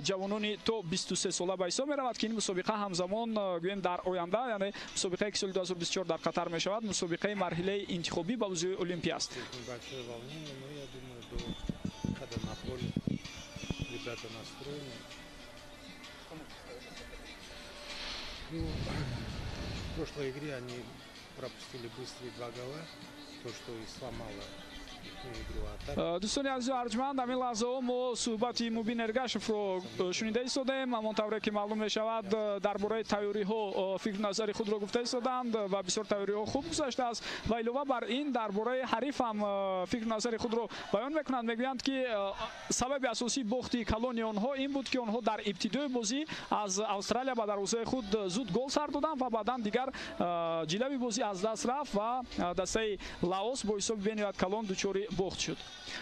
ҷавонони то 23 сола ба ҳисоб меравад, ки ин мусобиқа ҳамзамон гӯем дар оянда, яъне мусобиқае ки соли 2024 дар Қатар мешавад, мусобиқаи марҳилаи интихобӣ ба бозиҳои Олимпӣ аст. Ребята настроены. Ну, в прошлой игре они пропустили быстрые 2 гола, то, что и сломало. Дӯстони азизу арҷманд, ҳамин лаҳзаҳо мо суҳбати Мубин Эргашевро шунида истодаем. Ҳамон тавре ки маълум мешавад, дар бораи тайёриҳо фикру назари худро гуфта истоданд ва бисёр тайёриҳо хуб гузаштааст ва илова бар ин дар бораи ҳариф ҳам фикру назари худро баён мекунанд. Мегӯянд, ки сабаби асосии бохти калони онҳо ин буд, ки онҳо дар ибтидои бозӣ аз Австралия ба дарвозаи худ зуд гол сар доданд ва баъдан дигар ҷилави бозӣ аз даст рафт ва дастаи Лаос бо ҳисоби бениҳоят калон дучори бохт шуд.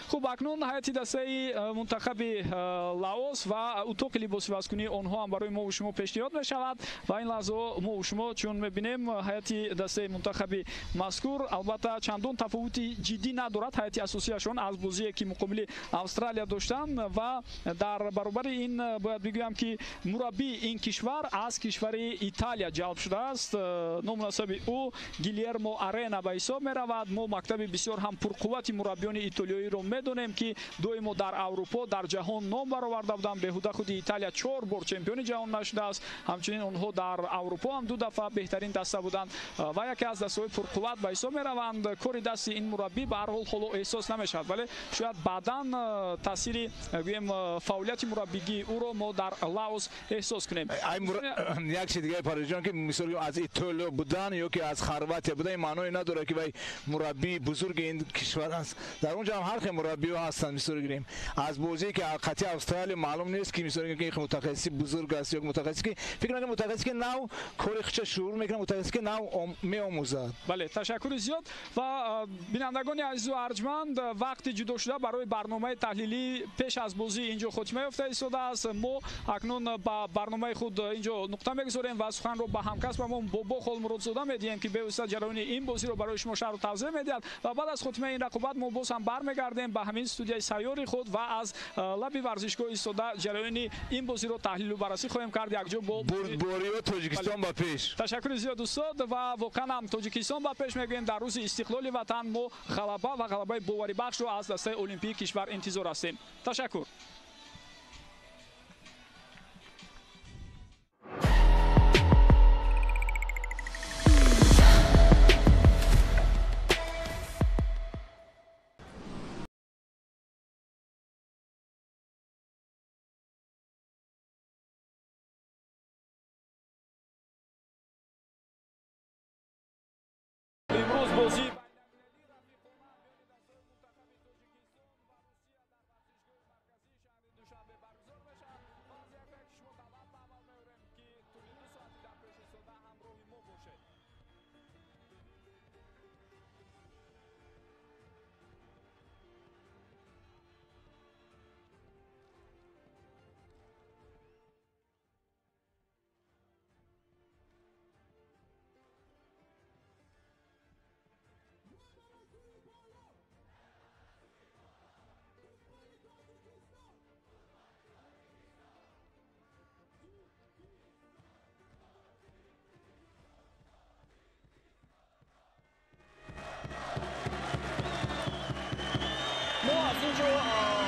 Хуб, акнун ҳайати дастаи мунтахаби Лаос ва утоқи либосивазкунии онҳо ҳам барои мову шумо пешниҳод мешавад ва ин лаҳзаҳо мову шумо чун мебинем ҳайати дастаи мунтахаби мазкур албатта чандон тафовути ҷиддӣ надорад ҳайати асосияшон аз бозие ки муқобили Австралия доштанд ва дар баробари ин бояд бигӯям, ки мураббии ин кишвар аз кишвари Италия ҷалб шудааст. Ному насаби ӯ Гилермо Арена ба ҳисоб меравад. Мо мактаби бисёр ҳам пурқуввати мураббиёни итолиёиро медонем, ки доимо дар Аврупо, дар ҷаҳон ном бароварда буданд. Беҳуда худи Италия 4 бор чемпиони ҷаҳон нашудааст. Ҳамчунин онҳо дар Аврупо ҳам 2 дафъа беҳтарин даста буданд ва яке аз дастаҳои пурқувват ба ҳисоб мераванд. Кори дасти ин мураббӣ ба ҳар ҳол ҳоло эҳсос намешавад, вале шояд баъдан таъсири гӯем фаъолияти мураббигии ӯро мо дар Лаос эҳсос кунем. Як чиз дигаре, Парижон, ки мисол аз Итолиё будан ё ки аз Хорватия будан маъное надорад, ки вай мураббии бузурги ин кишвар аст. Дар онҷо ҳам ҳар хел мураббиҳо ҳастанд. Мисол гирем, аз бозие ки қатъи Австралия маълум нест, ки мисол гирем, ки мутахассиси бузург аст ё мутахассисе ки фикр мекунам мутахассисе ки нав кори худша шурӯъ мекунад, мутахассисе ки нав меомӯзад. Бале, ташаккури зиёд ва бинандагони азизу арҷманд, вақти ҷудошуда барои барномаи таҳлилӣ пеш аз бозӣ инҷо хотима ёфта истодааст. Мо акнун ба барномаи худ инҷо нуқта мегузорем ва суханро ба ҳамкасбамон Бобо Холмуродзода медиҳем, ки бевосита ҷараёни ин бозиро барои шумо шарҳу тавзеҳ медиҳад ва баъд аз хотимаи ин рақобат мо боз ҳам бармегардем ба ҳамин студияи сайёри худ ва аз лаби варзишгоҳ истода ҷараёни ин бозиро таҳлилу баррасӣ хоҳем кард якҷо бо бурдбориё Тоҷикистон ба пеш. Ташаккури зиёд, устод, ва воқеан ҳам Тоҷикистон ба пеш мегӯем. Дар рӯзи истиқлоли ватан мо ғалаба ва ғалабаи боварибахшро аз дастаи олимпии кишвар интизор ҳастем. Ташаккур.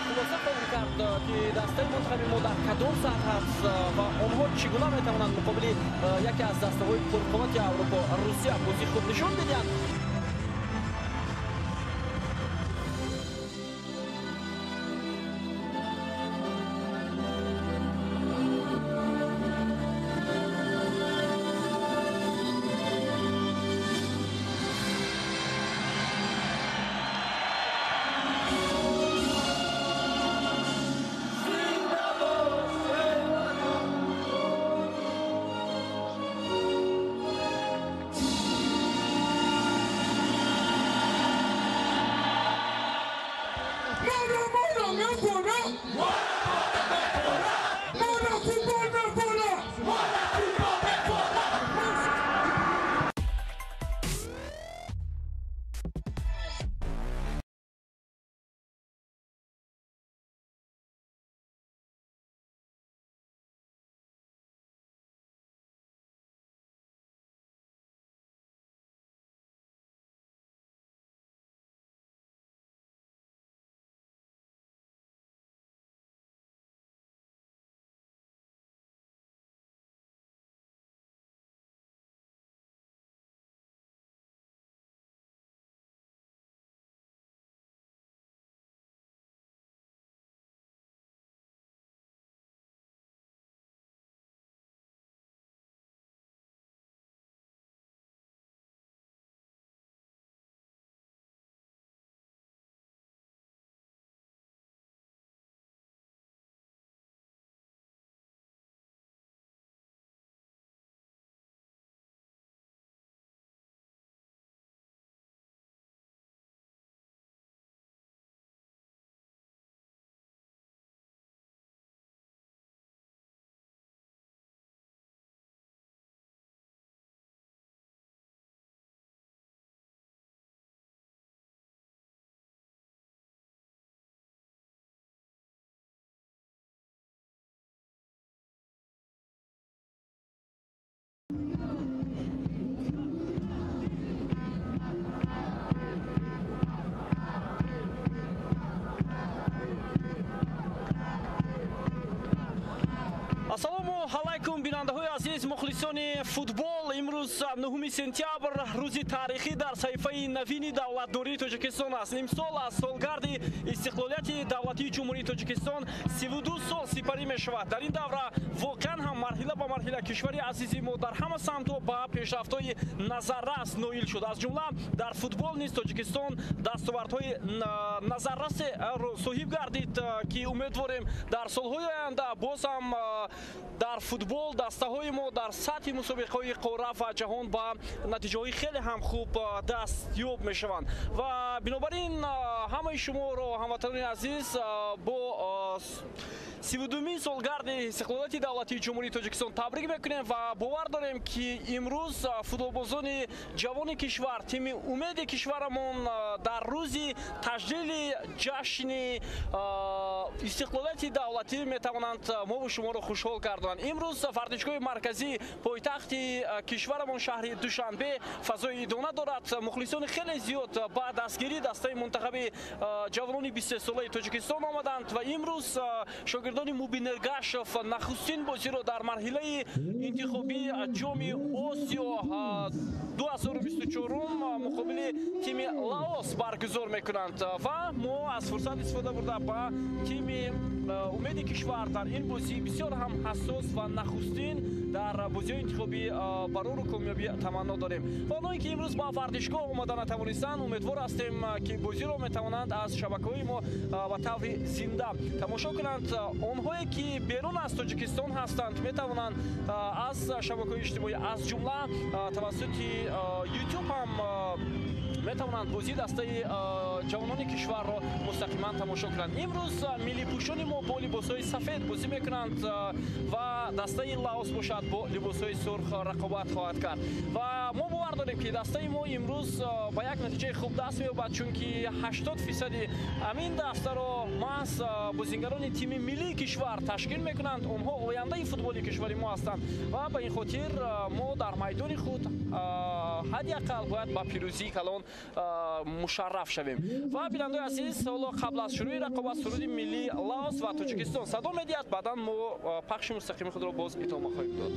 Хулоса хоҳем кард, ки дастаи мунтахаби мо дар кадом сатҳ аст ва онҳо чӣ гуна метавонанд муқобили яке аз дастаҳои пурқуввати Аврупо, Русия, бозии худ нишон бидиҳанд. Ассалому алайкум, бинандаҳои азиз, мухлисони футбол. Имрӯз 9 сентябр, рӯзи таърихӣ дар саҳифаи навини давлатдории Тоҷикистон аст. Имсол аз солгарди истиқлолияти давлатии Ҷумҳурии Тоҷикистон 32 сол сипарӣ мешавад. Дар ин давра воқеан ҳам марҳила ба марҳила кишвари азизи мо дар ҳама самтҳо ба пешрафтҳои назаррас ноил шуд. Аз ҷумла дар футбол низ Тоҷикистон дастовардҳои назаррасеро соҳиб гардид, ки умедворем дар солҳои оянда боз ҳам дар футбол дастаҳои мо дар сатҳи мусобиқаҳои қорра ва ҷаҳон ба натиҷаҳои хеле ҳам хуб дастёб мешаванд. Ва бинобар ин ҳамаи шуморо, ҳамватанони азиз, бо 32-мин солгарди истиқлолияти давлатии Ҷумҳурии Тоҷикистон табрик мекунем ва бовар дорем, ки имрӯз футболбозони ҷавони кишвар, тими умеди кишварамон дар рӯзи таҷлили ҷашни истиқлолияти давлатӣ метавонанд мову шуморо хушҳол гардонанд. Имрӯз варзишгоҳи марказии пойтахти кишварамон, шаҳри Душанбе, фазои идона дорад. Мухлисони хеле зиёд ба дастгирии дастаи мунтахаби ҷавонони 23-солаи Тоҷикистон омаданд ва имрӯз шогирдони Мубин Эргашев нахустин бозиро дар марҳилаи интихобии Ҷоми Осиё 2024 муқобили тими Лаос баргузор мекунанд. Ва мо аз фурсат истифода бурда ба тими умеди кишвар дар ин бозии бисёр ҳам ҳассос ва нахустин дар бозиҳои интихобӣ барору комёбӣ таманно дорем. Ва онҳое ки имрӯз ба варзишгоҳ омада натавонистанд, умедвор ҳастем, ки бозиро метавонанд аз шабакаҳои мо ба таври зинда тамошо кунанд. Онҳое ки берун аз Тоҷикистон ҳастанд, метавонанд аз шабакаҳои иҷтимоӣ, аз ҷумла тавассути YouTube ҳам метавонанд бозии дастаи ҷавонони кишварро мустақиман тамошо кунанд. Имрӯз миллипӯшони мо бо либосҳои сафед бозӣ мекунанд ва дастаи Лаос бошад бо либосҳои сурх рақобат хоҳад кард. Ва мо бовар дорем, ки дастаи мо имрӯз ба як натиҷаи хуб даст меёбад, чунки 80% ҳамин дастаро маҳз бозингарони тими миллии кишвар ташкил мекунанд. Онҳо ояндаи футболи кишвари мо ҳастанд ва ба ин хотир мо дар майдони худ ҳадди ақал бояд ба пирӯзии калон мушарраф шавем. Ва бинандаи азиз, ҳоло қабл аз шурӯи рақобат суруди миллии Лаос ва Тоҷикистон садо медиҳад, баъдан мо пахши мустақими худро боз идома хоҳем дод.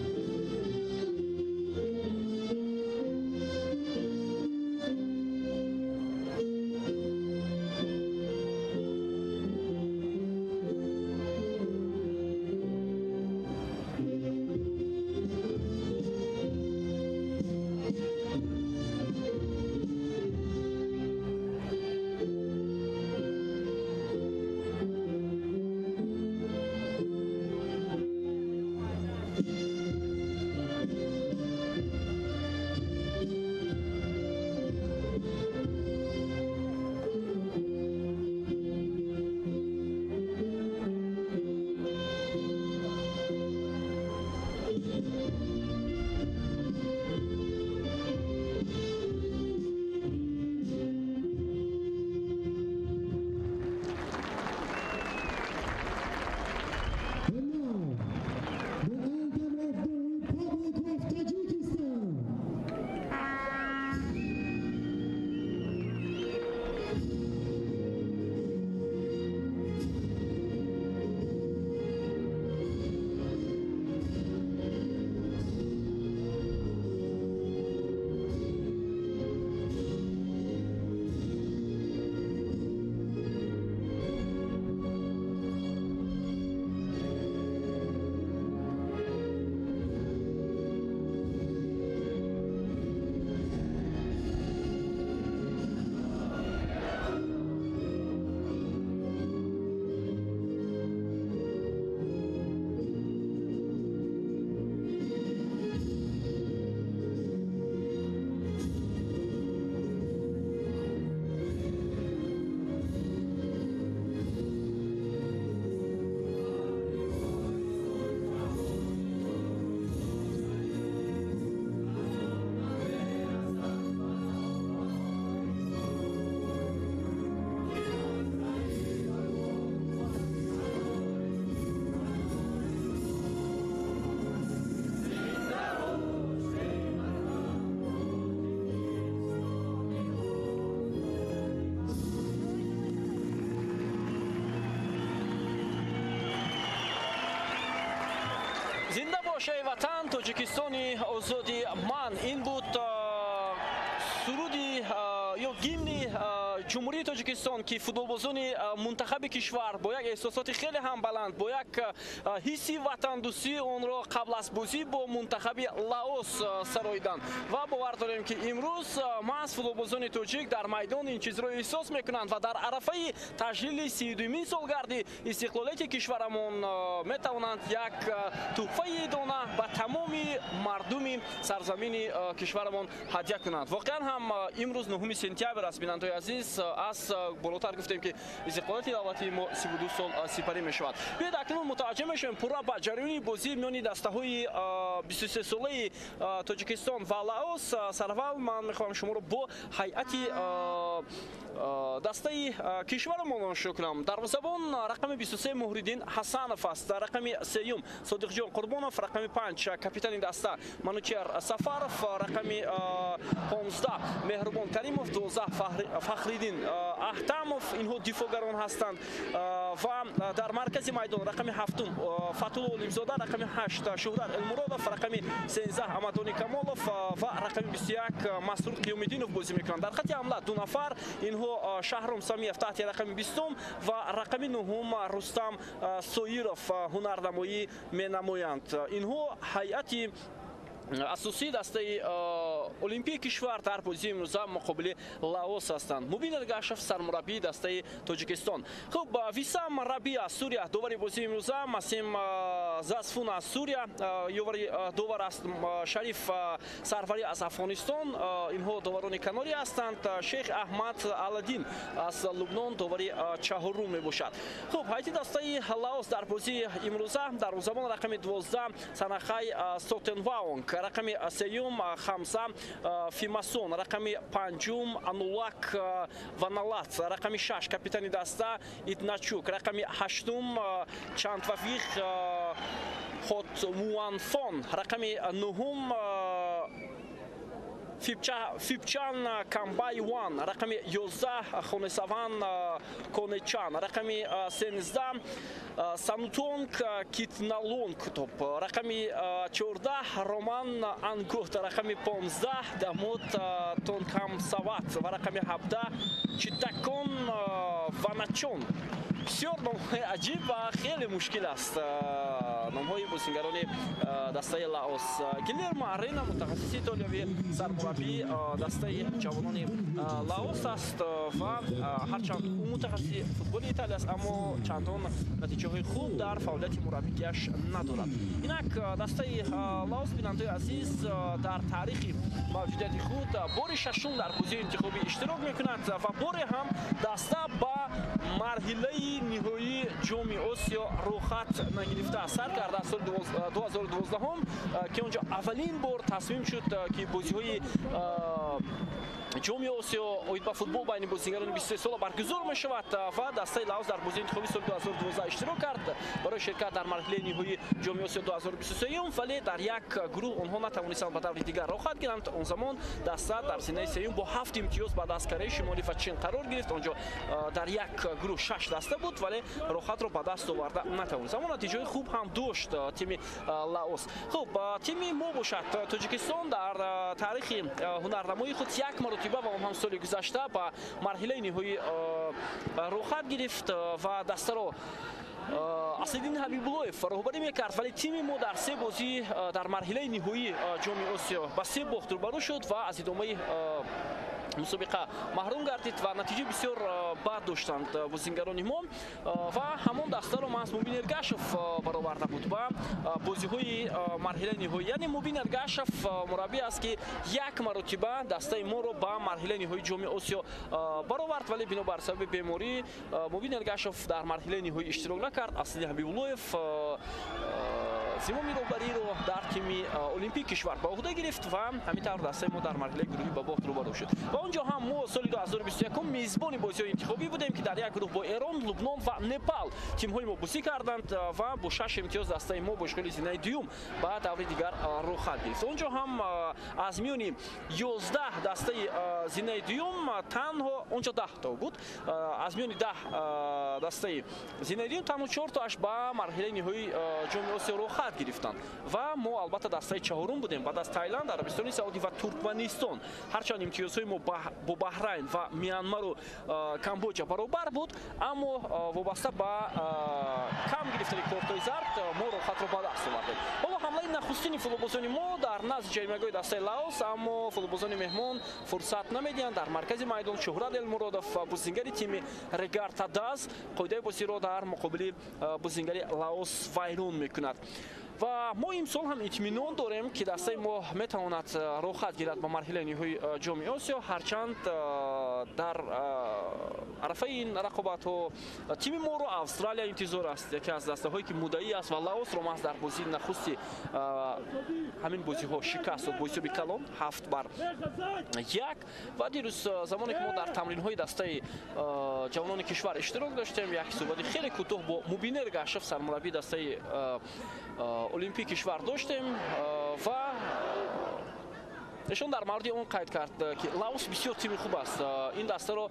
Зинда бош, эй ватан, Тоҷикистони озоди ман. Ин буд суруди ё гимни Ҷумҳурии Тоҷикистон, ки футболбозони мунтахаби кишвар бо як эҳсосоти хеле ҳам баланд, бо як ҳисси ватандӯстӣ онро қабл аз бозӣ бо мунтахаби Лаос сароиданд. Ва бовар дорем, ки имрӯз маҳз футболбозони тоҷик дар майдон ин чизро эҳсос мекунанд ва дар арафаи таҷлили 32-мин солгарди истиқлолияти кишварамон метавонанд як туҳфаи дона ба тамоми мардуми сарзамини кишварамон ҳадя кунанд. Воқеан ҳам, имрӯз 9 сентябр аст, бинандаҳои азиз. Аз болотар гуфтем, ки истиқлолияти давлатии мо 32 сол сипарӣ мешавад. Биёед, акнун мутаваҷҷеҳ мешавем пурра ба ҷараёни бозӣ миёни дастаҳои 23-солаи Тоҷикистон ва Лаос. Сараввал ман мехоҳам шуморо бо ҳайати дастаи кишварамон ошно кунам. Дарвозабон рақами 23 Муҳриддин Ҳасанов аст, рақами сеюм Содиқҷон Қурбонов, рақами 5 капитани даста Манучер Сафаров, рақами 15 Меҳрубон Каримов, 12 Фахриддин Аҳтамов. Инҳо дифоъгарон ҳастанд. Ва дар маркази майдон рақами ҳафтум Фатулло Олимзода, рақами 8 Шуҳрат Элмуродов, рақами 13 Амадони Камолов ва рақами 21 Масрур Қиёмиддинов бозӣ мекунанд. Дар хати ҳамла ду нафар, инҳо Шаҳром Самиев таҳти рақами 20-ум ва рақами нуҳум Рустам Соиров ҳунарнамоӣ менамоянд. Инҳо ҳайати асосии дастаи олимпии кишвар дар бозии имрӯза муқобили Лаос ҳастанд. Мубин Эргашев, сармураббии дастаи Тоҷикистон. Хуб, Висам Раби аз Сурия довари бозии имрӯза, Масим Засфун аз Сурия ёвари довар аст, Шариф Сарварӣ аз Афғонистон. Инҳо доварони канорӣ ҳастанд. Шейх Аҳмад Аладдин аз Лубнон довари чаҳорум мебошад. Хуб, ҳайати дастаи Лаос дар бозии имрӯза: дарвозабон рақами 12 Санахай Сотенваонг, рақами сеюм Хамса Фимасон, рақами панҷум Анулак Ваналат, рақами 6 капитани даста Итначук, рақами ҳаштум Чантвавих Хотмуанфон, рақами нуҳум Фипчан Камбайван, рақами 11 Хонесаван Конечан, рақами 13 Санутонг Китналонг, топ, рақами 14 Роман Ангот, рақами 15 Дамот Тонкамсават ва рақами 17 Читакон Ваначон. Бисёр номҳои аҷиб ва хеле мушкил аст номҳои бозингарони дастаи Лаос. Гилермо Арена, мутахассиси итолиявӣ, сармураббии дастаи ҷавонони Лаос аст ва ҳарчанд ӯ мутахассиси футболи Италия аст, аммо чандон натиҷаҳои хуб дар фаъолияти мураббигиаш надорад. Инак, дастаи Лаос, бинандаои азиз, дар таърихи мавҷудияти худ бори шашум дар бозии интихобӣ иштирок мекунад ва боре ҳам даста ба марҳилаи ниҳоии Ҷоми Осиё рӯхат нагирифтааст. Сар карда аз соли 2012, ки онҷо аввалин бор тасмим шуд, ки бозиҳои Ҷоми Осиё оид ба футбол байни бозигарони 23 сола баргузор мешавад ва дастаи Лаос дар бозии интихобии соли 2012 иштирок кард барои ширкат дар марҳилаи ниҳоии Ҷоми Осиё 2023, вале дар як гурӯҳ онҳо натавонистанд ба даври дигар роҳхат гиранд. Он замон даста дар зинаи сеюм бо 7 имтиёз баъд аз Кореяи Шимолӣ ва Чин қарор гирифт. Онҷо дар як гурӯҳ шаш даста буд, вале роҳхатро ба даст оварда натавонист, аммо натиҷаҳои хуб ҳам дошт тими Лаос. Хуб, тими мо бошад, Тоҷикистон, дар таърихи ҳунарнамоии худ як маротиба ва он ҳам соли гузашта ба марҳилаи ниҳоӣ роҳхат гирифт ва дастаро Аслиддин Ҳабибуллоев роҳбарӣ мекард, вале тими мо дар се бозӣ дар марҳилаи ниҳоии Ҷоми Осиё ба се бохт рӯбарӯ шуд ва аз идомаи мусобиқа маҳрум гардид ва натиҷаи бисёр бад доштанд бозингарони мо. Ва ҳамон дастаро маҳз Мубин Эргашев бароварда буд ба бозиҳои марҳилаи ниҳоӣ. Яъне Мубин Эргашев мураббӣ аст, ки як маротиба дастаи моро ба марҳилаи ниҳоии Ҷоми Осиё баровард, вале бинобар сабаби беморӣ Мубин Эргашев дар марҳилаи ниҳоӣ иштирок накард. Аслиддин Ҳабибуллоев зимоми роҳбариро дар тими олимпии кишвар ба уҳда гирифт ва ҳамин тавр дастаи мо дар марҳилаи гурӯҳӣ ба бохт рӯбарӯ шуд. Ва он ҷо ҳам мо соли 2021 мезбони бозиҳои интихобӣ будем, ки дар як гурӯҳ бо Эрон, Лубнон ва Непал тимҳои мо бозӣ карданд ва бо шаш имтиёз дастаи мо бо ишғоли зинаи дуюм ба даври дигар роҳхат гирифт. Он ҷо ҳам аз миёни 11 дастаи зинаи дуюм танҳо, он ҷо 10 то буд, аз миёни 10 дастаи зинаи дуюм танҳо чортоаш ба марҳилаи ниҳоии Ҷоми Осиё роҳхат гирифтанд ва мо албатта дастаи чаҳорум будем баъд аз Таиланд, Арабистони Саудӣ ва Туркманистон. Ҳарчанд имтиёзҳои мо бо Баҳрайн ва Миянмару Камбоҷа баробар буд, аммо вобаста ба кам гирифтани кортҳои зард мо роҳхатро ба даст овардем. Ҳоло ҳамлаи нахустини футболбозони мо дар назди ҷаримагоҳи дастаи Лаос, аммо футболбозони меҳмон фурсат намедиҳанд. Дар маркази майдон Шуҳрат Элмуродов ва бозингари тими Регар Тадаз қоидаи бозиро дар муқобили бозингари Лаос вайрон мекунад. Ва мо имсол ҳам итминон дорем, ки дастаи мо метавонад роҳхат гирад ба марҳилаи ниҳоии ҷоми Осиё. Ҳарчанд дар арафаи ин рақобатҳо тими моро Австралия интизор аст, яке аз дастаҳое ки муддаӣ аст ва Лаосро маҳз дар бозии нахусти ҳамин бозиҳо шикаст дод бо ҳисоби калон 7-1. Ва дирӯз замоне ки мо дар тамринҳои дастаи ҷавонони кишвар иштирок доштем, як суҳбати хеле кӯтоҳ бо Мубин Эргашев, сармураббии дастаи Олимпии кишвар доштем ва эшон дар мавриди он қайд кард, ки Лаос бисёр тими хуб аст. Ин дастаро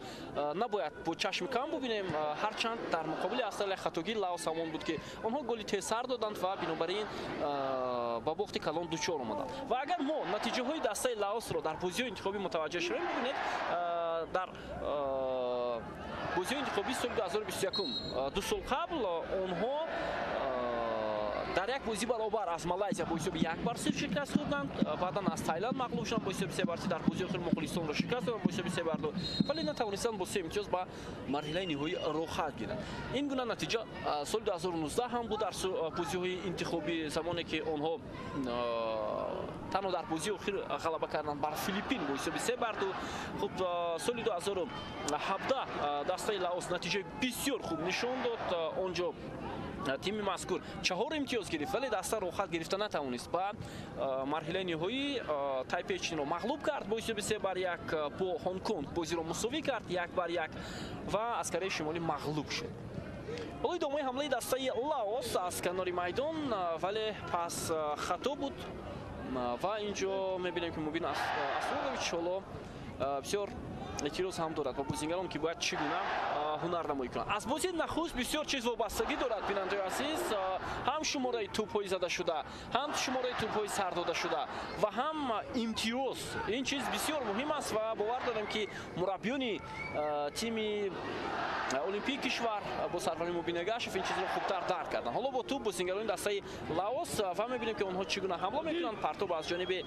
набояд бо чашми кам бубинем. Ҳарчанд дар муқобили Австралия хатогии Лаос ҳамон буд, ки онҳо голи тезсар доданд ва бинобар ин ба бохти калон дучор омаданд. Ва агар мо натиҷаҳои дастаи Лаосро дар бозиҳои интихобӣ мутаваҷҷеҳ шавем, бибинед, дар бозиҳои интихобии соли 2021, 2 сол қабл, онҳо дар як бозӣ баробар аз Малайзия бо ҳисоби 1-0 шикаст хӯрданд, баъдан аз Таиланд мағлуб шуданд бо ҳисоби 3-3, дар бозии охир Моғулистонро шикаст доданд бо ҳисоби 3-2, вале натавонистанд бо 3 имтиёз ба марҳилаи ниҳоӣ роҳхат гиранд. Ин гуна натиҷа соли 2019 ҳам буд дар бозиҳои интихобӣ, замоне ки онҳо танҳо дар бозии охир ғалаба карданд бар Филиппин бо ҳисоби 3-2. Хуб, соли 2017 дастаи Лаос натиҷаи бисёр хуб нишон дод. Онҷо тими мазкур 4 имтиёз гирифт, вале даста роҳхат гирифта натавонист. Ба марҳилаи ниҳоӣ Тайпей Чинро мағлуб кард бо ҳисоби 3-1, бо Ҳонконг бозиро мусовӣ кард 1-1 ва аз Кореяи Шимолӣ мағлуб шуд. Ҳоло идомаи ҳамлаи дастаи Лаос аз канори майдон, вале пас хато буд ва инҷо мебинем, ки Мубин Асродович ҳоло бисёр эътироз ҳам дорад ба бозингарон, ки бояд чӣ гуна ҳунарнамоӣ кунанд. Аз бозии нахуст бисёр чиз вобастагӣ дорад, бинандаи азиз, ҳам шумораи тӯбҳои задашуда, ҳам шумораи тӯбҳои сар додашуда ва ҳам имтиёз. Ин чиз бисёр муҳим аст ва бовар дорем, ки мураббиёни тими Олимпии кишвар бо сарвари Мубин Эргашев ин чизро хубтар дарк карданд. Ҳоло бо тӯб бозингарони дастаи Лаос ва мебинем, ки онҳо чӣ гуна ҳамла мекунанд. Партоб аз ҷониби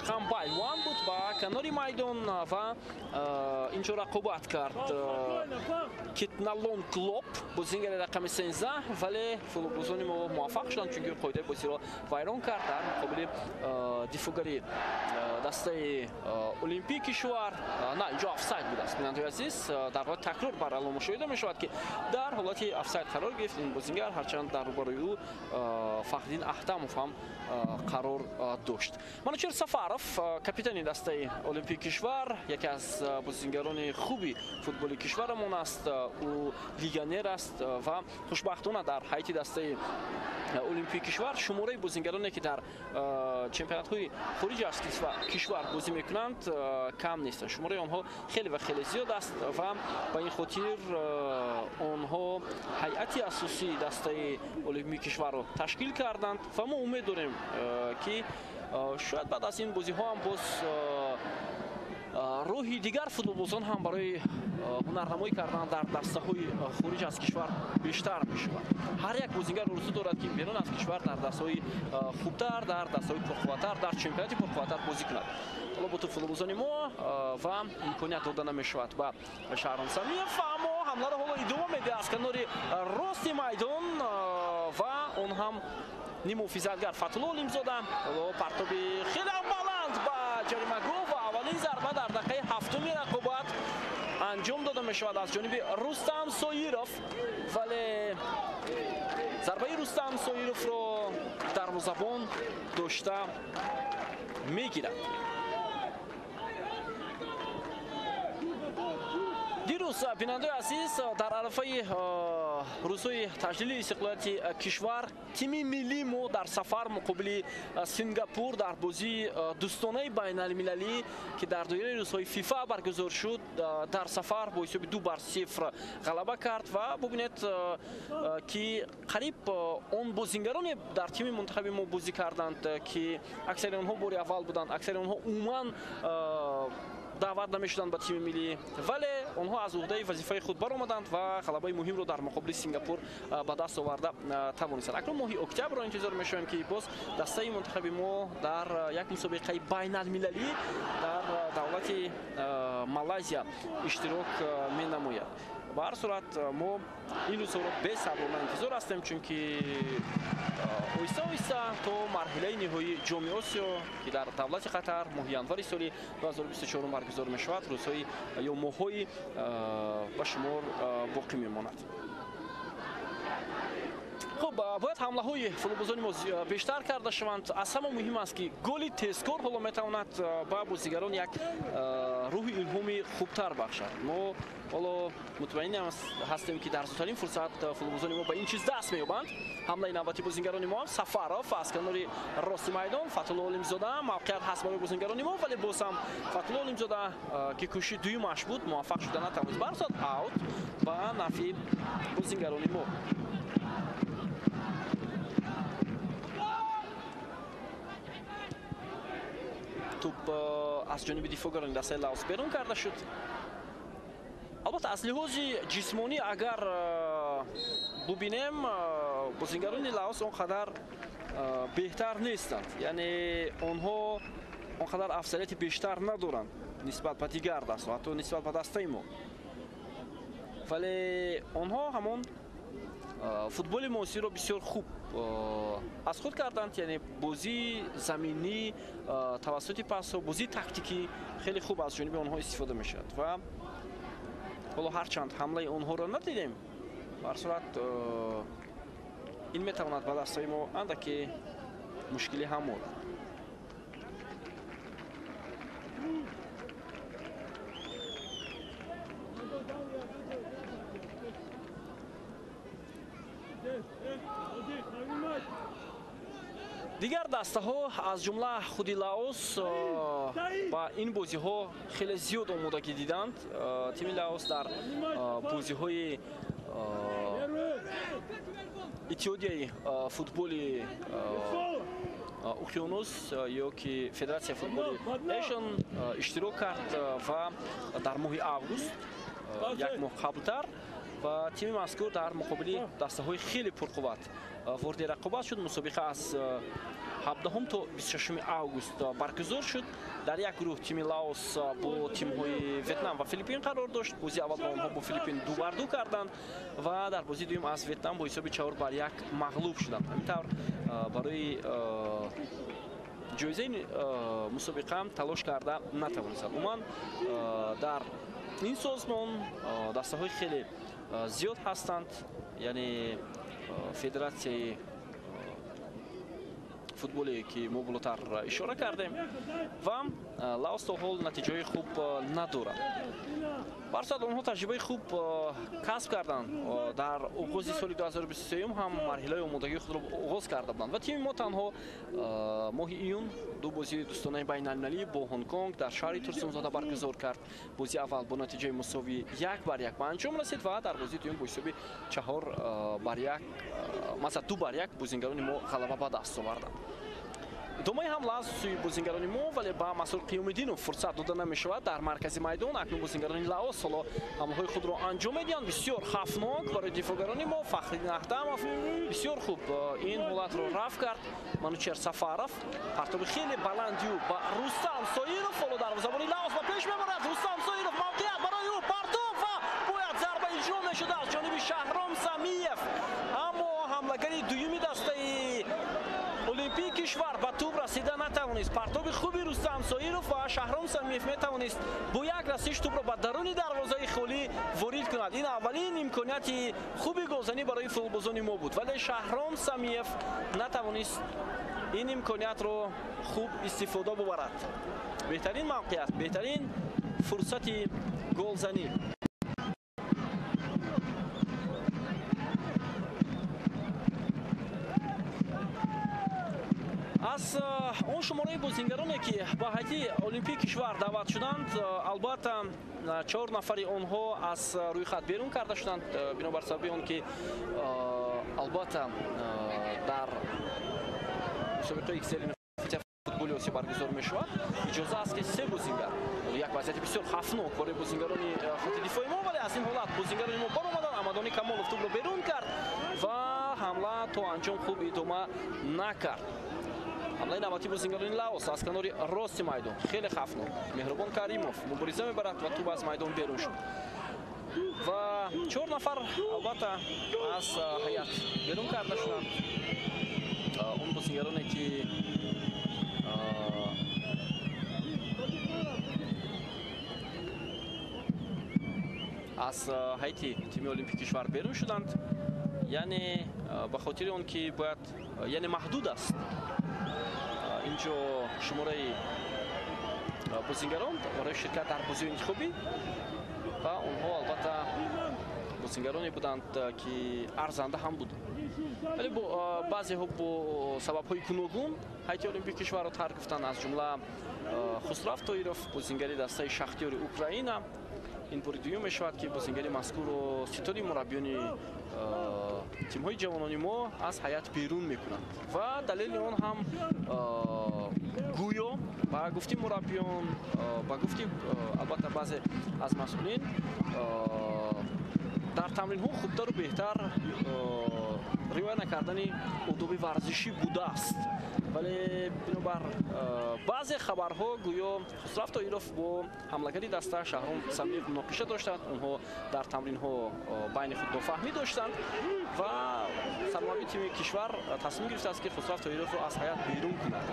Хамбай Ван буд ба канори майдон ва инҷо рақобат кард Китналон Клоп, бозингари рақами 13, вале футболбозони мо муваффақ шуданд, чунки қоидаи бозиро вайрон кард дар муқобили дифоъгари дастаи Олимпии кишвар. На, инҷо офсайд будааст, бинандаи азиз. Дар ҳолати такрор барало мушоҳида мешавад, ки дар ҳолати офсайд қарор гирифт ин бозингар, ҳарчанд дар рӯбарӯи ӯ Фахриддин Аҳтамов ҳам қарор дошт. Манучер Сафаров, капитани дастаи Олимпии кишвар, яке аз бозингарони хуби футболи кишварамон аст. Ӯ легионер аст ва хушбахтона дар ҳайати дастаи Олимпии кишвар шумораи бозингароне, ки дар чемпионатҳои хориҷ аз кишвар бозӣ мекунанд, кам нестанд. Шумораи онҳо хеле ва хеле зиёд аст ва ба ин хотир онҳо ҳайати асосии дастаи Олимпии кишварро ташкил карданд ва мо умед дорем, ки шояд баъд аз ин бозиҳо ҳам боз роҳи дигар футболбозон ҳам барои ҳунарнамоӣ кардан дар дастаҳои хориҷ аз кишвар бештар мешавад. Ҳар як бозингар орзу дорад, ки берун аз кишвар дар дастаҳои хубтар, дар дастаҳои пурқувваттар, дар чемпионати пурқувваттар бозӣ кунад. Ҳоло бо футболбозони мо ва имконият дода намешавад ба Шаҳром Самиев, аммо ҳамларо ҳоло идома медиҳад аз канори рости майдон ва он ҳам ниммуҳофизатгар Фатулло Олимзода. Ҳоло партоби хеле баланд ба ҷаримагоҳ ва аввалин зарба дар дақиқаи ҳафтуми рақобат анҷом дода мешавад аз ҷониби Рустам Соиров, вале зарбаи Рустам Соировро дарвозабон дошта мегирад. Дирӯз, бинандаи азиз, дар арафаи Рӯзҳои таҷлили истиқлолияти кишвар тими миллии мо дар сафар муқобили Сингапур дар бозии дӯстонаи байналмилалӣ, ки дар доираи рӯзҳои ФИФА баргузор шуд, дар сафар бо ҳисоби 2-0 ғалаба кард. Ва бубинед, ки қариб он бозингароне дар тими мунтахаби мо бозӣ карданд, ки аксари онҳо бори аввал буданд, аксари онҳо умуман даъват намешуданд ба тими миллӣ, вале онҳо аз уҳдаи вазифаи худ баромаданд ва ғалабаи муҳимро дар муқобили Сингапур ба даст оварда тавонистанд. Акнун моҳи октябрро интизор мешавем, ки боз дастаи мунтахаби мо дар як мусобиқаи байналмилалӣ дар давлати Малайзия иштирок менамояд. Ба ҳар сурат, мо ин рӯзҳоро бесаброна интизор ҳастем, чунки оҳиста оҳиста то марҳилаи ниҳоии Ҷоми Осиё, ки дар давлати Қатар моҳи январи соли 2024 баргузор мешавад, рӯзҳои ё моҳҳои ба шумор боқӣ мемонад. Хуб, бояд ҳамлаҳои футболбозони мо бештар карда шаванд. Аз ҳама муҳим аст, ки голи тезкор ҳоло метавонад ба бозигарон як рӯҳи илҳоми хубтар бахшад. Мо ҳоло мутмаин ҳастем, ки дар зудтарин фурсат футболбозони мо ба ин чиз даст меёбанд. Ҳамлаи навбати бозингарони мо Сафаров аз канори рости майдон, Фатулло Олимзода, мавқеият ҳаст барои бозингарони мо, вале боз ҳам Фатулло Олимзода, ки кӯшиши дуюмаш буд, муваффақ шуда натавонист. Барсад аут ба нафи бозингарони мо. Туп аз ҷониби дифоъгарони дастаи Лаос берун карда шуд. Албатта, аз лиҳози ҷисмонӣ агар бубинем, бозингарони Лаос он қадар беҳтар нестанд, яъне онҳо он қадар афзалияти бештар надоранд нисбат ба дигар дастҳо, ҳатто нисбат ба дастаи мо, вале онҳо ҳамон футболи муосирро бисёр хуб аз худ карданд, яъне бозии заминӣ тавассути пасҳо, бозии тактикӣ хеле хуб аз ҷониби онҳо истифода мешавад. Ва ҳоло ҳарчанд ҳамлаи онҳоро надидем, ба ҳар сурат ин метавонад ба дастҳои мо андаке мушкилӣ ҳам орад. Дигар дастаҳо, аз ҷумла худи Лаос, ба ин бозиҳо хеле зиёд омодагӣ диданд. Тими Лаос дар бозиҳои иттиҳодияи футболи Уқёнус ё ки Федератсияи футболи Эшн иштирок кард ва дар моҳи август, як моҳ қаблтар, ва тими мазкур дар муқобили дастаҳои хеле пурқувват вориди рақобат шуд. Мусобиқа аз 17 то 26 август баргузор шуд. Дар як гурӯҳ тими Лаос бо тимҳои Ветнам ва Филиппин қарор дошт. Бозии аввал онҳо бо Филиппин 2-2 карданд ва дар бозии дуюм аз Ветнам бо ҳисоби 4-1 мағлуб шуданд. Ҳамин тавр, барои ҷоизаи мусобиқа талош карда натавонистанд. Умуман, дар ин созмон дастаҳои хеле зиёд ҳастанд, яъне федератсияи футболе, ки мо болотар ишора кардем, ва Лаос то ҳол натиҷаҳои хуб надорад. Барсад, онҳо таҷрибаи хуб касб карданд. Дар оғози соли 2023 ҳам марҳилаи омодагии худро оғоз карда буданд ва тими мо танҳо моҳи июн ду бозии дӯстонаи байналмилалӣ бо Ҳонконг дар шаҳри Турсунзода баргузор кард. Бозии аввал бо натиҷаи мусовӣ 1-1 ба анҷом расид ва дар бозии дуюм бо ҳисоби 4-1, масалан 2-1 бозингарони мо ғалаба ба даст оварданд. Идомаи ҳамла аз сӯи бозингарони мо, вале ба Масур Қиёмиддинов фурсат дода намешавад дар маркази майдон. Акнун бозингарони Лаос ҳоло ҳамлаҳои худро анҷом медиҳанд. Бисёр хафнок барои дифоъгарони мо. Фахриддин Аҳтамов бисёр хуб ин ҳолатро рафъ кард. Манучер Сафаров партоби хеле баландию ба Рустам Соиров, ҳоло дарвозабони Лаос ба пеш мебарад. Рустам Соиров, мавқеият барои ӯ, партоб ва бояд зарба иҷро мешуда аз ҷониби Шаҳром Самиев, аммо ҳамлагари дуюми дастаи Олимпии кишвар ба тӯб расида натавонист. Партоби хуби Рустам Соиров ва Шаҳром Самиев метавонист бо як расиш тӯбро ба даруни дарвозаи холӣ ворид кунад. Ин аввалин имконияти хуби голзанӣ барои футболбозони мо буд, вале Шаҳром Самиев натавонист ин имкониятро хуб истифода бубарад. Беҳтарин мавқеият, беҳтарин фурсати голзанӣ. Аз он шумораи бозингароне ки ба ҳайати Олимпии кишвар даъват шуданд, албатта 4 нафари онҳо аз рӯйхат берун карда шуданд, бинобар сабаби он ки албатта дар мусобиқаи XL футболи Осиё баргузор мешавад, иҷоза аст ки 3 бозингар, як вазъияти бисёр хафнок барои бозингарони хати дифои мо, вале аз ин ҳолат бозингарони мо баромаданд. Амадони Камолов тӯбро берун кард ва ҳамла то анҷом хуб идома накард. Ҳамлаи навбатии бозингарони Лаос аз канори рости майдон хеле хафнок. Меҳрубон Каримов мубориза мебарад ва тӯб аз майдон берун шуд. Ва 4 нафар албатта аз ҳайат берун карда шуданд. Он бозингароне ки аз ҳайати тими Олимпии кишвар берун шуданд, яъне ба хотири он ки бояд, яъне маҳдуд аст инҷо шумораи бозингарон барои ширкат дар бозиҳои интихобӣ ва онҳо албатта бозингароне буданд ки арзанда ҳам буданд, вале баъзеҳо бо сабабҳои гуногун ҳайати Олимпии кишварро тарк гуфтанд, аз ҷумла Хусрав Тоиров, бозингари дастаи Шахтиёри Украина. Ин бори дуюм мешавад ки бозингари мазкурро ситоди мураббиёни тимҳои ҷавонони мо аз ҳайат берун мекунанд ва далели он ҳам гӯё ба гуфти мураббиён, ба гуфти албатта баъзе аз масъулин, дар тамринҳо хубтару беҳтар риоя накардани одоби варзишӣ будааст. Вале бинобар баъзе хабарҳо гӯё Хусрав Тоиров бо ҳамлагари даста Шаҳром Самиев муноқиша доштанд. Онҳо дар тамринҳо байни худ нофаҳмӣ доштанд ва сармураббии тими кишвар тасмим гирифтааст ки Хусрав Тоировро аз ҳайат берун кунад.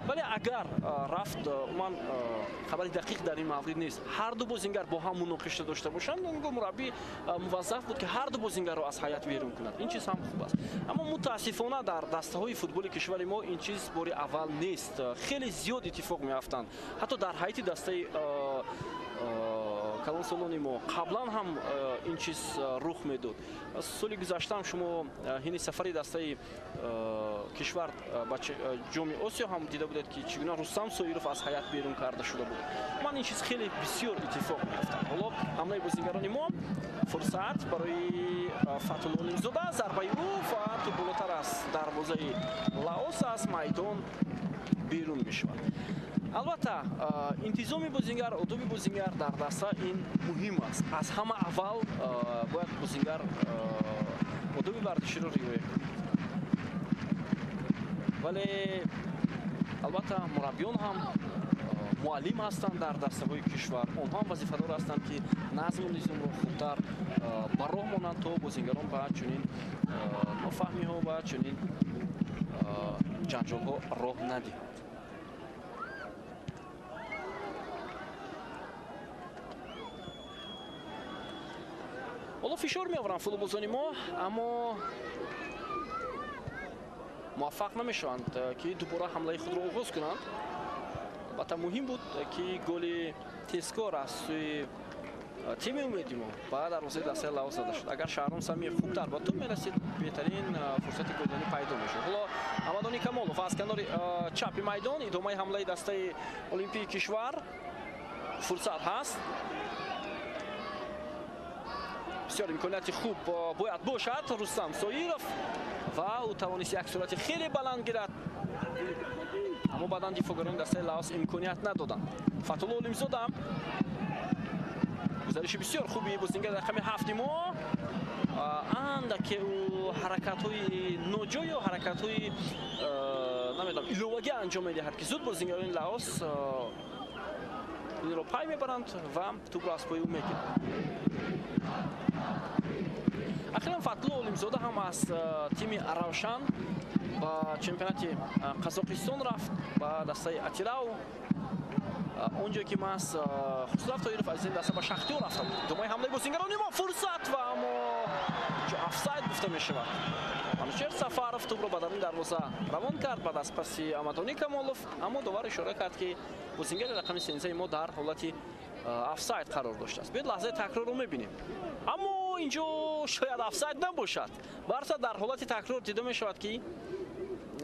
Вале агар рафт, умуман хабари дақиқ дар ин маврид нест, ҳар ду бозингар бо ҳам муноқиша дошта бошанд, он гоҳ мураббӣ муваззаф буд ки ҳар ду бозингарро аз ҳайат берун кунад. Ин чиз ҳам хуб аст. Аммо мутаассифона дар дастаҳои футболи кишвари мо ин чиз бори аввал нест. Хеле зиёд иттифоқ меафтанд. Ҳатто дар ҳайати дастаи калонсолони мо қаблан ҳам ин чиз рух медод. Соли гузаштаам шумо ҳини сафари дастаи кишвар ба ҷоми Осиё ҳам дида будед ки чӣ гуна Рустам Соиров аз ҳайат берун карда шуда буд. Ман ин чиз хеле бисёр иттифоқ меафтад. Ҳоло ҳамлаи бозингарони мо, фурсат барои Фатҳулло Олимзода, зарбаи ӯ ва тӯб болотар аз дарвозаи Лаос аз майдон берун мешавад. Албатта интизоми бозингар, одоби бозингар дар даста ин муҳим аст. Аз ҳама аввал бояд бозингар одоби варзиширо риоя кунад. Вале албатта мураббиён ҳам муаллим ҳастанд дар дастаҳои кишвар. Онҳо ҳам вазифадор ҳастанд ки назму низомро хубтар ба роҳ монанд, то бозингарон ба чунин нофаҳмиҳо ва чунин ҷанҷолҳо роҳ надиҳанд. Ҳоло фишор меоваранд футболбозони мо, аммо муваффақ намешаванд ки дубора ҳамлаи худро оғоз кунанд. Албатта муҳим буд ки голи тезкор аз сӯи тими умеди мо ба дарвозаи дастаи Лаос зада шуд. Агар Шаҳром Самиев хубтар ба тӯб мерасид, беҳтарин фурсати голзанӣ пайдо мешуд. Ҳоло Амадони Камолов аз канори чапи майдон, идомаи ҳамлаи дастаи Олимпии кишвар, фурсат ҳаст. Бисёр имконияти хуб бояд бошад. Рустам Соиров ва ӯ тавонист як суръати хеле баланд гирад, аммо баъдан дифоъгарони дастаи Лаос имконият надоданд. Фатҳулло Олимзода, гузариши бисёр хуби бозингар рақами 7 мо, андаке ӯ ҳаракатҳои ноҷой ё ҳаракатҳои намедонам иловагӣ анҷом медиҳад ки зуд бозингарони Лаос инро пай мебаранд ва тӯбро аз пои ӯ мегиранд. Ахиран Фатҳулло Олимзода ҳам аз тими Равшан ба чемпионати Қазоқистон рафт, ба дастаи Атирау. Он ҷое ки маҳз Хусрав Тоиров аз ин даста ба Шахтиёр рафта буд. Идомаи ҳамлаи бозингарони мо, фурсат ва аммо офсайд гуфта мешавад. Манучер Сафаров тӯбро ба даруни дарвоза равон кард баъд аз паси Амадони Камолов, аммо довар ишора кард ки бозингари рақами 13 мо дар ҳолати офсайд қарор доштааст. Биёед лаҳзаи такрорро мебинем. Аммо инҷо шояд офсайд набошад. Барса дар ҳолати такрор дида мешавад ки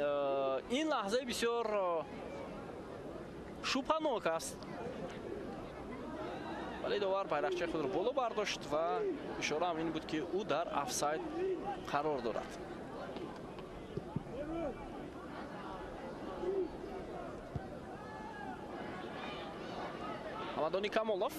Ин лаҳзаи бисёр шубҳанок аст. Вале довар байрақчаи худро боло бардошт ва ишора ҳам ин буд, ки ӯ дар офсайд қарор дорад. Ҳамадони Камолов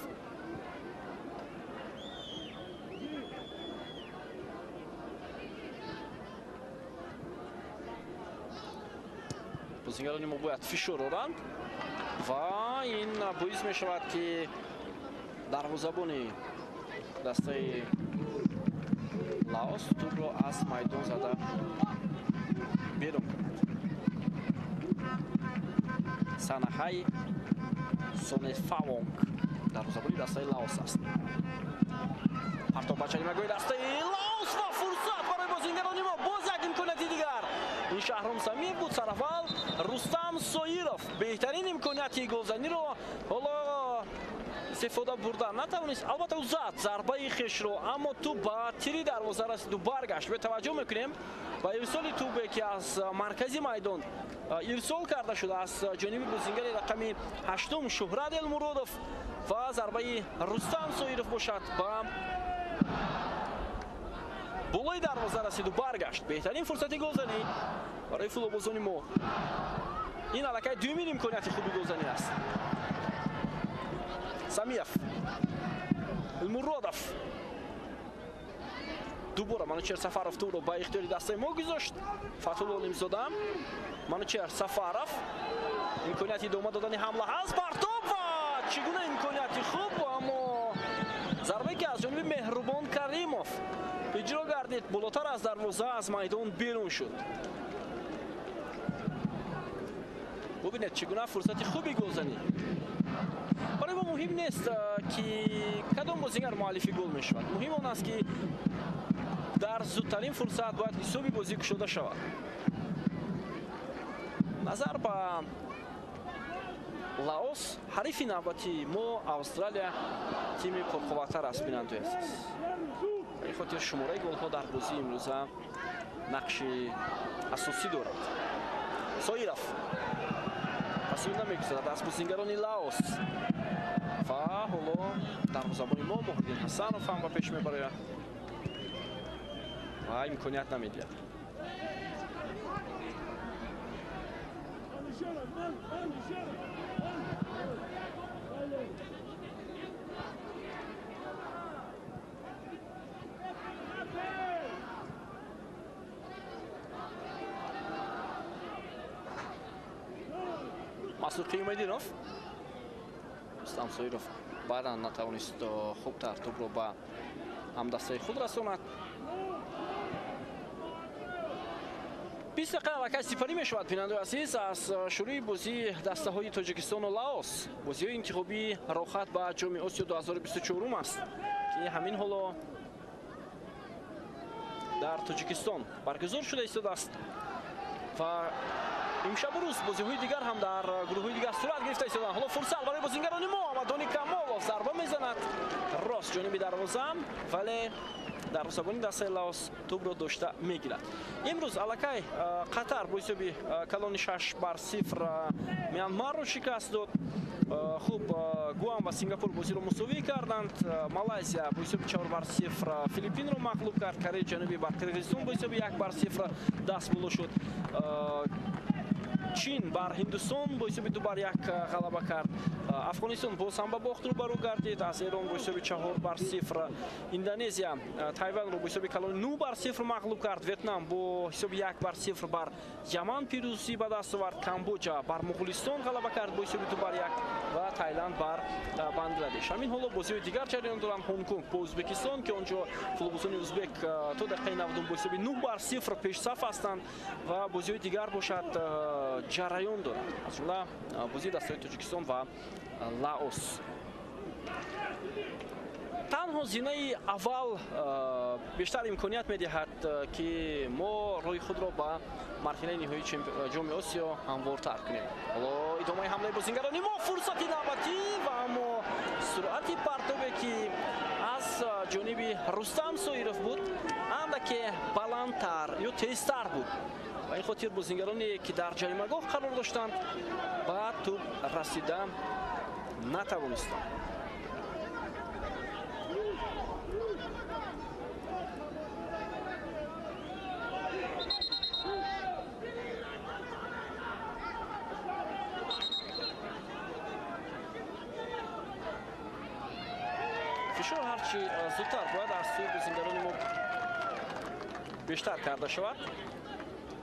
бозингарони мо бояд фишор оранд ва ин боис мешавад, ки дарвозабони дастаи Лаос тӯбро аз майдон зада берун кунад. Санахай Сонефавонг дарвозабони дастаи Лаос аст. Партоб ба чаримагоҳи дастаи Лаос ва фурсат барои бозингарони мо. Боз як имконияти дигар. Ин Шаҳром Самиев буд. Сараввал Рустам Соиров беҳтарин имконияти голзаниро ҳоло истифода бурда натавонист. Албатта, ӯ зад зарбаи хешро, аммо тӯб ба тири дарвоза расиду баргашт. Бетаваҷҷӯҳ мекунем ба ирсоли тӯбе, ки аз маркази майдон ирсол карда шуда аз ҷониби бозингари рақами 8 Шуҳрат Элмуродов ва зарбаи Рустам Соиров бошад ба болои дарвоза расиду баргашт. Беҳтарин фурсати голзанӣ барои футболбозони мо. Ин аллакай дуюмин имконияти хуби голзанӣ аст. Самиев, Элмуродов, дубора Манучер Сафаров тӯбро ба ихтиёри дастаи мо гузошт. Фатҳулло Олимзода, Манучер Сафаров, имконияти идома додани ҳамла ҳаст. Партоб ва чӣ гуна имконияти хуб, аммо зарбае, ки аз ҷониби Меҳрубон Каримов иҷро гардид, болотар аз дарвоза аз майдон берун шуд. Бубинед, чӣ гуна фурсати хуби голзанӣ. Барои мо муҳим нест, ки кадом бозингар муаллифи гол мешавад. Муҳим он аст, ки дар зудтарин фурсат бояд ҳисоби бозӣ кушода шавад. Назар ба Лаос, ҳарифи навбатии мо Австралия тими пурқувваттар аст, бинандои азиз. Ба ин хотир шумораи голҳо дар бозии имрӯза нақши асосӣ дорад. Соиров пасиён намегузарад аз бозингарони Лаос ва ҳоло дарвозабони мо Муҳиддин Ҳасанов ҳам ба пеш мебарояд ва имконият намедиҳад. Масуд Қиёмиддинов, Рустам Соиров баъдан натавонист хубтар тӯбро ба ҳамдастаи худ расонад. 20 дақиқа аллакай сипарӣ мешавад, бинандаи азиз, аз шурӯи бозии дастаҳои Тоҷикистону Лаос. Бозиҳои интихобии роҳхат ба Ҷоми Осиё 2024 аст, ки ҳамин ҳоло дар Тоҷикистон баргузор шуда истодааст ва имшабу рӯз бозиҳои дигар ҳам дар гурӯҳҳои дигар сурат гирифта истоданд. Ҳоло фурсат барои бозингарони мо. Амадони Камолов зарба мезанад рост ҷониби дарвоза, вале дарвозабони дастаи Лаос тӯбро дошта мегирад. Имрӯз аллакай Қатар бо ҳисоби калони 6-0 Мянмарро шикаст дод. Хуб, Гуам ва Сингапур бозиро мусовӣ карданд. Малайзия бо ҳисоби 4-0 Филиппинро мағлуб кард. Кореяи Ҷанубӣ бар Қирғизистон бо ҳисоби 1-0 даст боло шуд. Чин бар Ҳиндустон бо ҳисоби 2-1 ғалаба кард. Афғонистон боз ҳам ба бохт рӯбарӯ гардид аз Эрон бо ҳисоби 4-0. Индонезия Тайванро бо ҳисоби калони 9-0 мағлуб кард. Ветнам бо ҳисоби 1-0 бар Яман пирӯзӣ ба даст овард. Камбоҷа бар Моғулистон ғалаба кард бо ҳисоби 2-1 ва Тайланд бар Бангладеш. Ҳамин ҳоло бозиҳои дигар ҷараён доранд. Ҳонконг бо Ӯзбекистон, ки он ҷо футболбозони ӯзбек то дақиқаи 90 бо ҳисоби 9-0 пешсаф ҳастанд ва бозиҳои дигар бошад ҷараён дорад, аз ҷумла бозии дастаҳои Тоҷикистон ва Лаос. Танҳо зинаи аввал бештар имконият медиҳад, ки мо роҳи худро ба марҳилаи ниҳоии Ҷоми Осиё ҳамвортар кунем. Ҳоло идомаи ҳамлаи бозингарони мо, фурсати навбатӣ ва аммо суръати партобе, ки аз ҷониби Рустам Соиров буд, андаке баландтар ё тезтар буд. Ба ин хотир бозингароне ки дар ҷаримагоҳ қарор доштанд ба тӯб расида натавонистанд. Фишор ҳарчи зудтар бояд аз сӯи бозингарони мо бештар карда шавад.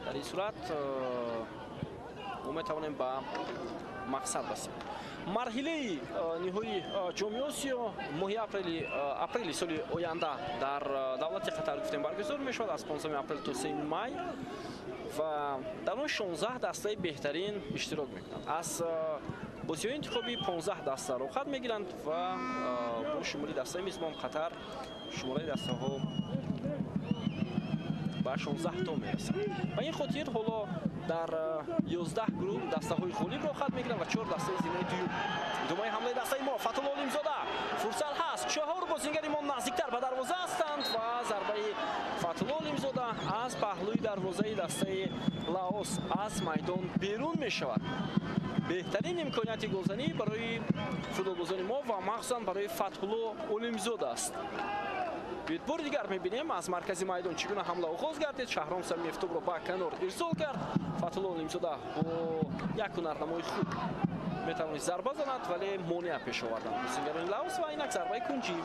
Дар ин сурат мо метавонем ба мақсад расем. Марҳилаи ниҳоии ҷоми Осиё моҳи апрели соли оянда дар давлати Қатар гуфтем баргузор мешавад аз 15 апрел то 3 май ва дар он 16 дастаи беҳтарин иштирок мекунанд. Аз бозиҳои интихобӣ 15 даста роҳхат мегиранд ва бо шумори дастаи мизбон Қатар шумораи дастаҳо ба 16 то мерасад. Ба ин хотир ҳоло дар 11 гурӯҳ дастаҳои ғолиб роҳхат мегиранд ва 4 дастаи зинаи дуюм. Идомаи ҳамлаи дастаи мо Фатҳулло Олимзода. Фурсат ҳаст. 4 бозингари мо наздиктар ба дарвоза ҳастанд ва зарбаи Фатҳулло Олимзода аз паҳлӯи дарвозаи дастаи Лаос аз майдон берун мешавад. Беҳтарин имконияти голзанӣ барои футболбозони мо ва махсусан барои Фатҳулло Олимзода аст. Бори дигар мебинем аз маркази майдон чӣ гуна ҳамла оғоз гардид. Шаҳром Самиев тӯбро ба канор ирсол кард. Фатҳулло Олимзода бо як ҳунарнамои хуб метавонист зарба занад, вале монеа пеш оварданд бозингарони Лаос ва инак зарбаи кунҷӣ.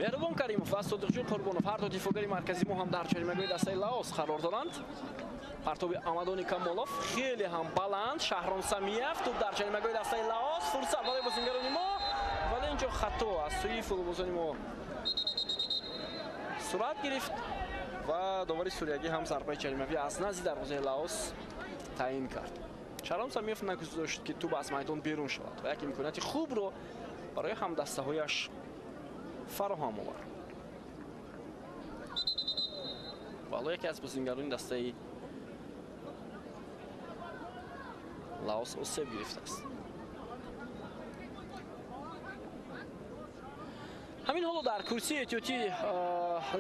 Меҳрубон Каримов ва Содиқҷон Қурбонов ҳар ду дифоъгари маркази мо ҳам дар ҷаримагоҳи дастаи Лаос қарор доранд. Партоби Амадони Камолов хеле ҳам баланд. Шаҳром Самиев тӯб дар ҷаримагоҳи дастаи Лаос. Фурсат барои бозингарони мо, вале инҷо хато аз сӯи футболбозони мо сурат гирифт ва довари суриягӣ ҳам зарбаи ҷаримавӣ аз назди дарвозаи Лаос таъин кард. Шаҳром Самиев нагузошт ки тӯб аз майдон берун шавад ва як имконияти хубро барои ҳамдастаҳояш фароҳам овард. Вало яке аз бозингарони дастаи Лаос осеб гирифтааст. Ҳамин ҳоло дар курсии эҳтиётии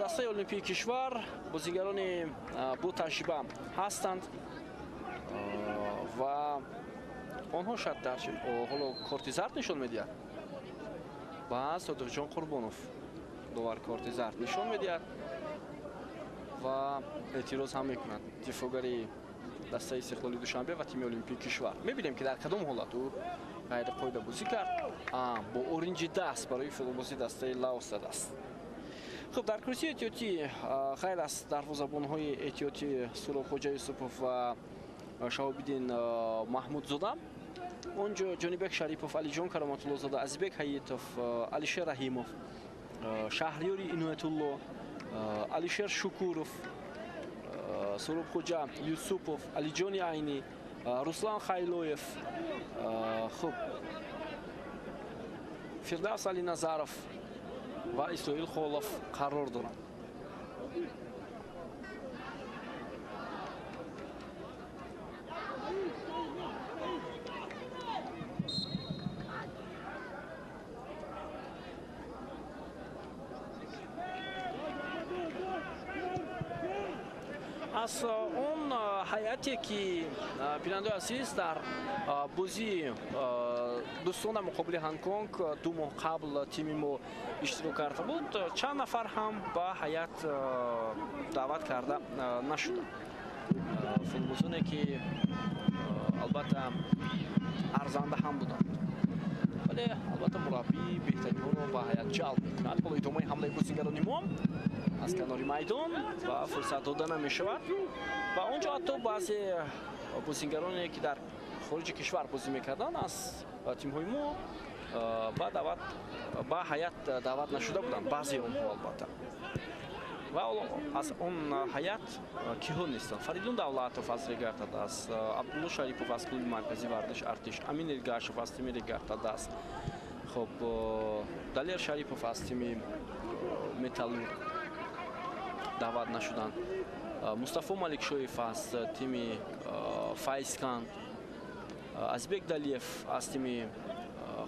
дастаи олимпии кишвар бозингарони ботаҷриба ҳастанд ва онҳо шояд дар ҳоло корти зард нишон медиҳад. Ба Содиқҷон Қурбонов довар корти зард нишон медиҳад ва эътироз ҳам мекунад дифоъгари дастаи Истиқлоли Душанбе ва тими олимпии кишвар. Мебинем ки дар кадом ҳолат ӯ ғайриқоида бозӣ кард. Бо оринҷи даст барои футболбози дастаи Лаос задааст. Хуб, дар курсии эҳтиётӣ ғайр аз дарвозабонҳои эҳтиётӣ Суробхоҷа Юсупов ва Шаҳобиддин Маҳмудзода, онҷо Ҷонибек Шарипов, Алиҷон Кароматуллозода, Азизбек Ҳаитов, Алишер Раҳимов, Шаҳриёри Иноятулло, Алишер Шукуров, Суробхоҷа Юсупов, Алиҷони Айнӣ, Руслан Хайлоев, хуб, Фирдавс Алиназаров ва Исроил Холов қарор доранд. Аз он ҳайате ки бинандаи азиз дар бозии дӯстона муқобили Ҳонконг 2 моҳ қабл тими мо иштирок карда буд, чанд нафар ҳам ба ҳайат даъват карда нашуданд. Футболбозоне ки албатта арзанда ҳам буданд, вале албатта мураббӣ беҳтаринҳоро ба ҳайат ҷалб мекунад. Ҳоло идомаи ҳамлаи бозингарони мо аз канори майдон ва фурсат дода намешавад ва онҷо ҳатто баъзе бозингароне ки дар хориҷи кишвар бозӣ мекарданд аз тимҳои мо ба ҳайат даъват нашуда буданд, баъзеи онҳо албатта. Ва аз он ҳайат киҳо нестанд? Фаридун Давлатов аз Регар-ТадАЗ, Абдулло Шарипов аз клуби марказии варзиш Артиш, Амин Элгашев аз тими Регар-ТадАЗ, хуб, Далер Шарипов аз тими Металлург даъват нашуданд, Мустафо Маликшоев аз тими Файзканд, Азбек Далиев аз тими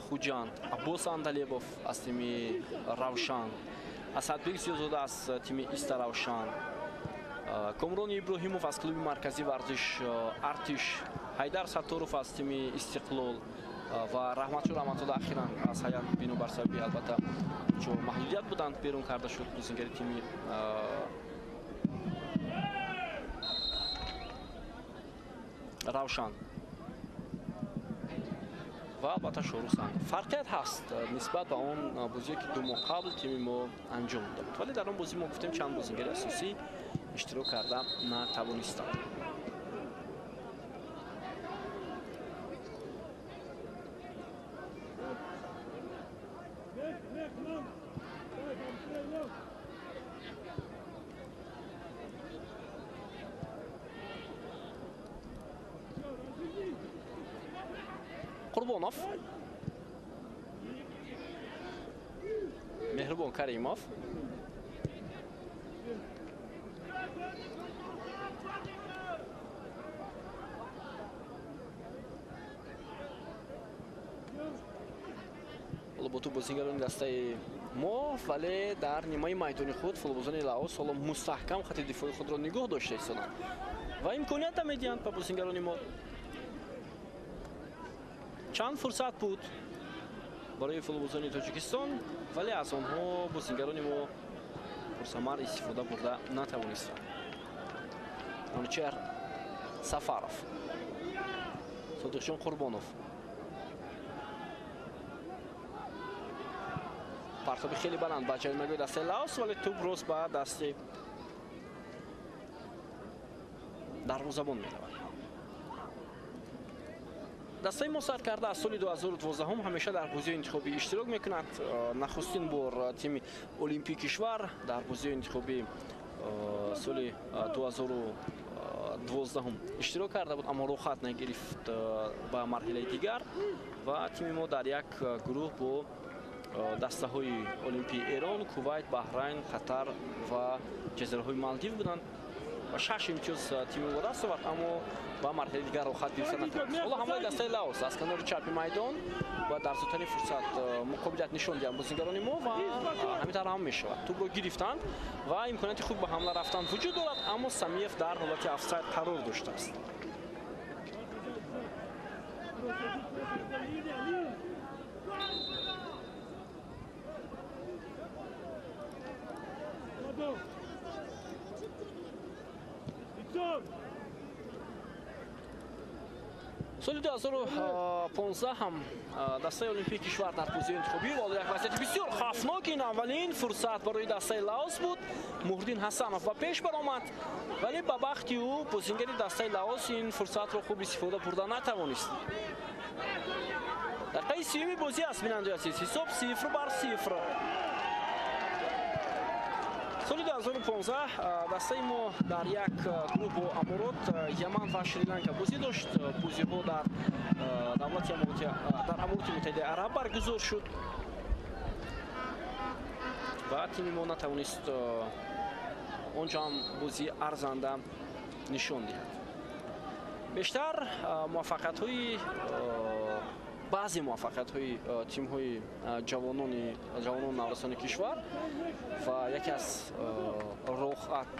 Хуҷанд, Аббос Андалебов аз тими Равшан, Асадбек Зиёзода аз тими Истаравшан, Комрон Иброҳимов аз клуби марказии варзиш Артиш, Ҳайдар Сатторов аз тими Истиқлол ва Раҳматшо Раҳматзода ахиран аз ҳайат бинобар сабаби албатта чун маҳдудият буданд берун карда шуд бозингари тими Равшан ва албатта Шоҳрухсан. Фарқият ҳаст нисбат ба он бозие ки 2 моҳ қабл тими мо анҷом дод, вале дар он бозӣ мо гуфтем чанд бозингари асосӣ иштирок карда натавонистанд. Қурбонов, Меҳрубон Каримов, ҳоло бо тӯб бозингарони дастаи мо, вале дар нимаи майдони худ футболбозони Лаос ҳоло мустаҳкам хати дифои худро нигоҳ дошта истоданд ва имконият медиҳанд ба бозингарони мо. Чанд фурсат буд барои футболбозони Тоҷикистон, вале аз онҳо бозингарони мо пурсамар истифода бурда натавонистанд. Манучер Сафаров, Содиқҷон Қурбонов, партоби хеле баланд ба ҷаримагоҳи дастаи Лаос, вале тӯб рост ба дасти дарвозабон меравад. Дастаи мо сар карда аз соли 2012 ҳамеша дар бозиҳои интихобӣ иштирок мекунад. Нахустин бор тими Олимпии кишвар дар бозиҳои интихобӣ соли 2012 иштирок карда буд, аммо роҳхат нагирифт ба марҳилаи дигар ва тими мо дар як гурӯҳ бо дастаҳои Олимпии Эрон, Кувайт, Баҳрайн, Қатар ва ҷазираҳои Малдив буданд ва 6 имтиёз тими мо даст овард, аммо ба марҳилаи дигар роҳхат гирифта натавонист. Ҳоло ҳамлаи дастаи Лаос аз канори чапи майдон ва дар зудтарин фурсат муқобилият нишон диҳанд бозингарони мо ва ҳамин тавр ҳам мешавад. Тӯбро гирифтанд ва имконияти хуб ба ҳамла рафтан вуҷуд дорад, аммо Самиев дар ҳолати офсайд қарор доштааст. Соли 2015 ҳам дастаи Олимпии кишвар дар бозиҳои интихобӣ ва як вазъияти бисёр хавфнок, ин аввалин фурсат барои дастаи Лаос буд. Муҳриддин Ҳасанов ба пеш баромад, вале ба бахти ӯ бозингари дастаи Лаос ин фурсатро хуб истифода бурда натавонист. Дақиқаи сиюми бозӣ аст, бинандаи азиз, ҳисоб 0-0. Соли 2015 дастаи мо дар як гурӯҳ бо Аморот, Яман ва Шри-Ланка бозӣ дошт. Бозиҳо дар давлати дар Амороти Муттаҳидаи Араб баргузор шуд ва тими мо натавонист онҷо ҳам бозии арзанда нишон диҳад. Бештар муваффақиятҳои баъзе муваффақиятҳои тимҳои ҷавонон наврасони кишвар ва яке аз роҳат,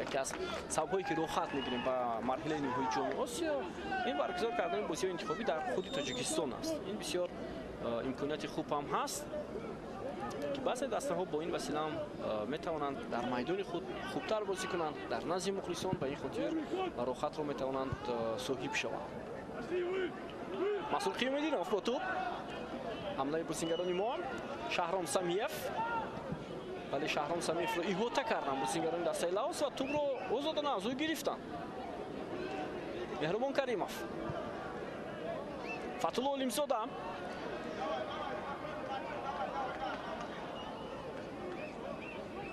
яке аз сабабҳое ки роҳхат мегирем ба марҳилаи ниҳоии ҷоми Осиё, ин баргузор кардани бозиҳои интихобӣ дар худи Тоҷикистон аст. Ин бисёр имконияти хуб ҳам ҳаст ки баъзе дастаҳо бо ин васила ҳам метавонанд дар майдони худ хубтар бозӣ кунанд, дар назди мухлисон, ба ин хотир роҳхатро метавонанд соҳиб шаванд. Масуд Қиёмиддинов бо тӯб, ҳамлаи бозингарони мо, Шаҳром Самиев, вале Шаҳром Самиевро иҳота карданд бозингарони дастаи Лаос ва тӯбро озодона аз ӯ гирифтанд. Меҳрубон Каримов, Фатулло Олимзода,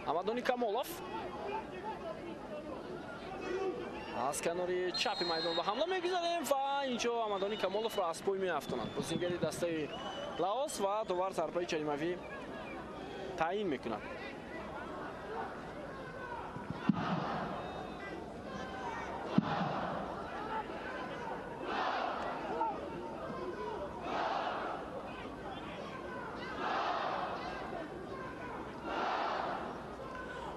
Амадони Камолов аз канори чапи майдон ба ҳамла мегузарем ва инҷо Амадони Камоловро аз пой меафтонанд. Бозингари дастаи Лаос ва довар зарбаи ҷаримавӣ таъин мекунад.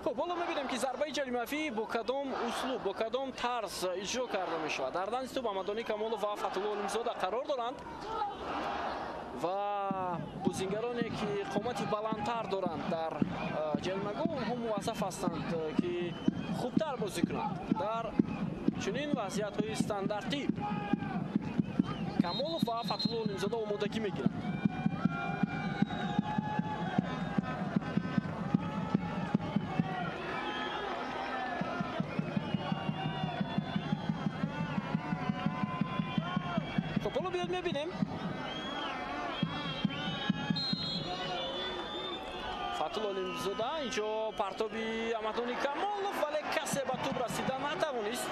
Хуб, ҳоло мебинем ки зарбаи ҷаримавӣ бо кадом услуб, бо кадом тарз иҷро карда мешавад. Дар данди тӯб Аҳмадони Камолов ва Фатҳулло Олимзода қарор доранд ва бозингароне ки қомати баландтар доранд дар ҷаримагоҳ, онҳо муваззаф ҳастанд ки хубтар бозӣ кунанд. Дар чунин вазъиятҳои стандартӣ Камолов ва Фатҳулло Олимзода омодагӣ мегиранд. Хуб, ҳоло биёд мебинем. Фатҳулло Олимзода инҷо партоби Аҳмадони Камолов, вале касе ба тӯб расида натавонист.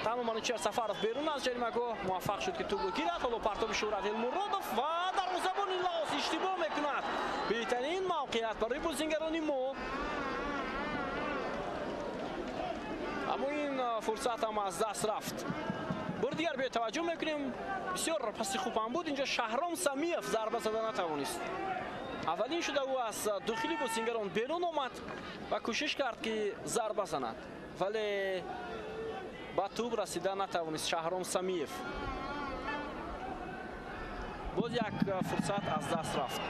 Танҳо Манучер Сафаров берун аз ҷаримагоҳ муваффақ шуд ки тӯбро гирад. Ҳоло партоби Шӯҳрат Элмуродов ва дарвозабони Лаос иштибоҳ мекунад. Беҳтарин мавқеият барои бозингарони мо. Аммо ин фурсат ҳам аз даст рафт. Бори дигар биё таваҷҷӯҳ мекунем. Бисёр паси хуб ҳам буд. Инҷо Шаҳром Самиев зарба зада натавонист. Аввалин шуда ӯ аз дохили бозингарон берун омад ва кӯшиш кард ки зарба занад, вале ба тӯб расида натавонист Шаҳром Самиев. Боз як фурсат аз даст рафт.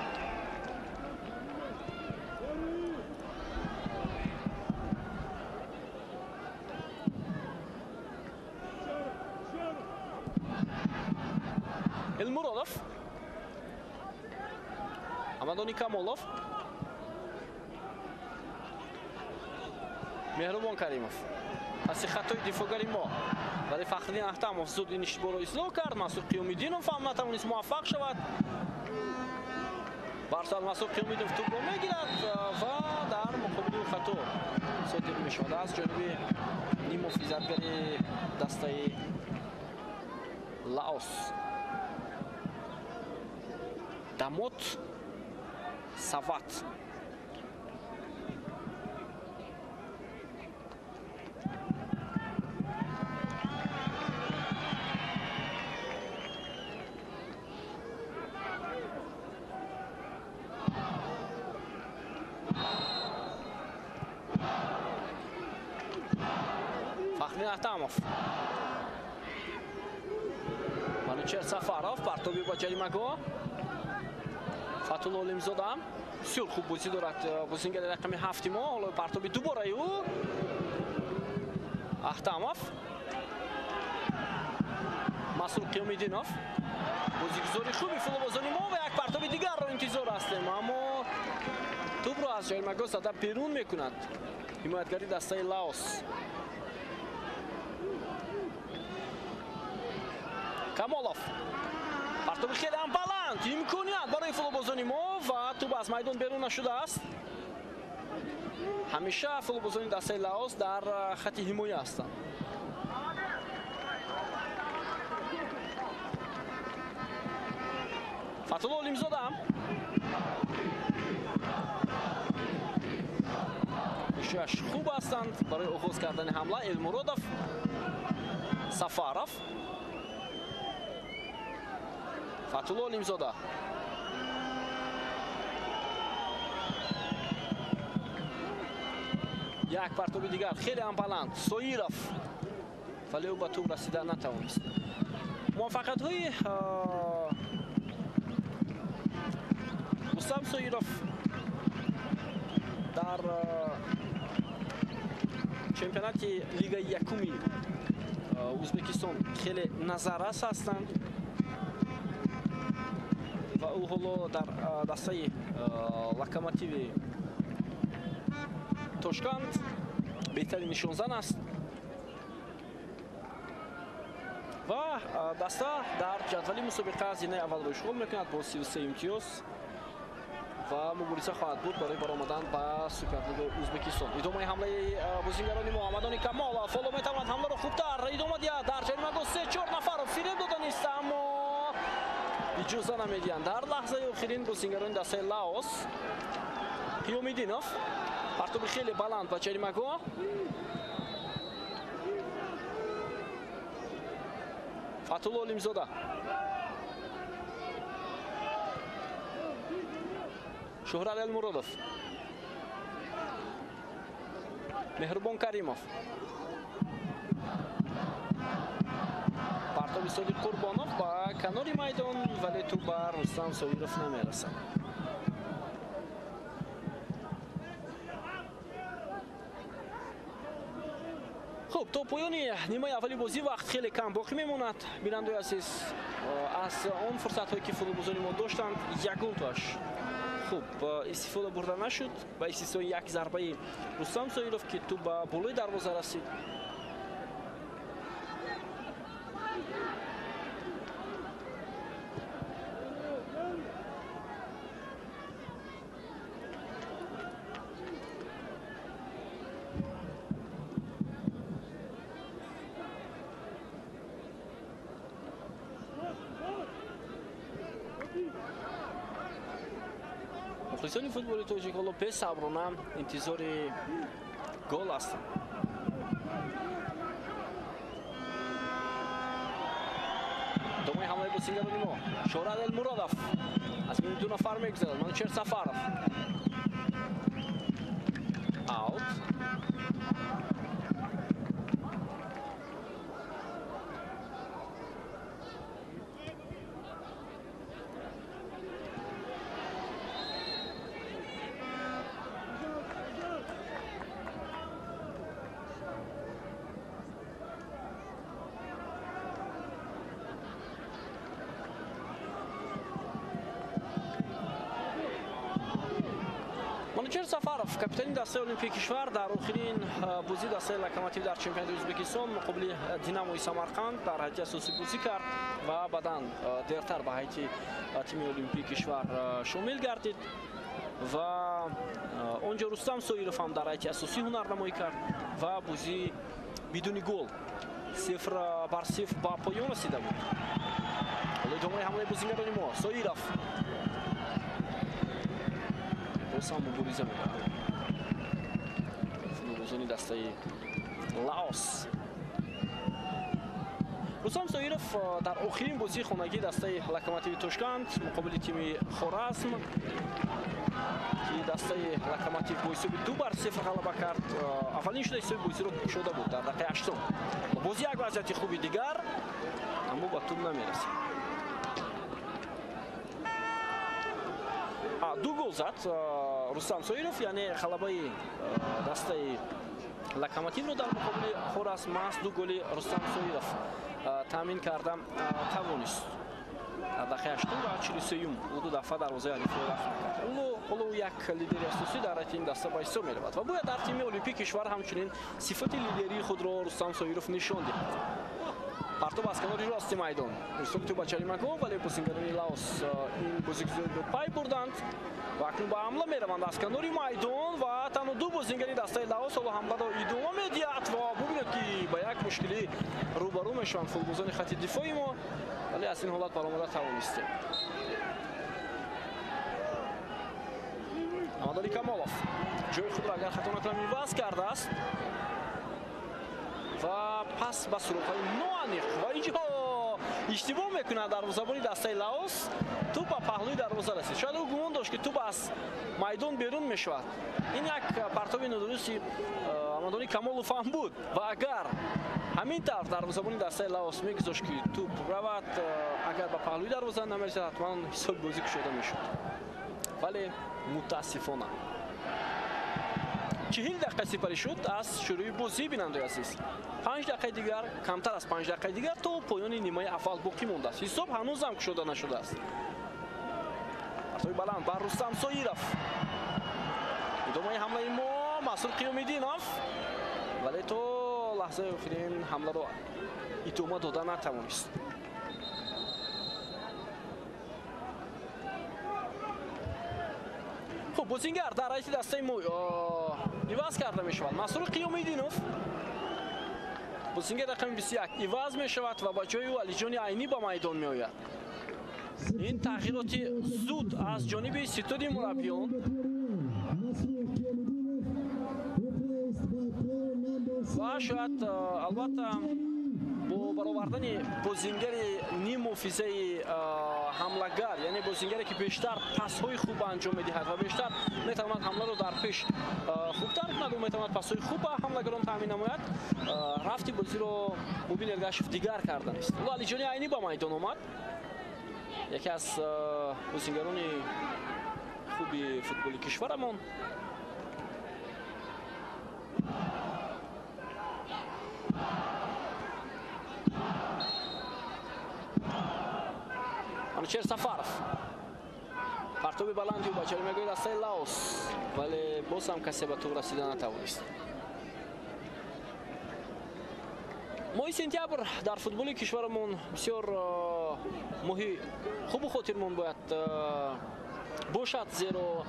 Элмуродов, Аҳмадони Камолов, Меҳрубон Каримов. Паси хатои дифоъгари мо, вале Фахриддин Аҳтамов зуд ин иштибоҳро ислоҳ кард. Мансур Қиёмиддинов ҳам натавонист муваффақ шавад. Барсал Мансур Қиёмиддинов тӯбро мегирад ва дар муқобили ӯ хато содир мешавад аз ҷониби ниммуҳофизатгари дастаи Лаос. Дамот Сават. Фахриддин Аҳтамов, Манучер Сафаров, партоби ба ҷаримагоҳ. Фатҳулло Олимзода бисёр хуб бозӣ дорад бозингари рақами 7 мо. Ҳоло партоби дубораи ӯ. Аҳтамов, Масур Қиёмиддинов, бозигузори хуби футболбозони мо ва як партоби дигарро интизор ҳастем, аммо тӯбро аз ҷаримагоҳ зада берун мекунад ҳимоятгари дастаи Лаос. Камолов, партоби хеле ҳам баланд, имконият барои футболбозони мо ва тӯб аз майдон берун нашудааст. Ҳамеша футболбозони дастаи Лаос дар хати ҳимоя ҳастанд. Фатҳулло Олимзода кӯшишаш хуб ҳастанд барои оғоз кардани ҳамла. Элмуродов, Сафаров, Фатҳулло Олимзода. Як партоби дигар хеле ҳам баланд. Соиров, вале ӯ ба тӯб расида натавонист. Муваффақиятҳои Рустам Соиров дар чемпионати лигаи якуми Ӯзбекистон хеле назаррас ҳастанд ва ӯ ҳоло дар дастаи Локомотиви Тошканд беҳтарин нишонзан аст ва даста дар ҷадвали мусобиқа зинаи аввалро ишғол мекунад бо 33 имтиёз ва мубориза хоҳад буд барои баромадан ба Суперлигаи Ӯзбекистон. Идомаи ҳамлаи бозингарони мо. Аҳмадони Камолов ҳоло метавонад ҳамларо хубтар идома диҳад. Дар ҷаримагоҳ 3-4 нафарро фиреб дода нест, аммо иҷоза намедиҳанд. Дар лаҳзаи охирин бозингарони дастаи Лаос. Қиёмиддинов, партоби хеле баланд ба ҷаримагоҳ. Фатҳулло Олимзода. Шӯҳрат Элмуродов. Меҳрубон Каримов. Партоби Содиқ Қурбонов ба канори майдон, вале тӯп ба Рустам Соиров намерасад. Хуб, то поёни нимаи аввали бозӣ вақт хеле кам боқӣ мемонад. Бинандаи азиз, аз он фурсатҳое ки футболбозони мо доштанд, ягонтоаш хуб истифода бурда нашуд, ба истиснои як зарбаи Рустам Соиров, ки тӯп ба болои дарвоза расид. Мухлисони футболи тоҷик ҳоло бесаброна интизори гол ҳастанд. Идомаи ҳамлаи бозингарони мо. Шоҳрат Элмуродов аз миёни ду нафар мегузарад. Манучер Сафаров. Аут. Манучер Сафаров, капитани дастаи Олимпии кишвар, дар охирин бозии дастаи Локомотив дар чемпионати Ӯзбекистон муқобили Динамои Самарқанд дар ҳайати асосӣ бозӣ кард ва баъдан дертар ба ҳайати тими Олимпии кишвар шомил гардид ва он ҷо Рустам Соиров ҳам дар ҳайати асосӣ ҳунарнамоӣ кард ва бозӣ бидуни гол 0-0 ба поён расида буд. Ҳоло идомаи ҳамлаи бозингарони мо. Соиров боз ҳам мубориза мебарад. Футболбозони дастаи Лаос. Рустам Соиров дар охирин бозии хонагии дастаи Локомотиви Тошканд муқобили тими Хоразм, ки дастаи Локомотив бо ҳисоби 2-0 ғалаба кард, аввалин шуда ҳисоби бозиро кушода буд дар дақиқаи 8. Боз як вазъияти хуби дигар, аммо ба тӯб намерасид. Ду гол зад Рустам Соиров, яъне ғалабаи дастаи Локомотивро дар муқобили Хоразм маҳз ду голи Рустам Соиров таъмин карда тавонист. Дар дақиқаи 8 ва 43 ӯ ду дафъа дарвозаи ҳарифро рафъ кард. Ҳоло як лидери асосӣ дар ҳайати ин даста ба ҳисоб меравад ва бояд дар тими Олимпии кишвар ҳамчунин сифати лидерии худро Рустам Соиров нишон диҳад. Партоб аз канори рости майдон. Ирсоли тӯб ба чаримагоҳ, вале бозингарони Лаос ин бозигузориро пай бурданд ва акнун ба ҳамла мераванд аз канори майдон ва танҳо ду бозингари дастаи Лаос ҳоло ҳамларо идома медиҳад ва бубинед, ки ба як мушкилӣ рӯбарӯ мешаванд футболбозони хати дифои мо, вале аз ин ҳолат баромада тавонистем. Амадали Камолов ҷои худро, агар хато накунам, иваз кардааст ва пас ба суроғҳои ноаниқ ва инҷо иштибоҳ мекунад дарвозабони дастаи Лаос. Тӯп ба паҳлӯи дарвоза расид. Шояд ӯ гумон дошт, ки тӯп аз майдон берун мешавад. Ин як партоби нодурусти Амадони Камолов ҳам буд ва агар ҳамин тавр дарвозабони дастаи Лаос мегузошт, ки тӯп равад, агар ба паҳлӯи дарвоза намерасид, ҳатман ҳисоби бозӣ кушода мешуд. Вале мутаассифона 40 дақиқа сипарӣ шуд аз шурӯи бозӣ, бинандаи азиз. 5 дақиқаи дигар, камтар аз 5 дақиқаи дигар то поёни нимаи аввал боқӣ мондааст. Ҳисоб ҳанӯзам кушода нашудааст. Партоби баланд бар Рустам Соиров. Идомаи ҳамлаи мо Масрур Қиёмиддинов, вале то лаҳзаи охирин ҳамларо идома дода натавонист. Хуб, бозингар дар ҳайати дастаи мо иваз карда мешавад. Масрур Қиёмиддинов, бозингар рақами 21 иваз мешавад ва ба ҷои ӯ Алиҷони Айнӣ ба майдон меояд. Ин тағйироти зуд аз ҷониби ситоди мураббиён. Ва шояд, албатта, Бо баровардани бозингари ниммуҳофизаи ҳамлагар, яъне бозингаре ки бештар пасҳои хуб анҷом медиҳад ва бештар метавонад ҳамларо дар пеш хубтар кунад, ӯ метавонад пасҳои хуб ба ҳамлагарон таъмин намояд. Рафти бозиро Мубин Эргашев дигар карданист. Ҳоло Алиҷони Айнӣ ба майдон омад, яке аз бозингарони хуби футболи кишварамон. Манучер Сафаров, партоби баланди ӯ ба ҷаримагоҳи дастаи Лаос, вале боз ҳам касе ба тӯб расида натавонист. Моҳи сентябр дар футболи кишварамон бисёр моҳи хубу хотирмон бояд бошад, зеро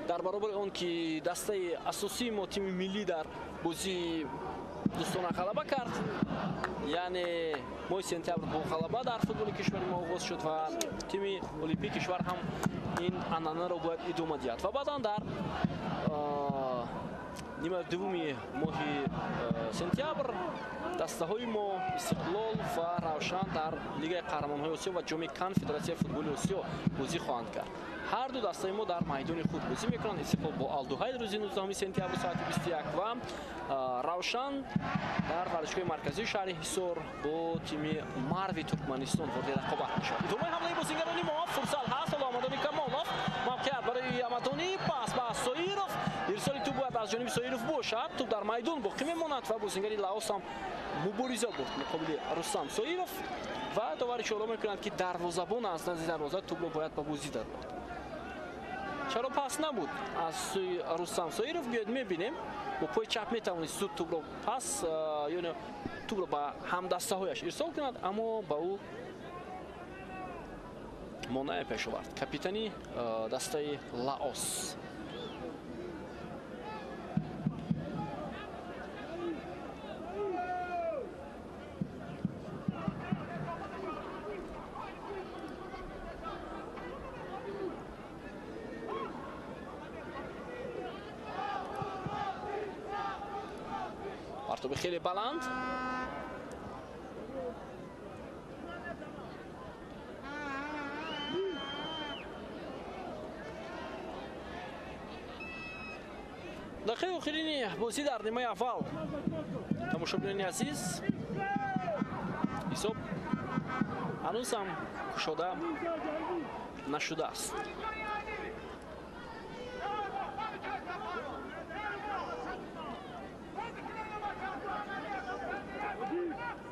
дар баробари он ки дастаи асосии мо тими миллӣ дар бозии дӯстона ғалаба кард, яъне моҳи сентябр бо ғалаба дар футболи кишвари мо оғоз шуд ва тими олимпии кишвар ҳам ин анъанаро бояд идома диҳад. Ва баъдан дар нимаи дуввуми моҳи сентябр дастаҳои мо Истиқлол ва Равшан дар Лигаи қаҳрамонҳои Осиё ва Ҷоми Конфедератсияи футболи Осиё бозӣ хоҳанд кард. Ҳар ду дастаи мо дар майдони худ бозӣ мекунанд. Истиқлол бо Алдуҳайд рӯзи 19 сентябр соати 21 ва Равшан дар варзишгоҳи марказии шаҳри Ҳисор бо тими Марви Туркманистон ворди рақобат мешавад. Идомаи ҳамлаи бозингарони мо, фурсат ҳаст. Ҳоло Амадони Камолов, мавқеият барои Амадонӣ, пас ба Соиров. Ирсоли тӯб бояд аз ҷониби Соиров бошад. Тӯб дар майдон боқӣ мемонад ва бозингари Лаос ҳам мубориза бурд муқобили Рустам Соиров ва довар ишора мекунад, ки дарвозабон аз назди дарвоза тӯбро бояд ба бозӣ даровард. Чаро пас набуд аз сӯи Рустам Соиров? Биёед мебинем. Бо пои чап метавонист зуд тӯбро пас, ёне тӯбро ба ҳамдастаҳояш ирсол кунад, аммо ба ӯ монеа пеш овард капитани дастаи Лаос. Партоби хеле баланд. Дақиқаи охирини бозӣ дар нимаи аввал. Тамошобинони азиз, ҳисоб ҳанӯз ҳам кушода нашудааст.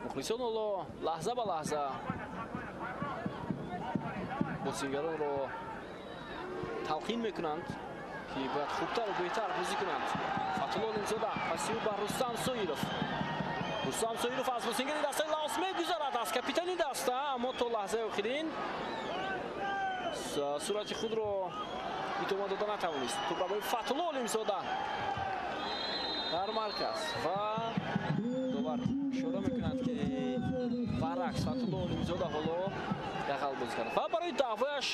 Мухлисон ҳоло лаҳза ба лаҳза бозингаронро талқин мекунанд, ки бояд хубтару беҳтар бозӣ кунанд. Фатҳулло Олимзода паси ӯ ба Рустам Соиров. Рустам Соиров аз бозингари дастаи Лаос мегузарад, аз капитани даста, аммо то лаҳзаи охирин сурати худро идома дода натавонист. Тӯб Фатҳулло Олимзода дар марказ ва довар ишора мекунад, ки баръакс Фатҳулло Олимзода ҳоло дағал бозӣ кард ва барои даъвояш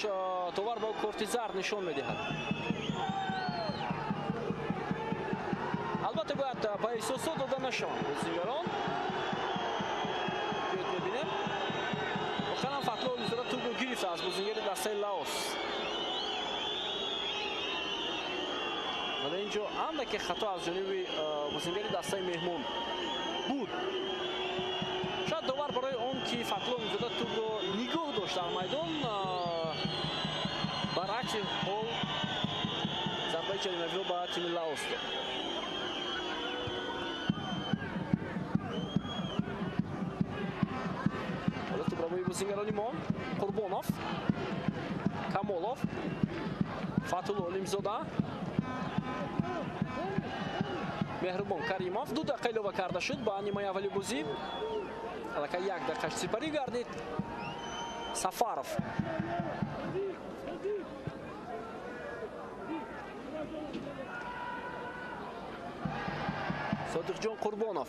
довар ба ӯ корти зард нишон медиҳад. Албатта бояд ба эҳсосот дода нашаванд бозигарон. Биёед мебинем. Воқеан Фатҳулло Олимзода тӯбро гирифт аз бозингари дастаи Лаос. Вале инҷо андаке хато аз ҷониби бозингари дастаи меҳмон буд. Шояд довар барои он ки Фатҳулло Олимзода тӯбро нигоҳ дошт дар майдон, баръакси ҳол зарбаи ҷаримавиро ба тими Лаос дод. Ҳоло тӯбравои бозингарони мо Қурбонов, Камолов, Фатҳулло Олимзода, Меҳрубон Каримов. 2 дақиқа илова карда шуд ба нимаи аввали бозӣ. Аллакай 1 дақиқаш сипарӣ гардид. Сафаров. Содиқҷон Қурбонов.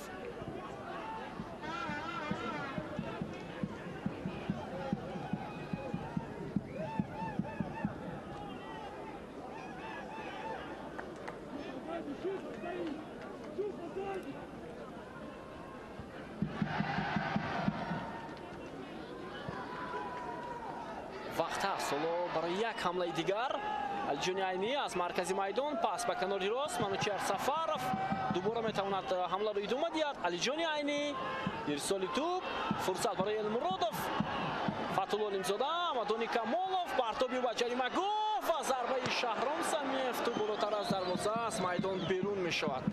Вақт аст ҳоло барои як ҳамлаи дигар. Алиҷони Айнӣ аз маркази майдон пас ба канори рост, Манучеҳр Сафаров дубора метавонад ҳамларо идома диҳад. Алиҷони Айнӣ, ирсоли тӯб, фурсат барои Элмуродов, Фатулло Олимзода, Амадони Камолов, партоби ба ҷаримагоҳ ва зарбаи Шаҳром Самиев, тӯб болотар аз дарвоза аз майдон берун мешавад.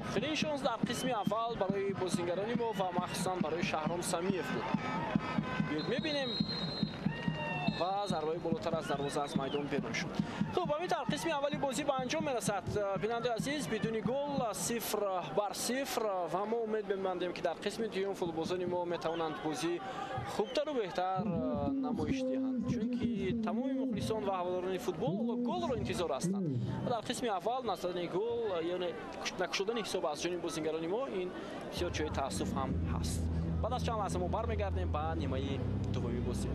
Охирин шонс дар қисми аввал барои бозингарони мо ва махсусан барои Шаҳром Самиев буд. Биёед мебинем ва зарбаи болотар аз дарвоза аз майдон берун шуд. Хуб, ҳамин тавр қисми аввали бозӣ ба анҷом мерасад. Бинандаи азиз, бидуни гол 0-0 ва мо умед мебандем, ки дар қисми дуюм футболбозони мо метавонанд бозӣ хубтару беҳтар намоиш диҳанд, чунки тамоми мухлисон ва ҳаводорони футбол голро интизор ҳастанд. Ва дар қисми аввал назадани гол, яъне накушодани ҳисоб аз ҷониби бозингарони мо, ин бисёр ҷои таассуф ҳам ҳаст. Баъд аз чанд лаҳза мо бармегардем ба нимаи дуввуми бозӣ.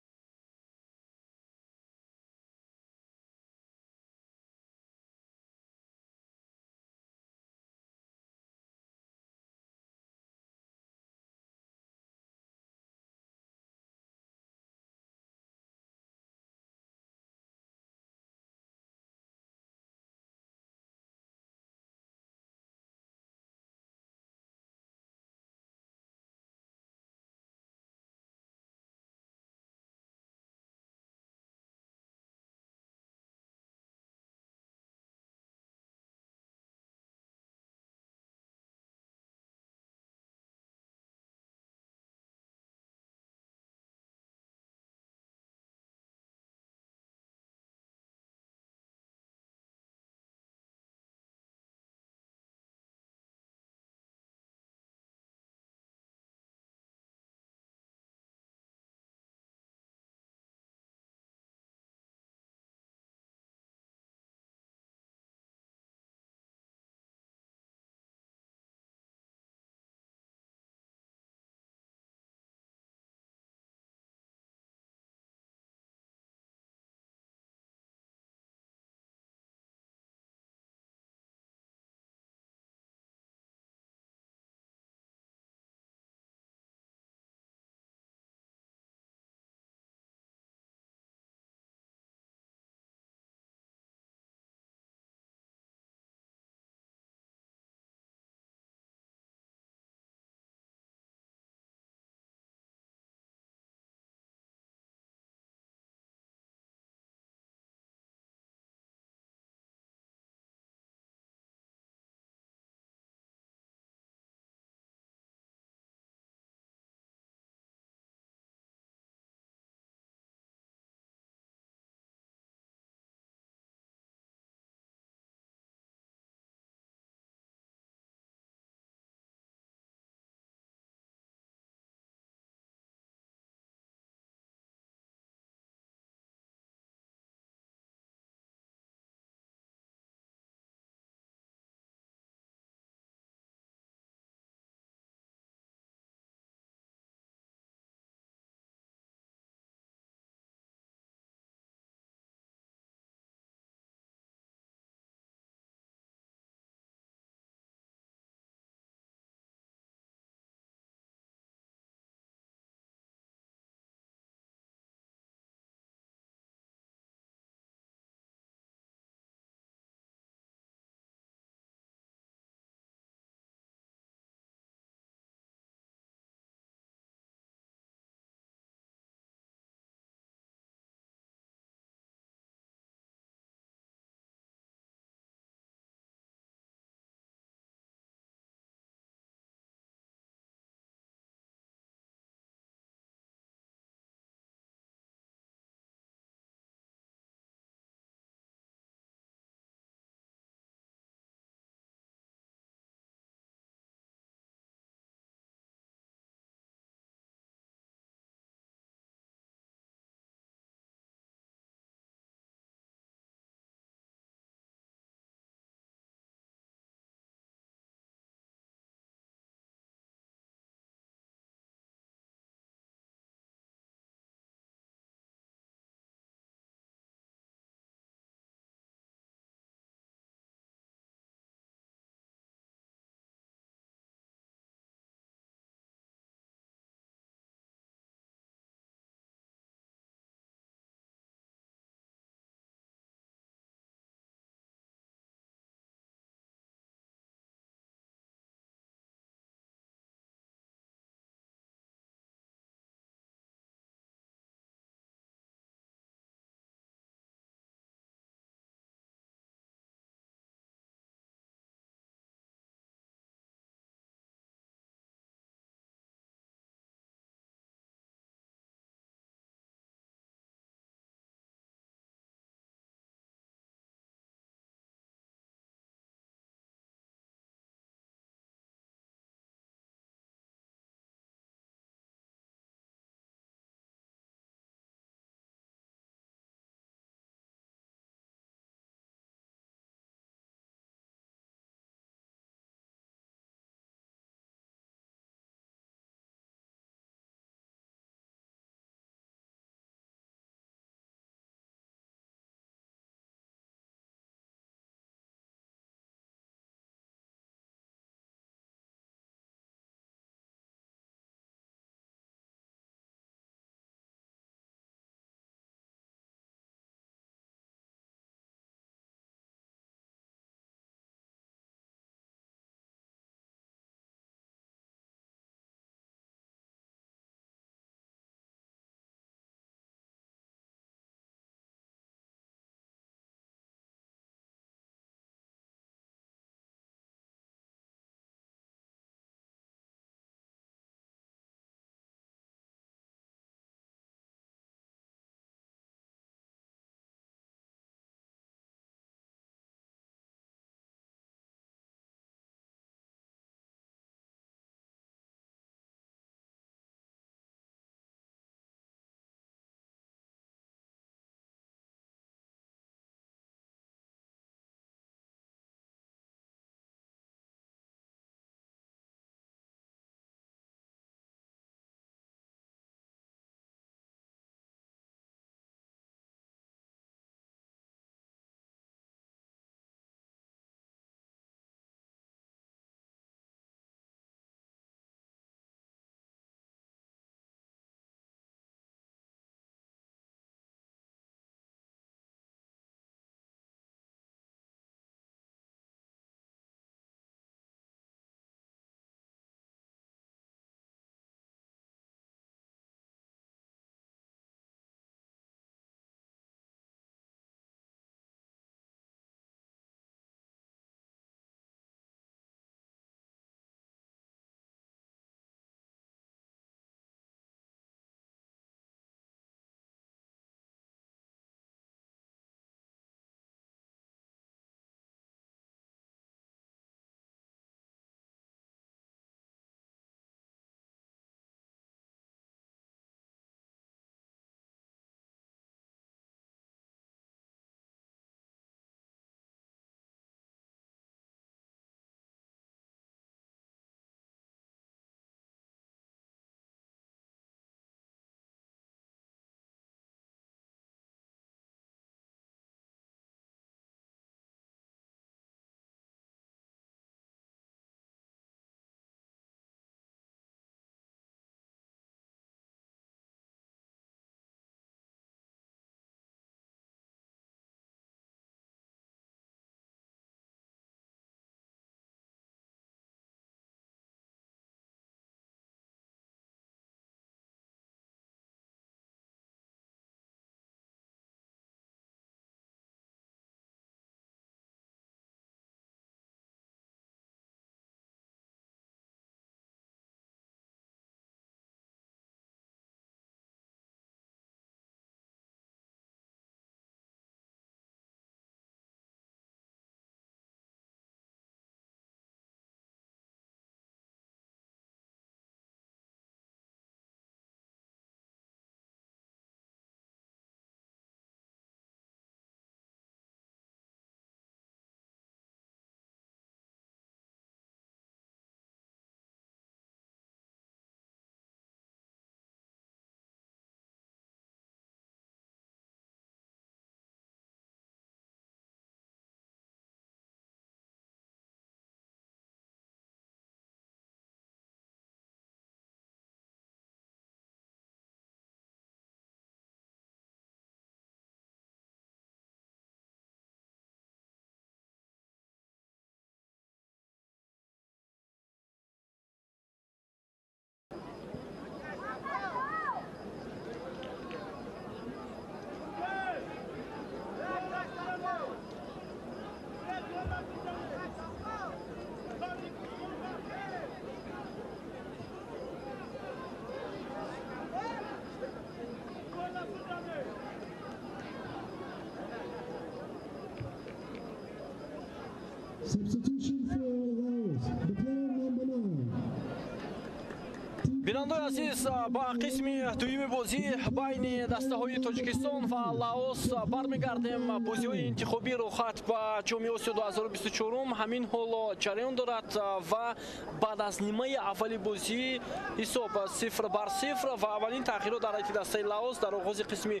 Бинандаи азиз, ба қисми дуюми бозӣ байни дастаҳои Тоҷикистон ва Лаос бармегардем. Бозиҳои интихобӣ рӯхат ба Ҷоми Осиё 2024 ҳамин ҳоло ҷараён дорад ва баъд аз нимаи аввали бозӣ ҳисоб 0-0 ва аввалин тағйирот дар ҳайати дастаи Лаос дар оғози қисми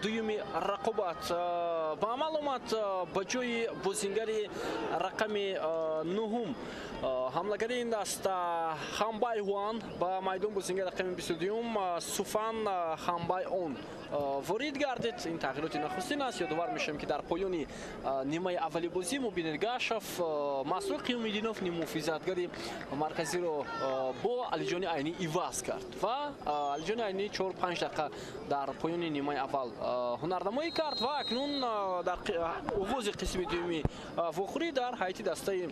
дуюми рақобат ба амал омад. Ба ҷои бозингари рақами нуҳум ҳамлагари ин даста Хамбай Хуан ба майдон бозингари рақами 22 Суфан Хамбай Он ворид гардид. Ин тағйироти нахустин аст. Ёдовар мешавем, ки дар поёни нимаи аввали бозӣ Мубин Эргашев Масрур Қиёмиддинов ниммуҳофизатгари марказиро бо Алиҷони Айнӣ иваз кард ва Алиҷони Айнӣ 4-5 дақиқа дар поёни нимаи аввал ҳунарнамоӣ кард ва акнун дар оғози қисми дуюми вохӯрӣ дар ҳайати дастаи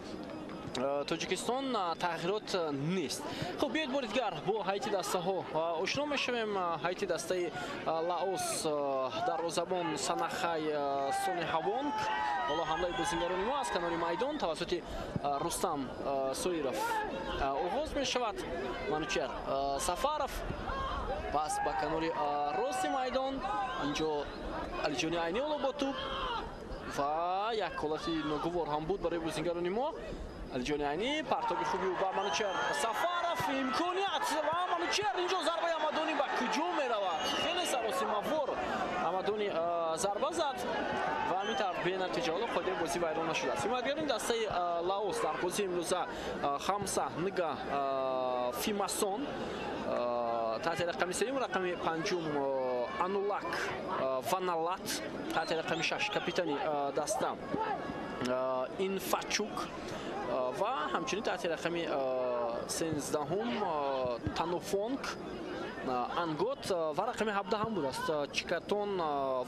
Тоҷикистон тағйирот нест. Хуб, биёед бори дигар бо ҳайати дастаҳо ошно мешавем. Ҳайати дастаи Лаос дарвозабон Санахай Сони Ҳавонг. Ҳоло ҳамлаи бозингарони мо аз канори майдон тавассути Рустам Соиров оғоз мешавад. Манучер Сафаров пас ба канори рости майдон, инҷо Алиҷони Айнӣ ҳоло бо тӯб ва як ҳолати ногувор ҳам буд барои бозингарони мо. Алиҷони Айнӣ партоби хуби ӯ ба Манучер Сафаров, имконият ва Манучер инҷо зарбаи Амадонӣ ба куҷо меравад? Хеле саросимавор Амадонӣ зарба зад ва ҳамин тавр бенатиҷа. Ҳоло қоидаи бозӣ вайрон нашудааст. Ҳимоятгарони дастаи Лаос дар бозии имрӯза Хамса Нига Фимасон таҳти рақами сеюм, рақами панҷум Анулак Ваналат, таҳти рақами шаш капитани даста Инфачук ва ҳамчунин таҳти рақами 13 Танофонг Ангот ва рақами 17 будааст Чикатон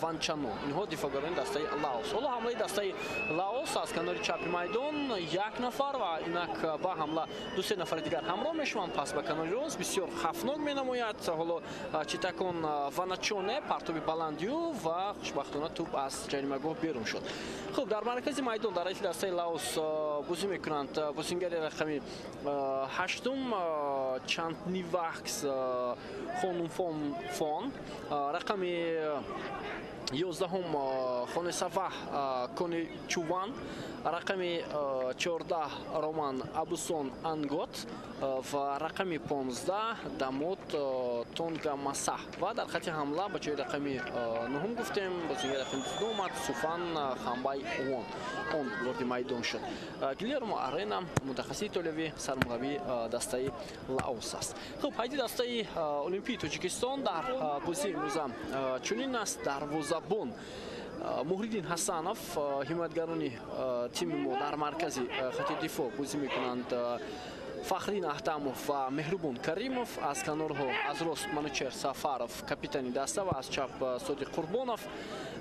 Ванчано. Инҳо дифоъгарони дастаи Лаос. Ҳоло ҳамлаи дастаи Лаос аз канори чапи майдон як нафар ва инак ба ҳамла ду-се нафари дигар ҳамроҳ мешаванд. Пас ба канори рост бисёр хафнок менамояд. Ҳоло Читакон Ваначоне партоби баландию ва хушбахтона тӯб аз ҷаримагоҳ берун шуд. Хуб, дар маркази майдон дар ҳайати дастаи Лаос бозӣ мекунанд бозингари рақами ҳаштум Чантнивакс Хонумфон Фон, рақами 11 Хонесаваҳ Коничуван, рақами 14 Роман Абусон Ангот ва рақами 15 Дамот Тонгамасаҳ. Ва дар хати ҳамла ба ҷои рақами 9 гуфтем бозингари рақами 22 омад Суфан Хамбай Он. Он ворди майдон шуд. Гилермо Арена мутахассиси итолиявӣ сармураббии дастаи Лаос аст. Хуб, ҳайати дастаи Олимпии Тоҷикистон дар бозии имрӯза чунин аст. Дарвозабон Муҳриддин Ҳасанов, ҳимоятгарони тими мо дар маркази хати дифоъ бозӣ мекунанд Фахрин Аҳтамов ва Меҳрубон Каримов, аз канорҳо аз рост Манучер Сафаров капитани даста ва аз чап Содиқ Қурбонов.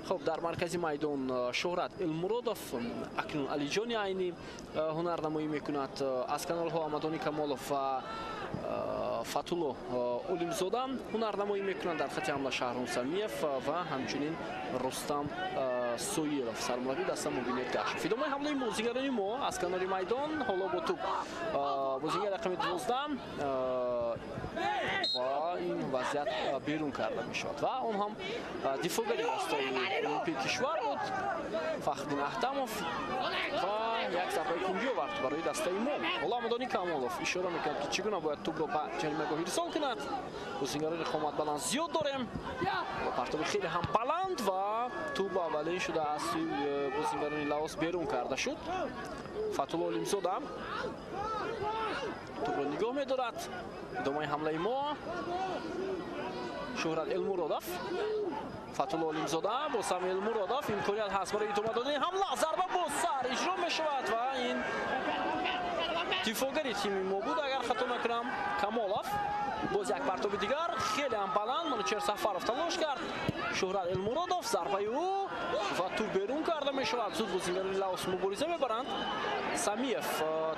Хуб, дар маркази майдон Шӯҳрат Элмуродов, акнун Алиҷони Айнӣ ҳунарнамоӣ мекунад. Аз канорҳо Амадони Камолов ва Фатулло Олимзода ҳунарнамоӣ мекунанд. Дар хати ҳамла Шаҳром Самиев ва ҳамчунин Рустам Соиров, сармураббии даста Мубин Эргашев. Идомаи ҳамлаи бозигарони мо аз канори майдон ҳоло бо тӯб бозигари рақами 12 ва ин вазъият берун карда мешавад ва он ҳам дифоъгари дастаи Олимпии кишвар буд Фахриддин Аҳтамов ва як зарбаи кунҷӣ овард барои дастаи мо. Ҳоло Амадони Камолов ишора мекунад, ки чӣ гуна бояд тӯбро ба ҷаримагоҳ ирсол кунад. Бозигарони қоматбаланд зиёд дорем. Партоби хеле ҳам баланд ва тӯб аввалин шуда аз сӯи бозигарони Лаос берун карда шуд. Фатулло Олимзода тӯбро нигоҳ медорад. Идомаи ҳамлаи мо Шӯҳрат Элмуродов, Фатулло Олимзода бо сами Элмуродов, имконият ҳаст барои идома додани ҳамла. Зарба бо сар иҷро мешавад ва ин дифоъгари тими мо буд, агар хато накунам, Камолов. Боз як партоби дигар хеле ҳам баланд, Манучер Сафаров талош кард. Шӯҳрат Элмуродов, зарбаи ӯ ва тӯб берун карда мешавад. Зуд бозигарони Лаос мубориза мебаранд. Самиев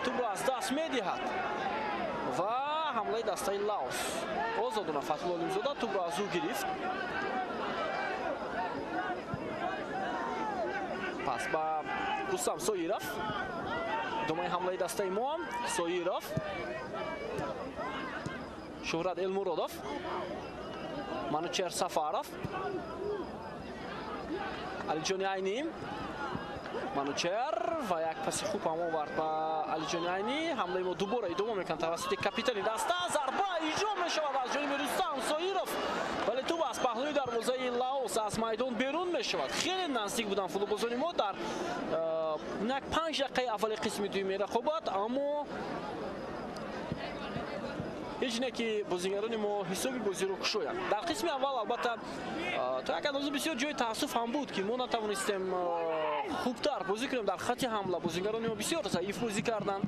тӯбро аз даст медиҳад ва ҳамлаи дастаи Лаос озодона Фатулло Олимзода тӯбро аз ӯ гирифт. Пас ба Рустам Соиров. Идомаи ҳамлаи дастаи мо Соиров, Шуҳрат Элмуродов, Манучер Сафаров, Алиҷони Айнӣ, Манучер ва як паси хуб ҳам овард ба Алиҷони Айнӣ. Ҳамлаи мо дубора идома мекунад тавассути капитани даста. Зарба иҷро мешавад аз ҷониби Рустам Соиров, вале тӯб аз паҳлӯи дарвозаи Лаос аз майдон берун мешавад. Хеле наздик буданд футболбозони мо дар як 5 дақиқаи аввали қисми дуюми рақобат, аммо ҳеҷ не ки бозигарони мо ҳисоби бозиро кушоянд. Дар қисми аввал албатта то як андоза бисёр ҷои таассуф ҳам буд, ки мо натавонистем хубтар бозӣ кунем. Дар хатти ҳамла бозигарони мо бисёр заиф бозӣ карданд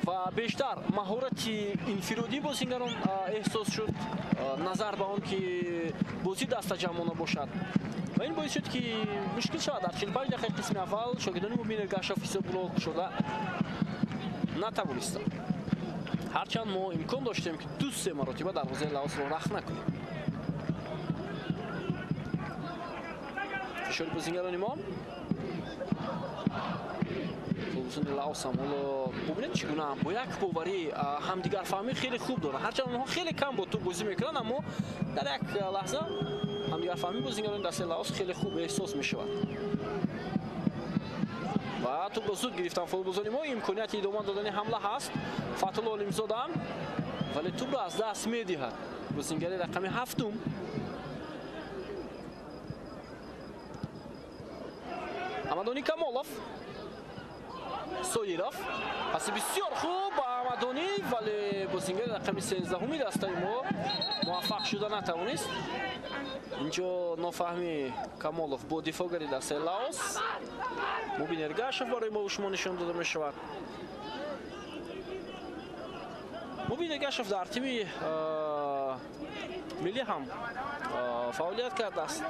ва бештар маҳорати инфиродии бозигарон эҳсос шуд, назар ба он ки бозӣ дастаҷамъона бошад. Ва ин боис шуд, ки мушкил шавад. Дар 45 дақиқаи қисми аввал шогирдони Мубин Эргашев ҳисобро кушода натавонистанд. Ҳарчанд мо имкон доштем, ки 2-3 маротиба дарвозаи Лаосро рахт накунем. Фишори бозигарони мо, футболбозони Лаос ҳам ҳоло бубинед чӣ гуна бо як боварӣ, ҳамдигарфаҳмӣ хеле хуб доранд. Ҳарчанд онҳо хеле кам бо тӯб бозӣ мекунанд, аммо дар як лаҳза ҳамдигарфаҳмии бозигарони дастаи Лаос хеле хуб эҳсос мешавад. Ва тӯбро зуд гирифтан футболбозони мо, имконияти идома додани ҳамла ҳаст. Фатҳулло Олимзода, вале тӯбро аз даст медиҳад бозингари рақами 7. Амадони Камолов, Соиров, паси бисёр хуб ба Амадонӣ, вале бозингари рақами 13-уми дастаи мо муваффақ шуда натавонист. Инҷо нофаҳми Камолов бо дифоъгари дастаи Лаос. Мубин Эргашев барои мо шумо нишон дода мешавад. Мубин Эргашев дар тими миллӣ ҳам фаъолият кардааст.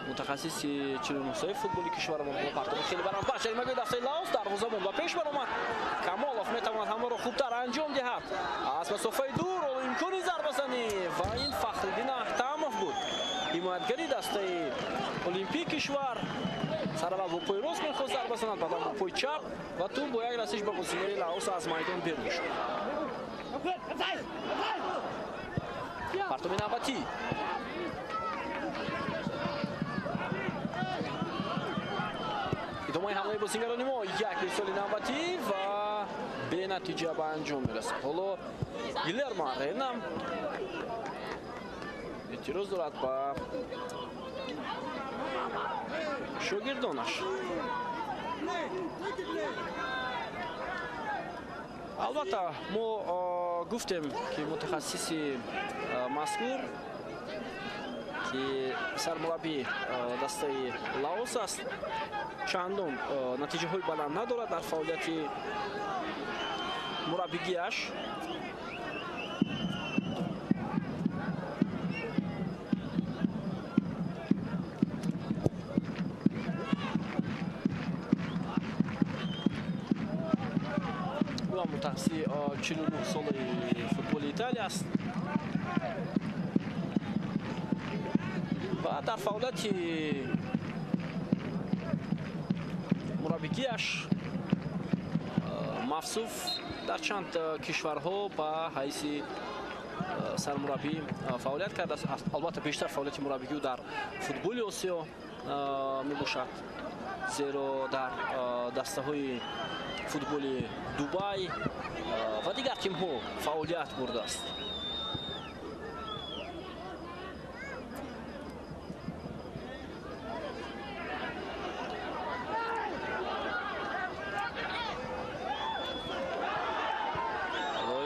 Мутахассиси 49-соли футболи кишварамон бо партови хеле баранд. Ҷаримагоҳи дастаи Лаос, дарвозабон ба пеш баромад. Камолов метавонад ҳамаро хубтар анҷом диҳад. Аз масофаи дур ҳоло имкони зарбазанӣ ва ин Фахриддин Аҳтамов буд, ҳимоятгари дастаи Олимпии кишвар. Сараввал бо пои рост мехост зарба занад, баъдан бо пои чап ва тӯб бо як расиш ба бозигари Лаос аз майдон берун шуд. Партови навбатӣ. Идомаи ҳамлаи бозигарони мо, як ирсоли навбатӣ ва бенатиҷа ба анҷом мерасад. Ҳоло Гилермо Арена эътироз дорад ба шогирдонаш. Албатта мо гуфтем, ки мутахассиси мазкур, ки сармураббии дастаи Лаос аст, чандон натиҷаҳои баланд надорад дар фаъолияти мураббигиаш. Ӯ ҳам мутахассиси 49 солаи футболи Италия аст ва дар фаъолияти мураббигиаш мавсуф дар чанд кишварҳо ба ҳайси сармураббӣ фаъолият кардааст. Албатта бештар фаъолияти мураббигӣ дар футболи Осиё мебошад, зеро дар дастаҳои футболи Дубай ва дигар тимҳо фаъолият бурдааст.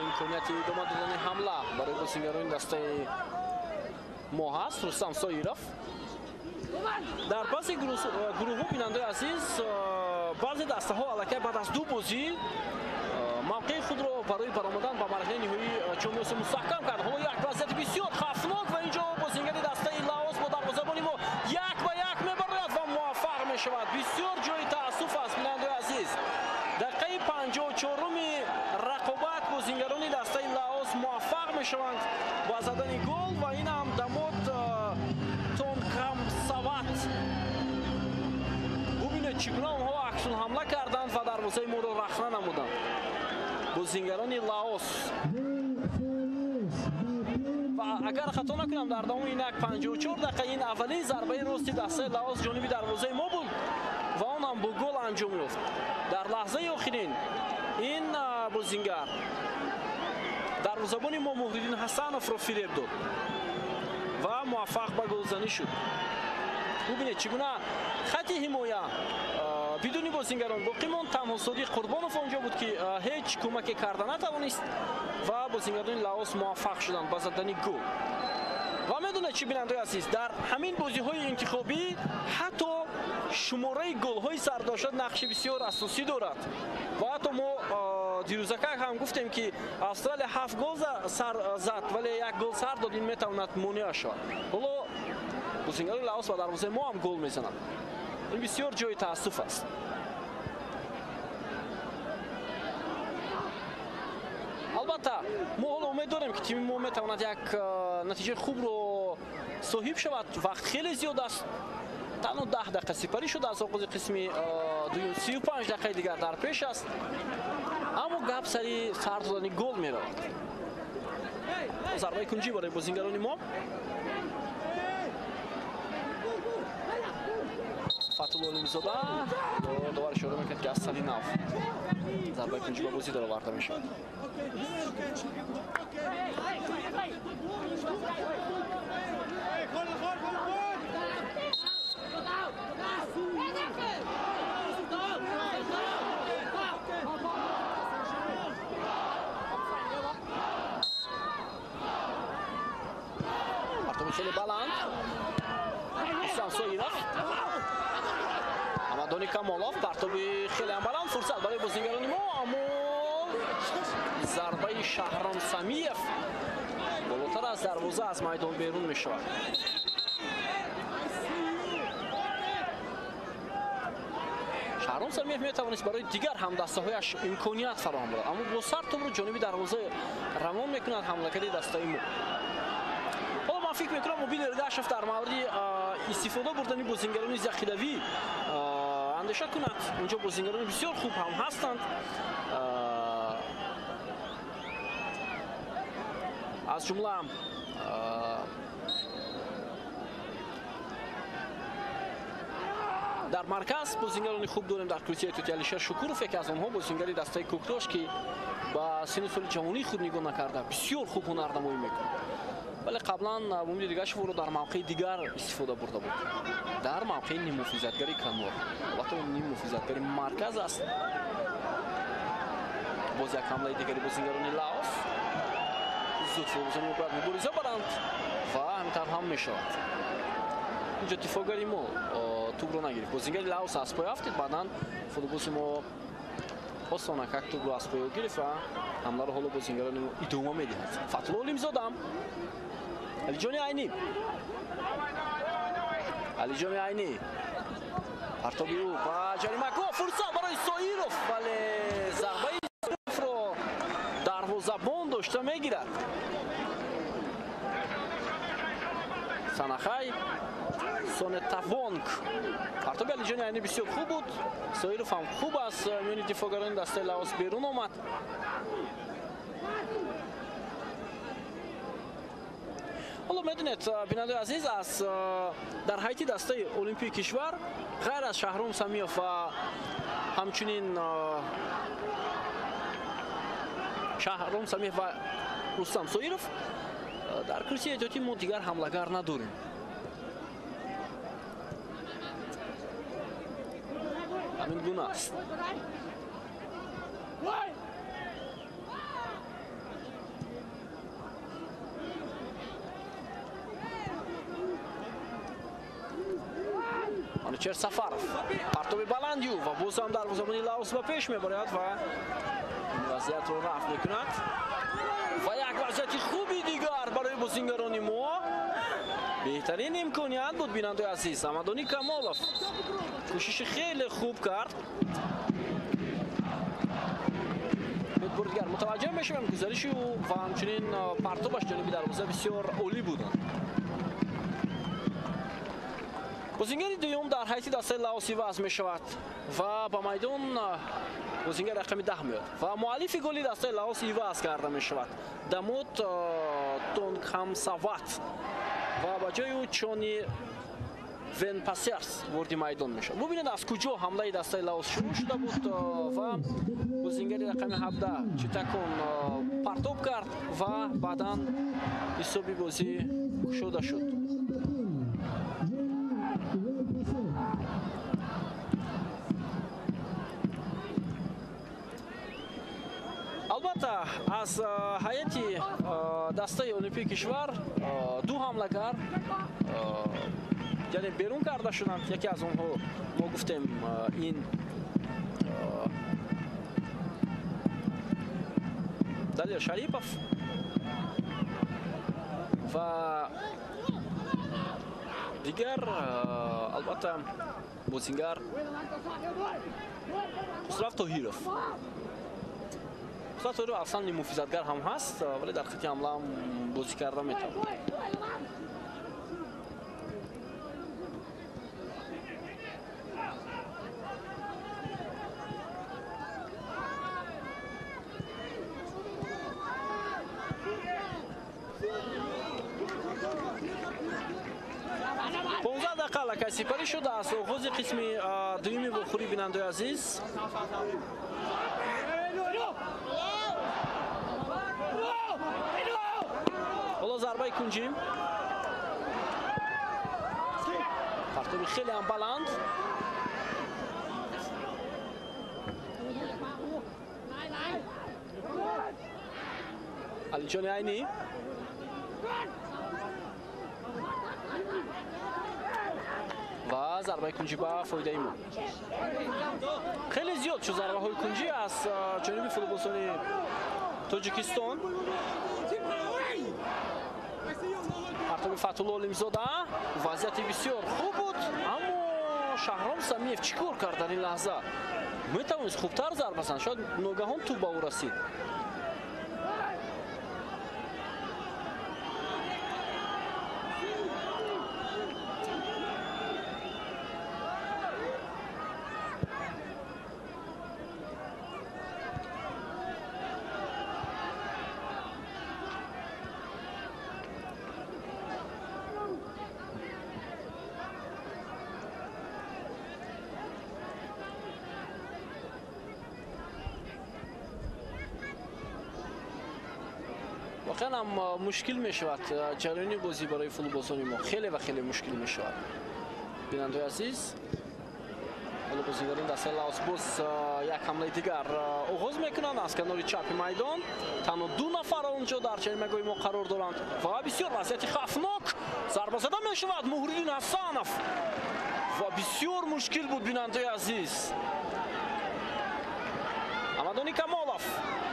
Имконияти идома додани ҳамла барои бозигарони дастаи мо ҳаст. Рустам Соиров. Дар баъзе гурӯҳҳо, бинандаи азиз, баъзе дастаҳо аллакай баъд аз 2 бозӣ мавқеи худро барои баромадан ба марҳилаи ниҳоии ҷоми Осиё мустаҳкам кард. Ҳоло як вазъияти бисёр хавфнок ва инҷо бозингари дастаи Лаос бо дарвозабони мо 1-1 мебарояд ва муваффақ мешавад. Бисёр ҷои таассуф аст, бинандаи азиз. Дақиқаи 54-уми рақобат бозингарони дастаи Лаос муваффақ мешаванд ба задани гол ва ин ҳам дамод Тонкамсават. Бубинед чӣ гуна онҳо Аксулҳамла карданд ва дарвозаи моро рахна намуданд. Бозингарони Лаос. Ва агар хато накунам, дар давоми инак 54 дақиқа ин аввалин зарбаи рости дастаи Лаос ҷониби дарвозаи мо буд ва он ҳам бо гол анҷом ёфт. Дар лаҳзаи охирин ин бозингар дарвозабони мо Муҳриддин Ҳасановро фиреб дод ва муваффақ ба голзанӣ шуд. Бубинед, чӣ гуна хати ҳимоя бидуни бозингарон боқӣ монд. Танҳо Содиқ Қурбонов онҷо буд, ки ҳеҷ кӯмаке карда натавонист ва бозингарони Лаос муваффақ шуданд ба задани гол. Ва медонед чӣ, бинандаои азиз, дар ҳамин бозиҳои интихобӣ ҳатто шумораи голҳои сардошта нақши бисёр асосӣ дорад. Ва ҳатто мо дирӯзакак ҳам гуфтем, ки Австралия 7 гол сар зад, вале як гол сар дод, ин метавонад монеа шавад. Ҳоло бозингарони Лаос ба дарвозаи мо ҳам гол мезананд. Ин бисёр ҷои таассуф аст. Албатта, мо ҳоло умед дорем, ки тими мо метавонад як натиҷаи хубро соҳиб шавад. Вақт хеле зиёд аст. Танҳо 10 дақиқа сипарӣ шуда аз оғози қисми дуюм, 35 дақиқаи дигар дар пеш аст. Аммо гап сари сар додани гол меравад. Зарбаи кунҷӣ барои бозингарони мо. Фатулло Олимзода довар ишора мекард, ки аз сари нав зарбаи кунҷӣ ба бозӣ дароварда мешавад. Партоби хеле баланд. Рустам Соиров. Амадони Камолов, партоби хеле ҳам баланд, фурсат барои бозингарони мо, аммо зарбаи Шаҳром Самиев болотар аз дарвоза аз майдон берун мешавад. Шаҳром Самиев метавонист барои дигар ҳамдастаҳояш имконият фароҳам орад, аммо бо сар тӯбро ҷониби дарвоза равон мекунад ҳамлакари дастаи мо. Ҳоло ман фикр мекунам, Мубин Эргашев дар мавриди истифода бурдани бозингарони захиравӣ андеша кунад. Унҷо бозингарони бисёр хуб ҳам ҳастанд. Аз ҷумла дар марказ бозингарони хуб дорем. Дар курсии эҳтиётӣ Алишер Шукуров яке аз онҳо, бозингари дастаи Кӯктош, ки ба синну соли ҷавонии худ нигоҳ накарда бисёр хуб ҳунарнамоӣ мекунад. Вале қаблан Умиди Эргашев ӯро дар мавқеи дигар истифода бурда буд, дар мавқеи ниммуҳофизатгари канор. Албатта, ӯ ниммуҳофизатгари марказ аст. Боз як ҳамлаи дигари бозингарони Лаос. Зуд футболбозони мо бояд мубориза баранд ва ҳамин тавр ҳам мешавад. Инҷо дифоъгари мо тӯбро нагирифт. Бозингари Лаос аз пой афтид, баъдан футболбози мо осонакак тӯбро аз пой гирифт ва ҳамларо ҳоло бозингарони мо идома медиҳад. Фатулло Олимзода, Алиҷони Айнӣ, Алиҷони Айнӣ, партоби ӯ ба ҷаримагоҳ, фурсат барои Соиров, вале зарбаи Соировро дарвозабон дошта мегирад. Санахай Сонетавонг. Партоби Алиҷони Айнӣ бисёр хуб буд. Соиров ҳам хуб аз миёни дифоъгарони дастаи Лаос берун омад. Ҳоло медонед, бинандаи азиз, аз дар ҳайати дастаи олимпии кишвар ғайр аз Шаҳром Самиев ва ҳамчунин Шаҳром Самиев ва Рустам Соиров дар курсии эҳтиётӣ мо дигар ҳамлагар надорем. Ҳамин гуна аст. Манучер Сафаров, партоби баланди ӯ ва боз ҳам дарвозабони Лаос ба пеш мебарад ва ин вазъиятро рафъ мекунад. Ва як вазъияти хуби дигар барои бозингарони мо. Беҳтарин имконият буд, бинандаи азиз. Амадони Камолов кӯшиши хеле хуб кард. Бори дигар мутаваҷҷеҳ мешавем, гузариши ӯ ва ҳамчунин партобаш ҷониби дарвоза бисёр олӣ буданд. Бозингари дуюм дар ҳайати дастаи Лаос иваз мешавад ва ба майдон бозингар рақами 10 меояд ва муаллифи голи дастаи Лаос иваз карда мешавад. Дамот Тонкамсават ва ба ҷои ӯ Чони Венпасерс ворди майдон мешавад. Бубинед аз куҷо ҳамлаи дастаи Лаос шурӯъ шуда буд ва бозингари рақами 17 Читакон партоб кард ва баъдан ҳисоби бозӣ кушода шуд. Албатта аз ҳайати дастаи Олимпии кишвар ду ҳамлагар яъне берун карда шуданд. Яке аз онҳо мо гуфтем ин Далер Шарипов ва дигар албатта бозингар Хусрав Тоҳиров. Хусрав Тоҳиров аслан муҳофизатгар ҳам ҳаст, вале дар хати ҳамла ҳам бозӣ карда метавонад. Сипарӣ шуда аз оғози қисми дуюми вохӯрӣ, бинандаи азиз. Ҳоло зарбаи кунҷӣ, партоби хеле ҳам баланд. Алиҷони Айнӣ ва зарбаи кунҷӣ ба фоидаи мо. Хеле зиёд шуд зарбаҳои кунҷӣ аз ҷониби футболбозони Тоҷикистон. Партоби Фатулло Олимзода вазъияти бисёр хуб буд, аммо Шаҳром Самиев чӣ кор кард дар ин лаҳза? Метавонист хубтар зарба занад, шояд ногаҳон тӯб ба ӯ расид. Воқеан ҳам мушкил мешавад ҷараёни бозӣ барои футболбозони мо, хеле ва хеле мушкил мешавад. Бинандаои азиз, ҳоло бозигарони дастаи Лаос боз як ҳамлаи дигар оғоз мекунанд аз канори чапи майдон. Танҳо ду нафар онҷо дар ҷаримагоҳи мо қарор доранд ва бисёр вазъияти хавфнок. Зарба зада мешавад Муҳриддин Ҳасанов ва бисёр мушкил буд, бинандаои азиз. Амадони Камолов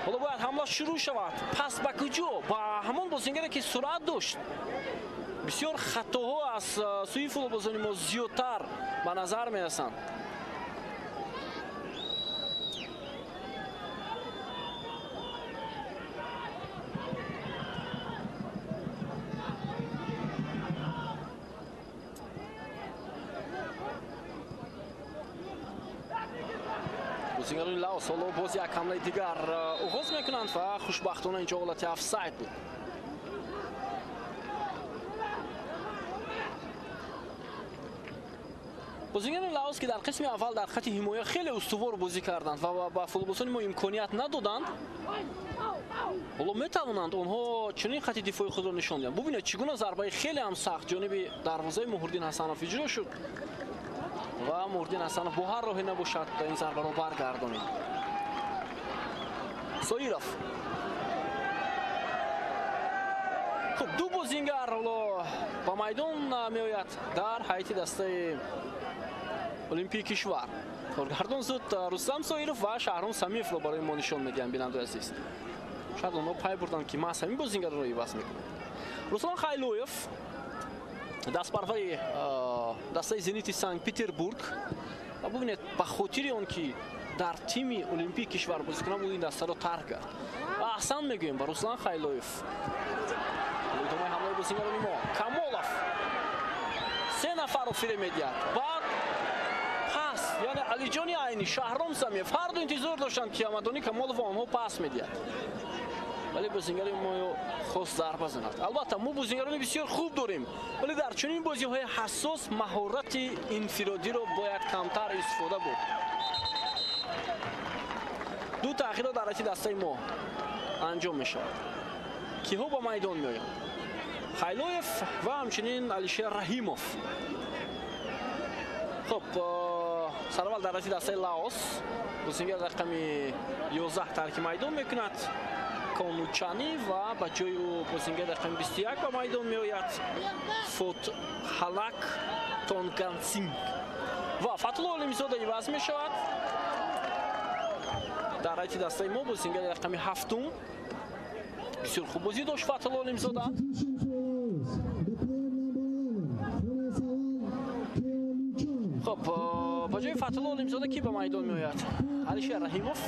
ҳоло бояд ҳамла шурӯъ шавад. Пас ба куҷо? Ба ҳамон бозингаре ки суръат дошт. Бисёр хатоҳо аз сӯи футболбозони мо зиёдтар ба назар мерасанд. Бозингарони Лаос ҳоло боз як ҳамлаи дигар оғоз мекунанд ва хушбахтона инҷо ҳолати офсайд буд. Бозингарони Лаос ки дар қисми аввал дар хати ҳимоя хеле устувор бозӣ карданд ва ба футболбозони мо имконият надоданд, ҳоло метавонанд онҳо чунин хати дифои худро нишон диҳанд. Бубинед чӣ гуна зарбаи хеле ҳам сахт ҷониби дарвозаи Муҳриддин Ҳасанов иҷро шуд ва Муҳриддин Ҳасанов бо ҳар роҳе набошад ин зарбаро баргардонид. Соиров. Хуб, ду бозингар ҳоло ба майдон меояд дар ҳайати дастаи Олимпии кишвар. Коргардон зуд Рустам Соиров ва Шаҳром Самиевро барои мо нишон медиҳанд, бинандаои азиз. Шояд онҳо пай бурданд, ки маҳз ҳамин бозингарро иваз мекунанд. Руслан Хайлоев, дастпарвари дастаи Зенити Санкт-Петербург. Ва бубинед, ба хотири он ки дар тими Олимпии кишвар бозӣ кунам, ӯ ин дастаро тарк кард. Ва аҳсан мегӯем ба Руслан Хайлоев. Идомаи ҳамлаи бозингарони мо. Камолов. Се нафарро фиреб медиҳад. Баъд пас, яъне Алиҷони Айнӣ, Шаҳром Самиев ҳар ду интизор доштанд, ки Амадони Камолов онҳо пас медиҳад. Вале бозингари мо хост зарба занад. Албатта мо бозингарони бисёр хуб дорем, вале дар чунин бозиҳои ҳассос маҳорати инфиродиро бояд камтар истифода бурд. Ду таъхирро дар ҳайати дастаи мо анҷом мешавад. Киҳо ба майдон меоянд? Хайлоев ва ҳамчунин Алишер Раҳимов. Хуб, сараввал дар ҳайати дастаи Лаос бозингар рақами 11 тарки майдон мекунад. Конучани ва ба ҷои ӯ бозингар рақами 21 ба майдон меояд. Фотхалак Тонгансинг ва Фатулло Олимзода иваз мешавад. Дар ҳайати дастаи мо бозингари рақами 7 бисёр хуб бозӣ дошт Фатулло Олимзода. Хуб, ба ҷои Фатулло Олимзода ки ба майдон меояд? Алишер Раҳимов.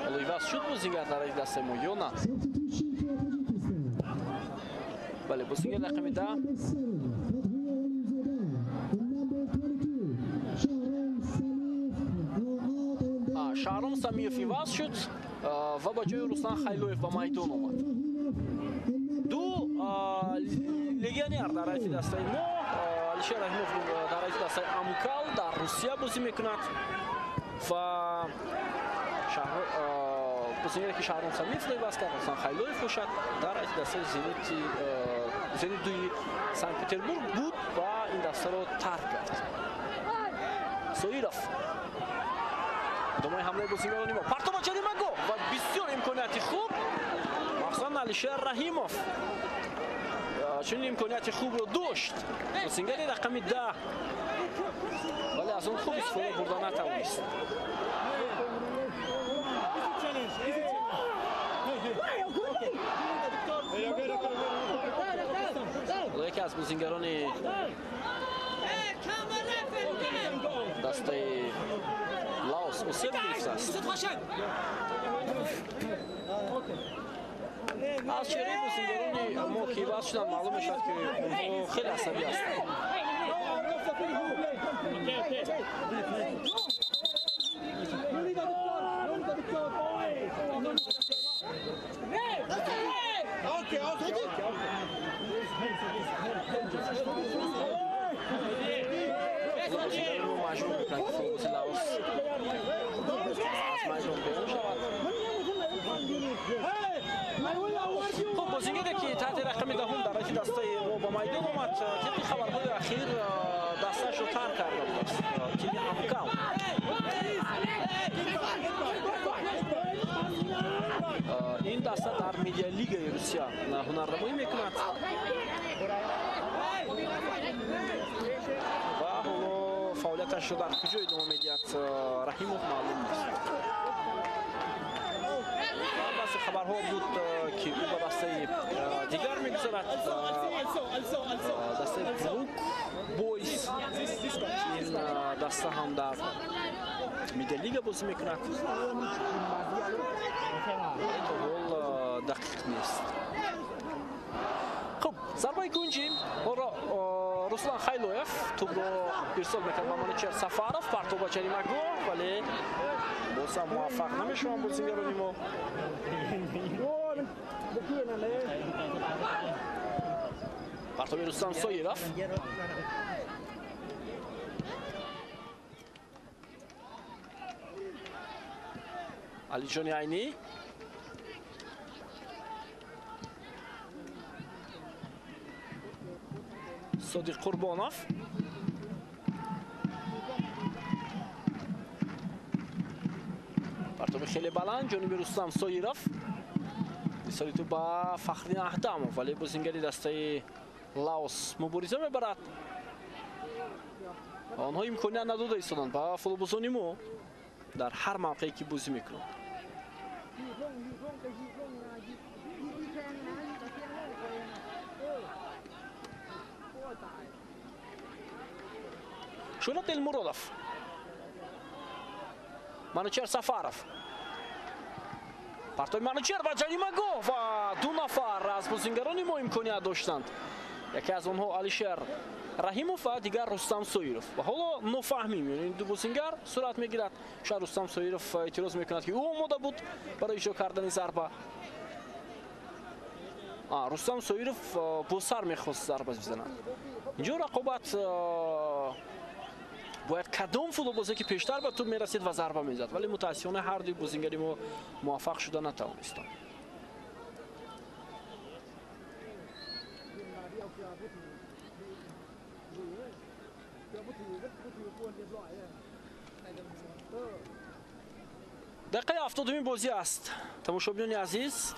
Ҳоло иваз шуд бозингар дар ҳайати дастаи мо ё на? Бале, бозингар рақами 10 Шаҳром Самиев иваз шуд ва ба ҷои Руслан Хайлоев ба майдон омад. Ду легионер дар ҳайати дастаи мо. Алишер Раҳимов дар ҳайати дастаи Амкал дар Русия бозӣ мекунад ва бозингаре ки Шаҳром Самиевро иваз кард, Руслан Хайлоев бошад, дар ҳайати дастаи Зенит дуи Санкт-Петербург буд ва ин дастаро тарк кард. Соиров идомаи ҳамлаи бозингарони мо. Партоба ҷаримагоҳ ва бисёр имконияти хуб, махсусан Алишер Раҳимов чунин имконияти хубро дошт. Бозингари рақами 10, вале аз он хуб истифода бурда натавонист. Яке аз бозингарони дастаи Лаос осеб гирифтааст. Аз чеҳраи бозингарони мо ки иваз шуданд маълум мешавад, ки онҳо хеле асабӣ ҳастанд. Бозингарони мо маҷбур мекунанд, ки футболбози Лаос аз майдон берун шавад. Хуб, бозингаре ки таҳти рақами 10 дар ҳайати дастаи мо ба майдон омад, тибқи хабарҳои ахир дастаашро тарк карда будааст, тими Амкал. Ин даста дар медиалигаи Русия ҳунарнамоӣ мекунад ва ҳоло фаъолияташро дар куҷо идома медиҳад Раҳимов маълум нест. Баъзе хабарҳо буд, ки ӯ ба дастаи дигар мегузарад, дастаи Брук Бойс. Ин даста ҳам дар медиалига бозӣ мекунад, то ҳол дақиқ нест. Хуб, зарбаи кунҷи ҳоло Руслан Хайлоев тӯбро ирсол мекард ба Манучер Сафаров, партоб ба ҷаримагоҳ, вале боз ҳам муваффақ намешаванд бозингарони мо. Партоби Рустам Соиров. Алиҷони Айнӣ. Содиқ Қурбонов. Партоби хеле баланд ҷониби Рустам Соиров. Ирсоли тӯб ба Фахриддин Аҳдамов, вале бозингари дастаи Лаос мубориза мебарад. Онҳо имконият надода истоданд ба футболбозони мо дар ҳар мавқее ки бозӣ мекунанд. Шӯрат Элмуродов, Манучер Сафаров. Партои Манучер ба ҷаримагоҳ ва ду нафар аз бозингарони мо имконият доштанд. Яке аз онҳо Алишер Раҳимов ва дигар Рустам Соиров. Ва ҳоло нофаҳмӣ миёни ду бозингар сурат мегирад. Шояд Рустам Соиров эътироз мекунад, ки ӯ омода буд барои иҷро кардани зарба. Рустам Соиров бо сар мехост зарба бизанад. Инҷо рақобат бояд кадом футболбозе ки пештар ба туп мерасид ва зарба мезад, вале мутаассифона ҳар дуи бозингари мо муваффақ шуда натавонистанд. Дақиқаи 70-уми бозӣ аст. Тамошобинони азиз,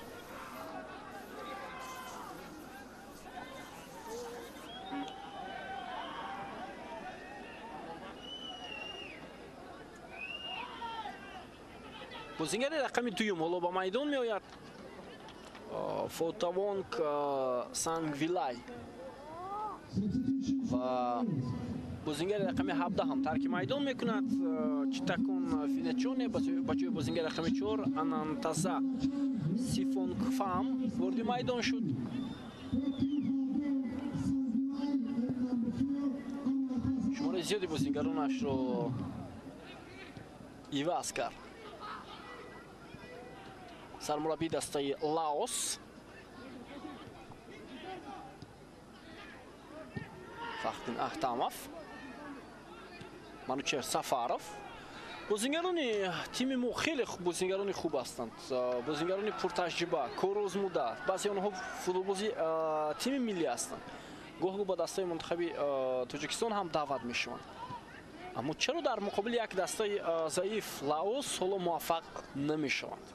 бозингари рақами дуюм ҳоло ба майдон меояд. Фотавонг Сангвилай ва бозингари рақами 17 ҳам тарки майдон мекунад. Читакон Финечоне ба ҷои бозингари рақами 4 Анантаза Сифонгфам вориди майдон шуд. Шумораи зиёди бозингаронашро иваз кард. Сармураббии дастаи Лаос Фахриддин Ахтамов, Манучер Сафаров. Бозингарони тими мо хеле бозингарони хуб ҳастанд, бозингарони пуртаҷриба, корозмуда. Баъзе онҳо футболбози тими миллӣ ҳастанд. Гоҳ-гоҳ ба дастаи мунтахаби Тоҷикистон ҳам даъват мешаванд. Аммо чаро дар муқобили як дастаи заиф Лаос ҳоло муваффақ намешаванд?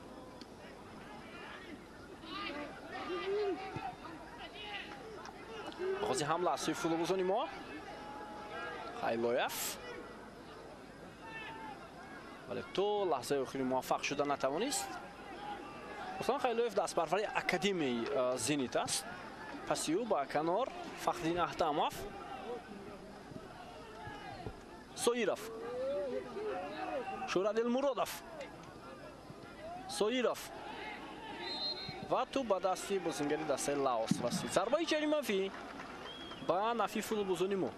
Оғози ҳамла аз сӯи футболбозони мо. Хайлоев, вале то лаҳзаи охири муваффақ шуда натавонист. Руслан Хайлоев дастпарвари академияи Зенит аст. Паси ӯ ба канор Фахриддин Ахтамов, Соиров, Шӯрадил Муродов, Соиров ва тӯп ба дасти бозингари дастаи Лаос расид. Зарбаи ҷаримавӣ ба нафи футболбозони мо.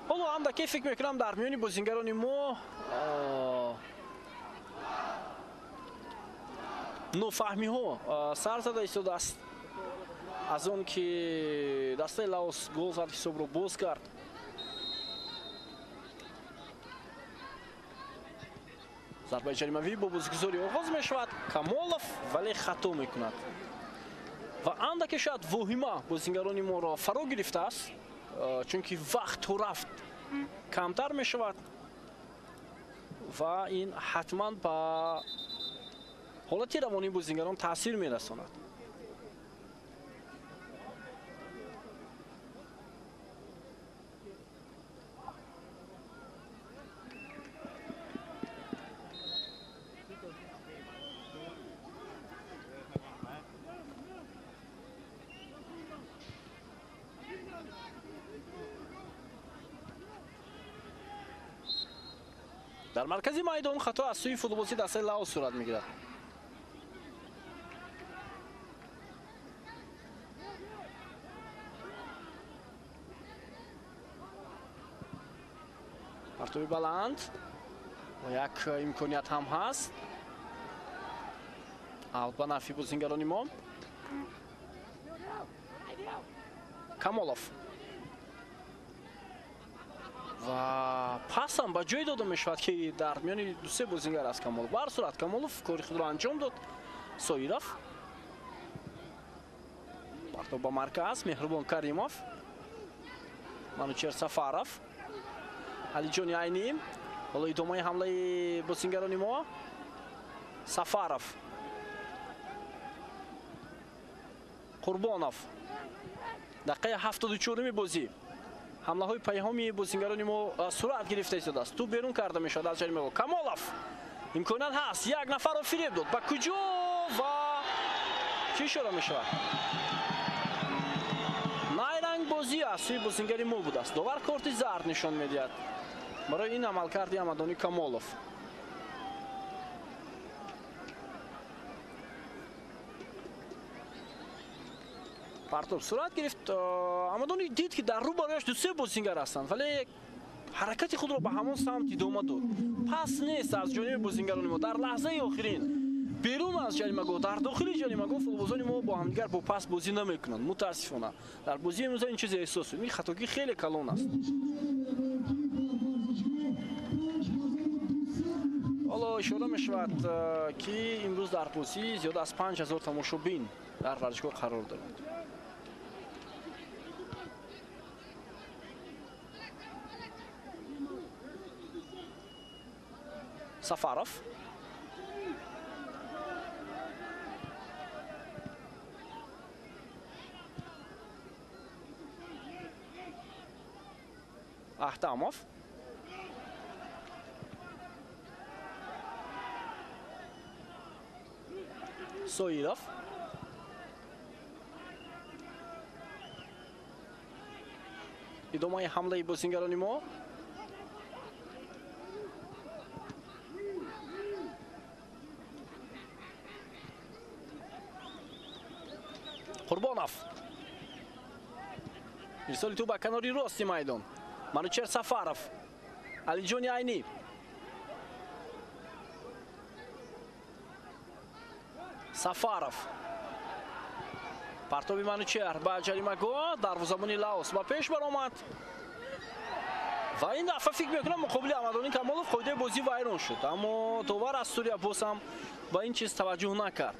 Ҳоло андаке фикр мекунам дар миёни бозингарони мо нофаҳмиҳо сар зада истодааст аз он ки дастаи Лаос гол зад, ҳисобро боз кард. Зарбаи ҷаримавӣ бо бозигузорӣ оғоз мешавад. Камолов вале хато мекунад ва андаке шояд воҳима бозингарони моро фаро гирифтааст, чунки вақту рафт камтар мешавад ва ин ҳатман ба ҳолати равонии бозингарон таъсир мерасонад. Дар маркази майдон хато аз сӯи футболбози дастаи Лаос сурат мегирад. Партоби баланд ва як имконият ҳам ҳаст. Аут ба нафи бозингарони мо. Камолов ва пасам ба ҷой дода мешавад, ки дар миёни ду-се бозингар аст Камолов. Ба ҳар сурат Камолов кори худро анҷом дод. Соиров партоб ба марказ, Меҳрубон Каримов, Манучер Сафаров, Алиҷони Айнӣ. Ҳоло идомаи ҳамлаи бозингарони мо. Сафаров, Қурбонов. Дақиқаи 74-уми бозӣ. Ҳамлаҳои пайҳоми бозингарони мо сурат гирифта истодааст. Тӯп берун карда мешавад аз ҷаримагоҳ. Камолов Имконият ҳаст, як нафарро фиреб дод. Ба куҷо ва чӣ ишора мешавад? Найрангбозӣ аз сӯи бозингари мо будааст. Довар корти зард нишон медиҳад барои ин амалкарди Амадони Камолов. Партоб сурат гирифт. Амадони дид, ки дар рӯбарояш ду-се бозингар ҳастанд, вале ҳаракати худро ба ҳамон самт идома дод. Пас нест аз ҷониби бозингарони мо. Дар лаҳзаи охирин берун аз ҷаримагоҳ, дар дохили ҷаримагоҳ футболбозони мо бо ҳамдигар бо пас бозӣ намекунанд. Мутаассифона дар бозии имрӯза ин чизе эҳсос шуд. Ин хатогӣ хеле калон аст. Ҳоло ишора мешавад, ки имрӯз дар бозӣ зиёда аз 5000 тамошобин дар варзишгоҳ қарор доранд. Сафаров. Ахтамов. Соиров. Идомаи ҳамлаи бозингарони мо. Қурбонов. Ирсоли тӯб ба канори рости майдон. Манучер Сафаров. Алиҷони Айнӣ. Сафаров. Партоби Манучер ба ҷаримагоҳ, дарвозабони Лаос ба пеш баромад. Ва ин дафъа фикр мекунам муқобили Амадони Камолов қоидаи бозӣ вайрон шуд, аммо довар аз Сурия боз ҳам ба ин чиз таваҷҷӯҳ накард.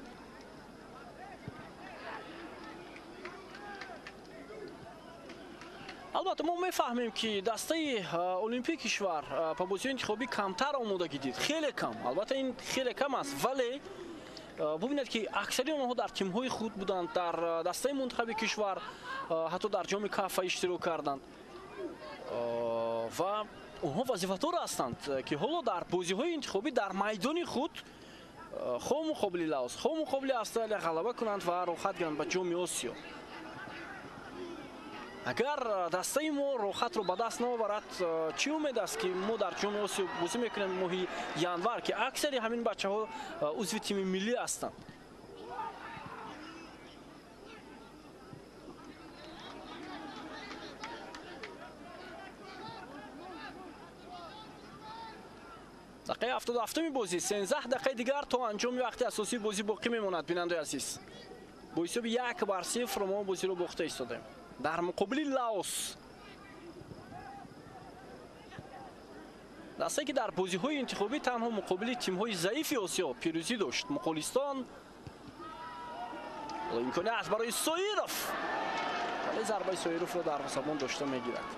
Албатта мо мефаҳмем, ки дастаи Олимпии кишвар ба бозиҳои интихобӣ камтар омодагӣ дид, хеле кам. Албатта ин хеле кам аст, вале бубинед, ки аксари онҳо дар тимҳои худ буданд, дар дастаи мунтахаби кишвар, ҳатто дар ҷоми Кафа иштирок карданд ва онҳо вазифадор ҳастанд, ки ҳоло дар бозиҳои интихобӣ дар майдони худ хоҳ муқобили Лаос, хоҳ муқобили Австралия ғалаба кунанд ва роҳхат гиранд ба ҷоми Осиё. Агар дастаи мо роҳхатро ба даст наоварад, чӣ умед аст, ки мо дар ҷоми Осиё бозӣ мекунем моҳи январ, ки аксари ҳамин бачаҳо узви тими миллӣ ҳастанд. Дақиқаи 77-уми бозӣ, 13 дақиқаи дигар то анҷоми вақти асосии бозӣ боқӣ мемонад. Бинандаи азиз, бо ҳисоби 1-0 мо бозиро бохта истодаем дар муқобили Лаос. Дастае, ки дар бозиҳои интихобӣ танҳо муқобили тимҳои заифи Осиё пирӯзӣ дошт. Муқолистон. Имконият аст барои Соиров, вале зарбаи Соировро дарвозабон дошта мегирад.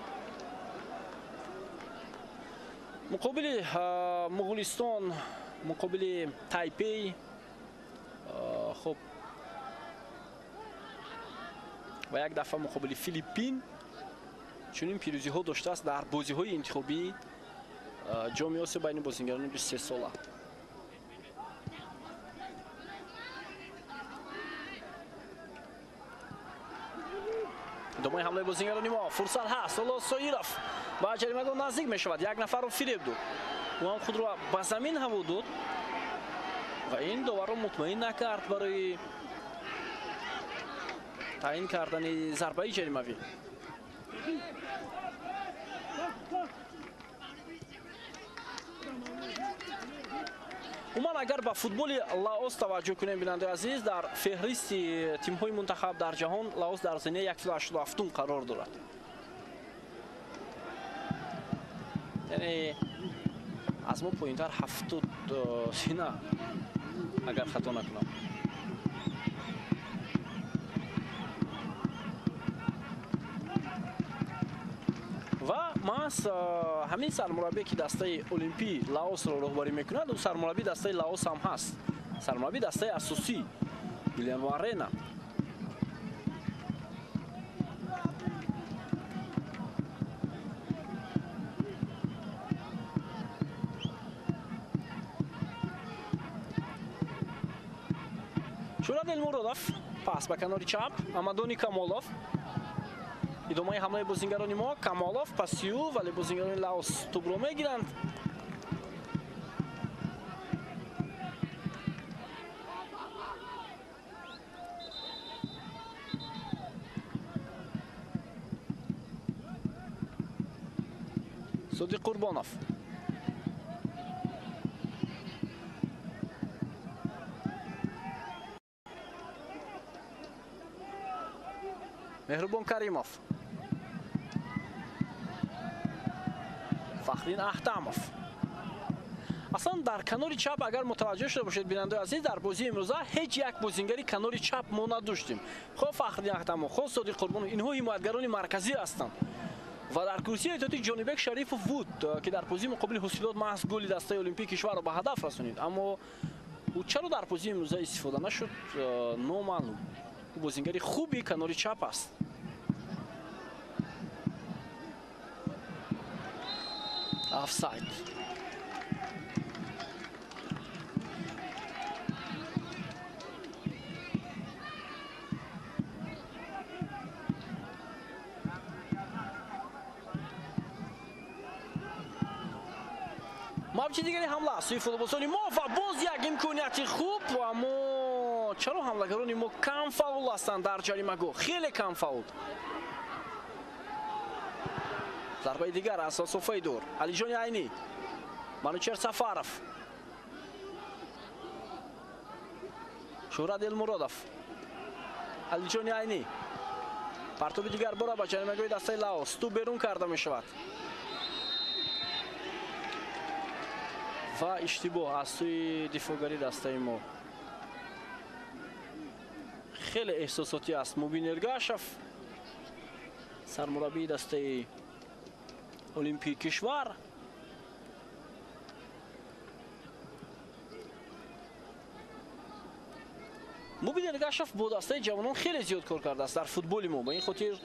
Муқобили Муғулистон, муқобили Тайпей, хуб, ва як дафъа муқобили Филиппин чунин пирӯзиҳо доштааст дар бозиҳои интихобии ҷоми Осиё байни бозингарони 23 сола. Идомаи ҳамлаи бозингарони мо, фурсат ҳаст. Ҳоло Соиров ба ҷаримагоҳ наздик мешавад, як нафарро фиреб дод, ӯ ҳам худро ба замин ҳаво дод ва ин доварро мутмаин накард барои таъин кардани зарбаи ҷаримавӣ. Умуман агар ба футболи Лаос таваҷҷӯҳ кунем, бинандаи азиз, дар феҳристи тимҳои мунтахаб дар ҷаҳон Лаос дар зинаи 187 қарор дорад. Яъне аз мо поинтар 70 зина, агар хато накунам. Ва маҳз ҳамин сармураббие, ки дастаи Олимпии Лаосро роҳбарӣ мекунад, ӯ сармураббии дастаи Лаос ҳам ҳаст, сармураббии дастаи асосӣ Гилермо Арена. Шӯҳрат Элмуродов пас ба канори чап, Амадони Камолов. Идомаи ҳамлаи бозингарони мо, Камолов пасию, вале бозингарони Лаос тӯбро мегиранд. Содиқ Қурбонов. Меҳрубон Каримов. Фахриддин Аҳтамов. Аслан дар канори чап агар мутаваҷҷӯҳ шуда бошед, бинандаи азиз, дар бозии имрӯза ҳеҷ як бозингари канори чап мо надоштем. Хо Фахриддин Аҳтамов, хо Содиқ Қурбонов, инҳо ҳимоятгарони марказӣ ҳастанд. Ва дар курсии эҳтиётӣ Ҷонибек Шарифов буд, ки дар бозии муқобили Ҳосилот маҳз голи дастаи Олимпии кишварро ба ҳадаф расонид. Аммо ӯ чаро дар бозии имрӯза истифода нашуд, номаълум. Ӯ бозингари хуби канори чап аст. Офсайд. Мавҷи дигари ҳамла аз сӯи футболбозони мо ва боз як имконияти хуб, аммо чаро ҳамлагарони мо кам фаъол ҳастанд дар ҷаримагоҳ? Хеле кам фаъол. Зарбаи дигар аз масофаи дур. Алиҷони Айнӣ, Манучер Сафаров, Шӯҳрат Элмуродов, Алиҷони Айнӣ. Партоби дигар бора ба ҷаримагоҳи дастаи Лаос. Тӯб берун карда мешавад. Ва иштибоҳ аз сӯи дифоъгари дастаи мо. Хеле эҳсосотӣ аст Мубин Эргашев, сармураббии дастаи Олимпии кишвар. Мубин Эргашев бо дастаи ҷавонон хеле зиёд кор кардааст дар футболи мо. Ба ин хотир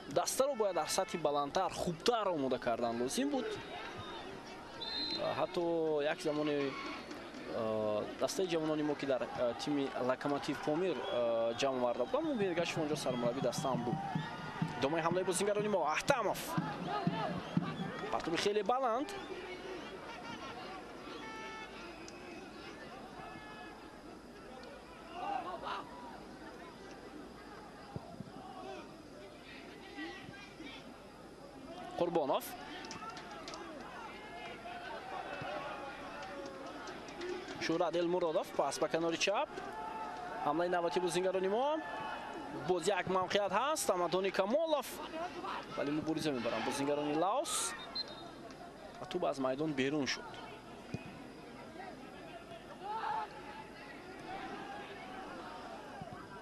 дастаро бояд дар сатҳи баландтар, хубтар омода кардан лозим буд. Ҳатто як замоне дастаи ҷавонони мо, ки дар тими Локомотив Помир ҷамъ оварда буданд, Мубин Эргашев онҷо сармураббии даста ҳам буд. Идомаи ҳамлаи бозингарони мо, Аҳтамов. Партоби хеле баланд. Қурбонов. Шӯҳрат Элмуродов пас ба канори чап. Ҳамлаи навбатии бозингарони мо. Боз як мавқеият ҳаст, Амадони Камолов, вале мубориза мебаранд бозингарони Лаос ва тӯб аз майдон берун шуд.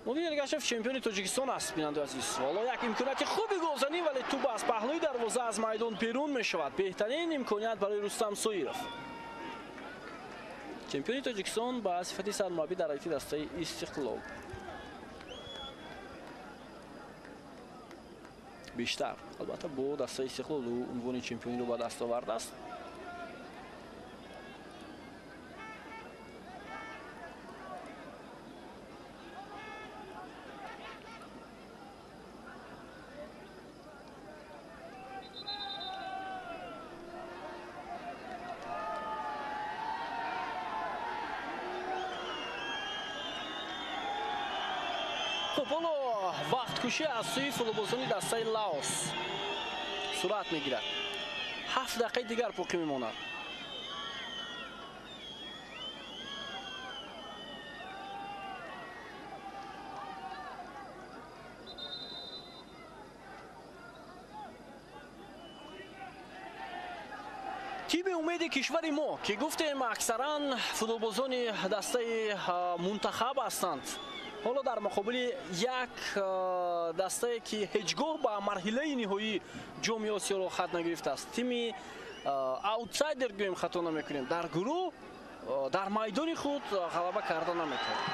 Мубин Эргашев чемпиони Тоҷикистон аст, бинандаи азиз. Ҳоло як имконияти хуби голзанӣ, вале тӯб аз паҳлӯи дарвоза аз майдон берун мешавад. Беҳтарин имконият барои Рустам Соиров, чемпиони Тоҷикистон ба сифати сармураббӣ дар ҳайати дастаи Истиқлол. Бештар албатта бо дастаи Истиқлол ӯ унвони чемпиониро ба даст овардааст. Хуб, ҳоло вақткушӣ аз сӯи футболбозони дастаи Лаос сурат мегирад. 7 дақиқаи дигар боқӣ мемонад. Тими умеди кишвари мо, ки гуфтем аксаран футболбозони дастаи мунтахаб ҳастанд, ҳоло дар муқобили як дастае, ки ҳеҷ гоҳ ба марҳилаи ниҳоии ҷоми Осиёро хат нагирифтааст, тими аутсайдер гӯем хато намекунем, дар гурӯҳ дар майдони худ ғалаба карда наметавонад.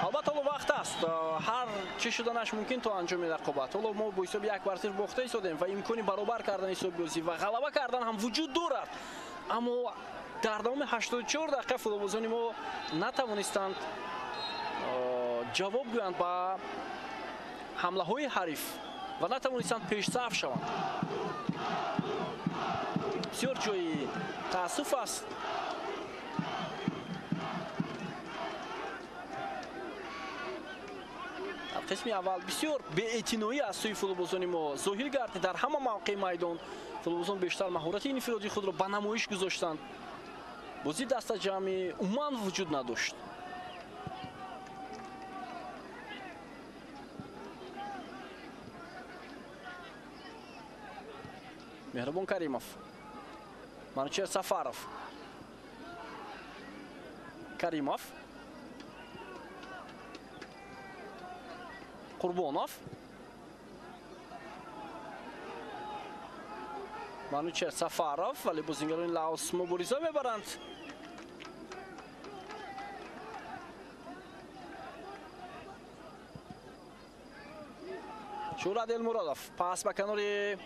Албатта ҳоло вақт аст, ҳар чӣ шуданаш мумкин то анҷоми рақобат. Ҳоло мо бо ҳисоби 1 бар 0 бохта истодем ва имкони баробар кардани ҳисоби бозӣ ва ғалаба кардан ҳам вуҷуд дорад, аммо Дар давоми 84 дақиқа футболбозони мо натавонистанд ҷавоб гӯянд ба ҳамлаҳои ҳариф ва натавонистанд пешсаф шаванд. Бисёр ҷои таассуф аст. Дар қисми аввал бисёр беэътиноӣ аз сӯи футболбозони мо зоҳир гардид. Дар ҳама мавқеи майдон футболбозон бештар маҳорати инфиродии худро ба намоиш гузоштанд. Бозии дастаҷамъӣ умуман вуҷуд надошт. Меҳрубон Каримов, Манучер Сафаров, Каримов, Қурбонов, Манучер Сафаров, вале бозингарони Лаос мубориза мебаранд. Шӯҳрат Элмуродов пас ба канори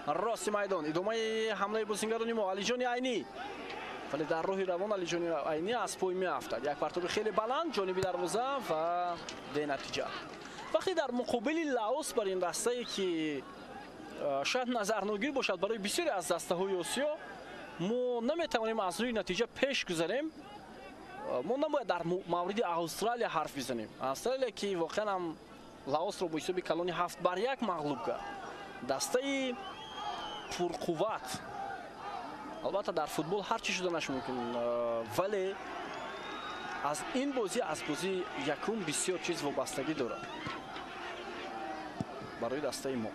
рости майдон. Идомаи ҳамлаи бозингарони мо. Алиҷони Айнӣ, вале дар роҳи равон Алиҷони Айнӣ аз пой меафтад. Як партоби хеле баланд ҷониби дарвоза ва бенатиҷа. Вақте дар муқобили Лаос бар ин дастае ки шояд назарногир бошад барои бисёре аз дастаҳои Осиё, мо наметавонем аз рӯи натиҷа пеш гузарем. Мо набояд дар мавриди Австралия ҳарф бизанем. Австралия ки воқеан ҳам Лаосро бо ҳисоби калони 7-1 мағлуб кард. Дастаи пурқувват. Албатта дар футбол ҳар чӣ шуданаш мумкин, вале аз ин бозӣ, аз бозии якум бисёр чиз вобастагӣ дорад барои дастаи мо.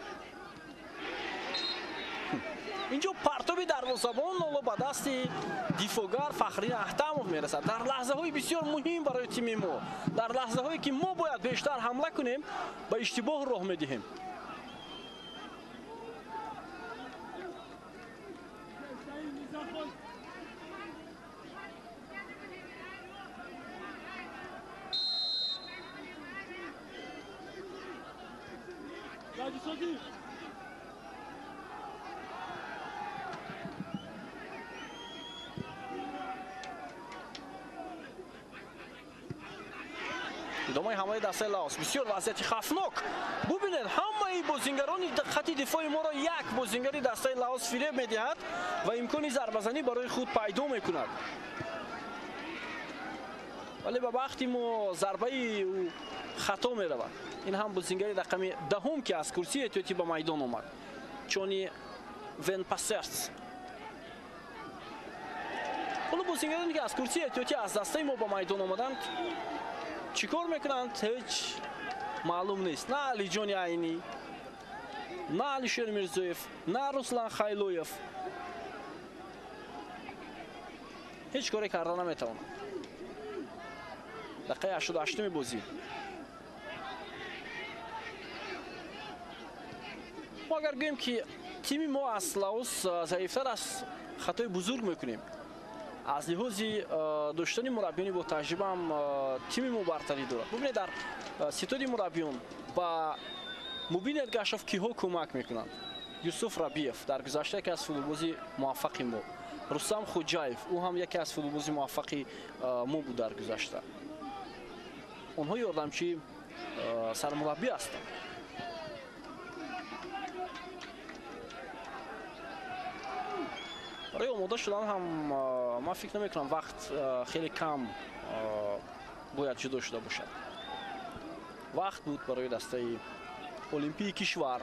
Инҷо партоби дарвозабон ҳоло ба дасти дифогар Фахриддин Аҳтамов мерасад. Дар лаҳзаҳои бисёр муҳим барои тими мо, дар лаҳзаҳое ки мо бояд бештар ҳамла кунем, ба иштибоҳ роҳ медиҳем. Идомаи ҳамлаи дастаи Лаос. Бисёр вазъияти хавфнок. Бубинед, ҳамаи бозингарони хати дифои моро як бозингари дастаи Лаос фиреб медиҳад ва имкони зарбазанӣ барои худ пайдо мекунад. Вале ба бахти мо зарбаи ӯ хато меравад. Ин ҳам бозингари рақами 10 ки аз курсии эҳтиётӣ ба майдон омад, Чони Венпасерс. Ҳоло бозингароне ки аз курсии эҳтиётӣ аз дастаи мо ба майдон омаданд, чӣ кор мекунанд, ҳеҷ маълум нест. На Алиҷони Айнӣ, на Алишер Мирзоев, на Руслан Хайлоев ҳеҷ коре карда наметавонанд. Дақиқаи 88-уми бозӣ. Мо агар гӯем ки тими мо аз Лаос заифтар аст, хатои бузург мекунем. Аз лиҳози доштани мураббиёни бо таҷриба ҳам тими мо бартарӣ дорад. Бубинед, дар ситоди мураббиён ба Мубин Эргашов киҳо кӯмак мекунанд? Юсуф Рабиев дар гузашта яке аз футболбози муваффақи мо, Рустам Хуҷаев ӯ ҳам яке аз футболбози муваффақи мо буд дар гузашта. Онҳо ёрдамчии сармураббӣ ҳастанд. Барои омода шудан ҳам ман фикр намекунам вақт хеле кам бояд ҷудо шуда бошад. Вақт буд барои дастаи олимпии кишвар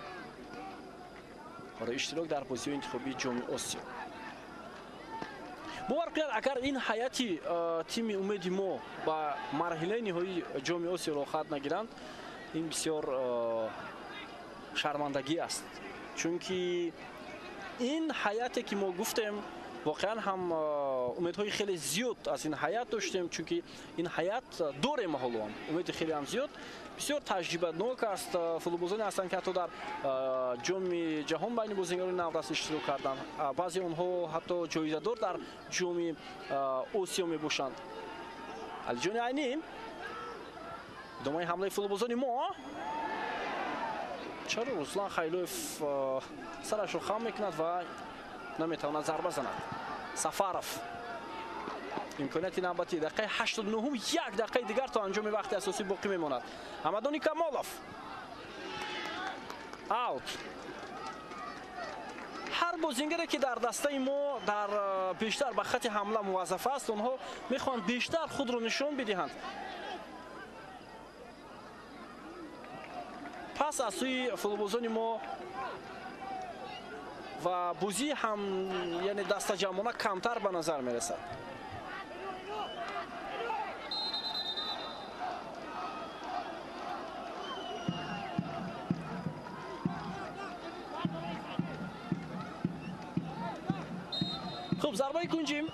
барои иштирок дар бозиҳои интихобии Ҷоми Осиё. Бовар кунед, агар ин ҳайати тими умеди мо ба марҳилаи ниҳоии Ҷоми Осиё роҳхат нагиранд, ин бисёр шармандагӣ аст. Чунки ин ҳайате ки мо гуфтем, воқеан ҳам умедҳои хеле зиёд аз ин ҳайат доштем, чунки ин ҳайат дорем ҳоло ҳам умеди хеле ҳам зиёд, бисёр таҷрибанок аст. Футболбозоне ҳастанд ки ҳатто дар ҷоми ҷаҳон байни бозингарони наврас иштирок карданд. Баъзе онҳо ҳатто ҷоизадор дар ҷоми Осиё мебошанд. Алиҷони Айнӣ, идомаи ҳамлаи футболбозони мо. Чаро Руслан Хайлоев сарашро хам мекунад ва наметавонад зарба занад? Сафаров, Имконияти навбатӣ дақиқаи 89, як дақиқаи дигар то анҷоми вақти асосӣ боқӣ мемонад. Ҳамадони Камолов. Аут. Ҳар бозингаре ки дар дастаи мо дар бештар ба хати ҳамла муваззаф аст, онҳо мехоҳанд бештар худро нишон бидиҳанд. Пас аз сӯи футболбозони мо ва бозӣ ҳам, яъне дастаҷамъона камтар ба назар мерасад. Хуб, зарбаи кунҷим,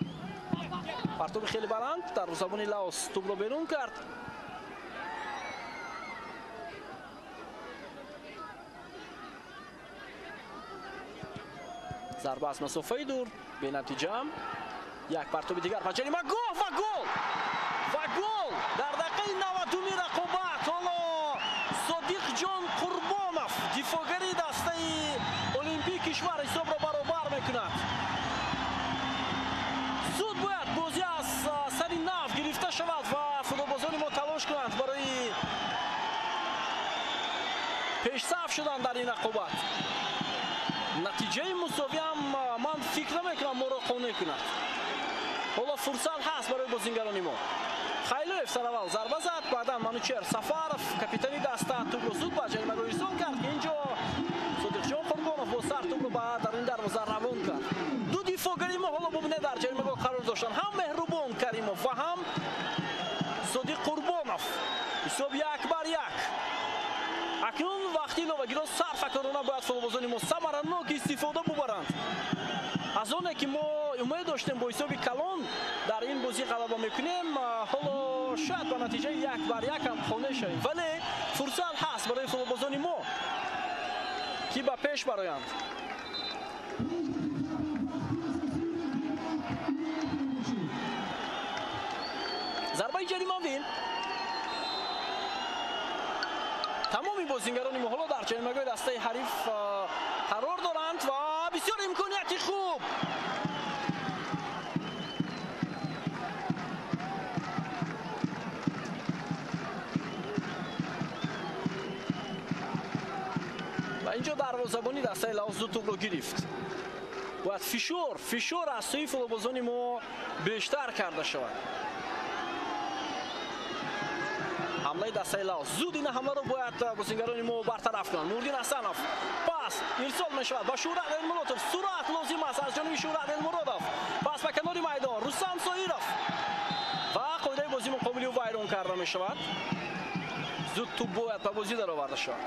партоби хеле баланд, дарвозабони Лаос тӯбро берун кард. Зарба аз масофаи дур бенатиҷа. Як партоби дигар ба ҷаримагоҳ ва гол! Ва гол! Дар дақиқаи 90-уми рақобат ҳоло Содиқҷон Қурбонов, дифоъгари дастаи Олимпии кишвар, ҳисобро баробар мекунад. Зуд бояд бозӣ аз сари нав гирифта шавад ва футболбозони мо талош кунанд барои пешсаф шудан дар ин рақобат. Натиҷаи мусовӣ ҳам ман фикр намекунам моро қонеъ кунад. Ҳоло фурсат ҳаст барои бозингарони мо. Хайлоев сараввал зарба зад, баъдан Манучер Сафаров, капитани даста, тӯбро зуд ба ҷаримагоҳ ирсол кард, ки инҷо Содиқҷон Қурбонов бо сар тӯбро ба даруни дарвоза равон кард. Ду дифоъгари мо ҳоло бубинед дар ҷаримагоҳ қарор доштанд, ҳам Меҳрубон Каримов ва ҳам Содиқ Қурбонов. Ҳисоб 1-1. Акнун вақти иловагиро сарфакорона бояд футболбозони мо самаранок истифода бубаранд. Аз оне ки мо умед доштем бо ҳисоби калон дар ин бозӣ ғалаба мекунем, ҳоло шояд ба натиҷаи 1-1 ҳам қонеъ шавем, вале фурсат ҳаст барои футболбозони мо ки ба пеш бароянд. Зарбаи ҷаримавӣ. Тамоми бозингарони мо ҳоло дар ҷаримагоҳи дастаи ҳариф қарор доранд ва бисёр имконияти хуб. Ва инҷо дарвозабони дастаи Лаос зуд тӯбро гирифт. Бояд фишор аз сӯи футболбозони мо бештар карда шавад. Ҳамлаи дастаи Лаос. Зуд ин ҳамларо бояд бозингарони мо бартараф кунанд. Нурдин Ҳасанов пас ирсол мешавад ба Шӯҳрат Элмуродов. Суръат лозим аст аз ҷониби Шӯҳрат Элмуродов. Пас ба канори майдон Рустам Соиров ва қоидаи бозӣ муқобили ӯ вайрон карда мешавад. Зуд тӯб бояд ба бозӣ дароварда шавад.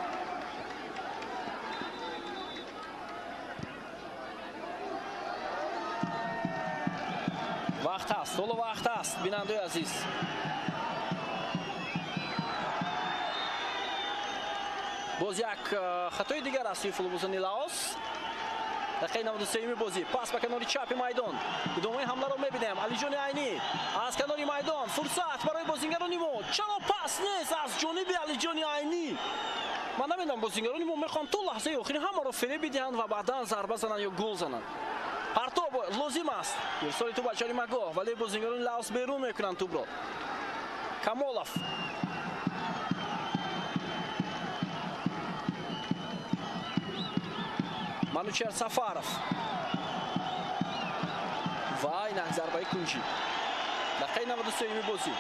Вақт ҳаст, ҳоло вақт ҳаст, бинандаи азиз. Боз як хатои дигар аз сӯи футболбозони Лаос. Дақиқаи 93-юми бозӣ. Пас ба канори чапи майдон. Идомаи ҳамларо мебинем. Алиҷони Айнӣ аз канори майдон. Фурсат барои бозингарони мо. Чаро пас нест аз ҷониби Алиҷони Айнӣ? Ман намедонам, бозингарони мо мехоҳанд то лаҳзаи охирин ҳамаро фиреб бидиҳанд ва баъдан зарба зананд ё гол зананд. Партоб лозим аст. Ирсоли тӯб ба ҷаримагоҳ, вале бозингарони Лаос берун мекунанд тӯбро. Камолов. Манучер Сафаров. Ва инак зарбаи кунҷӣ. Дақиқаи 93-юми бозӣ.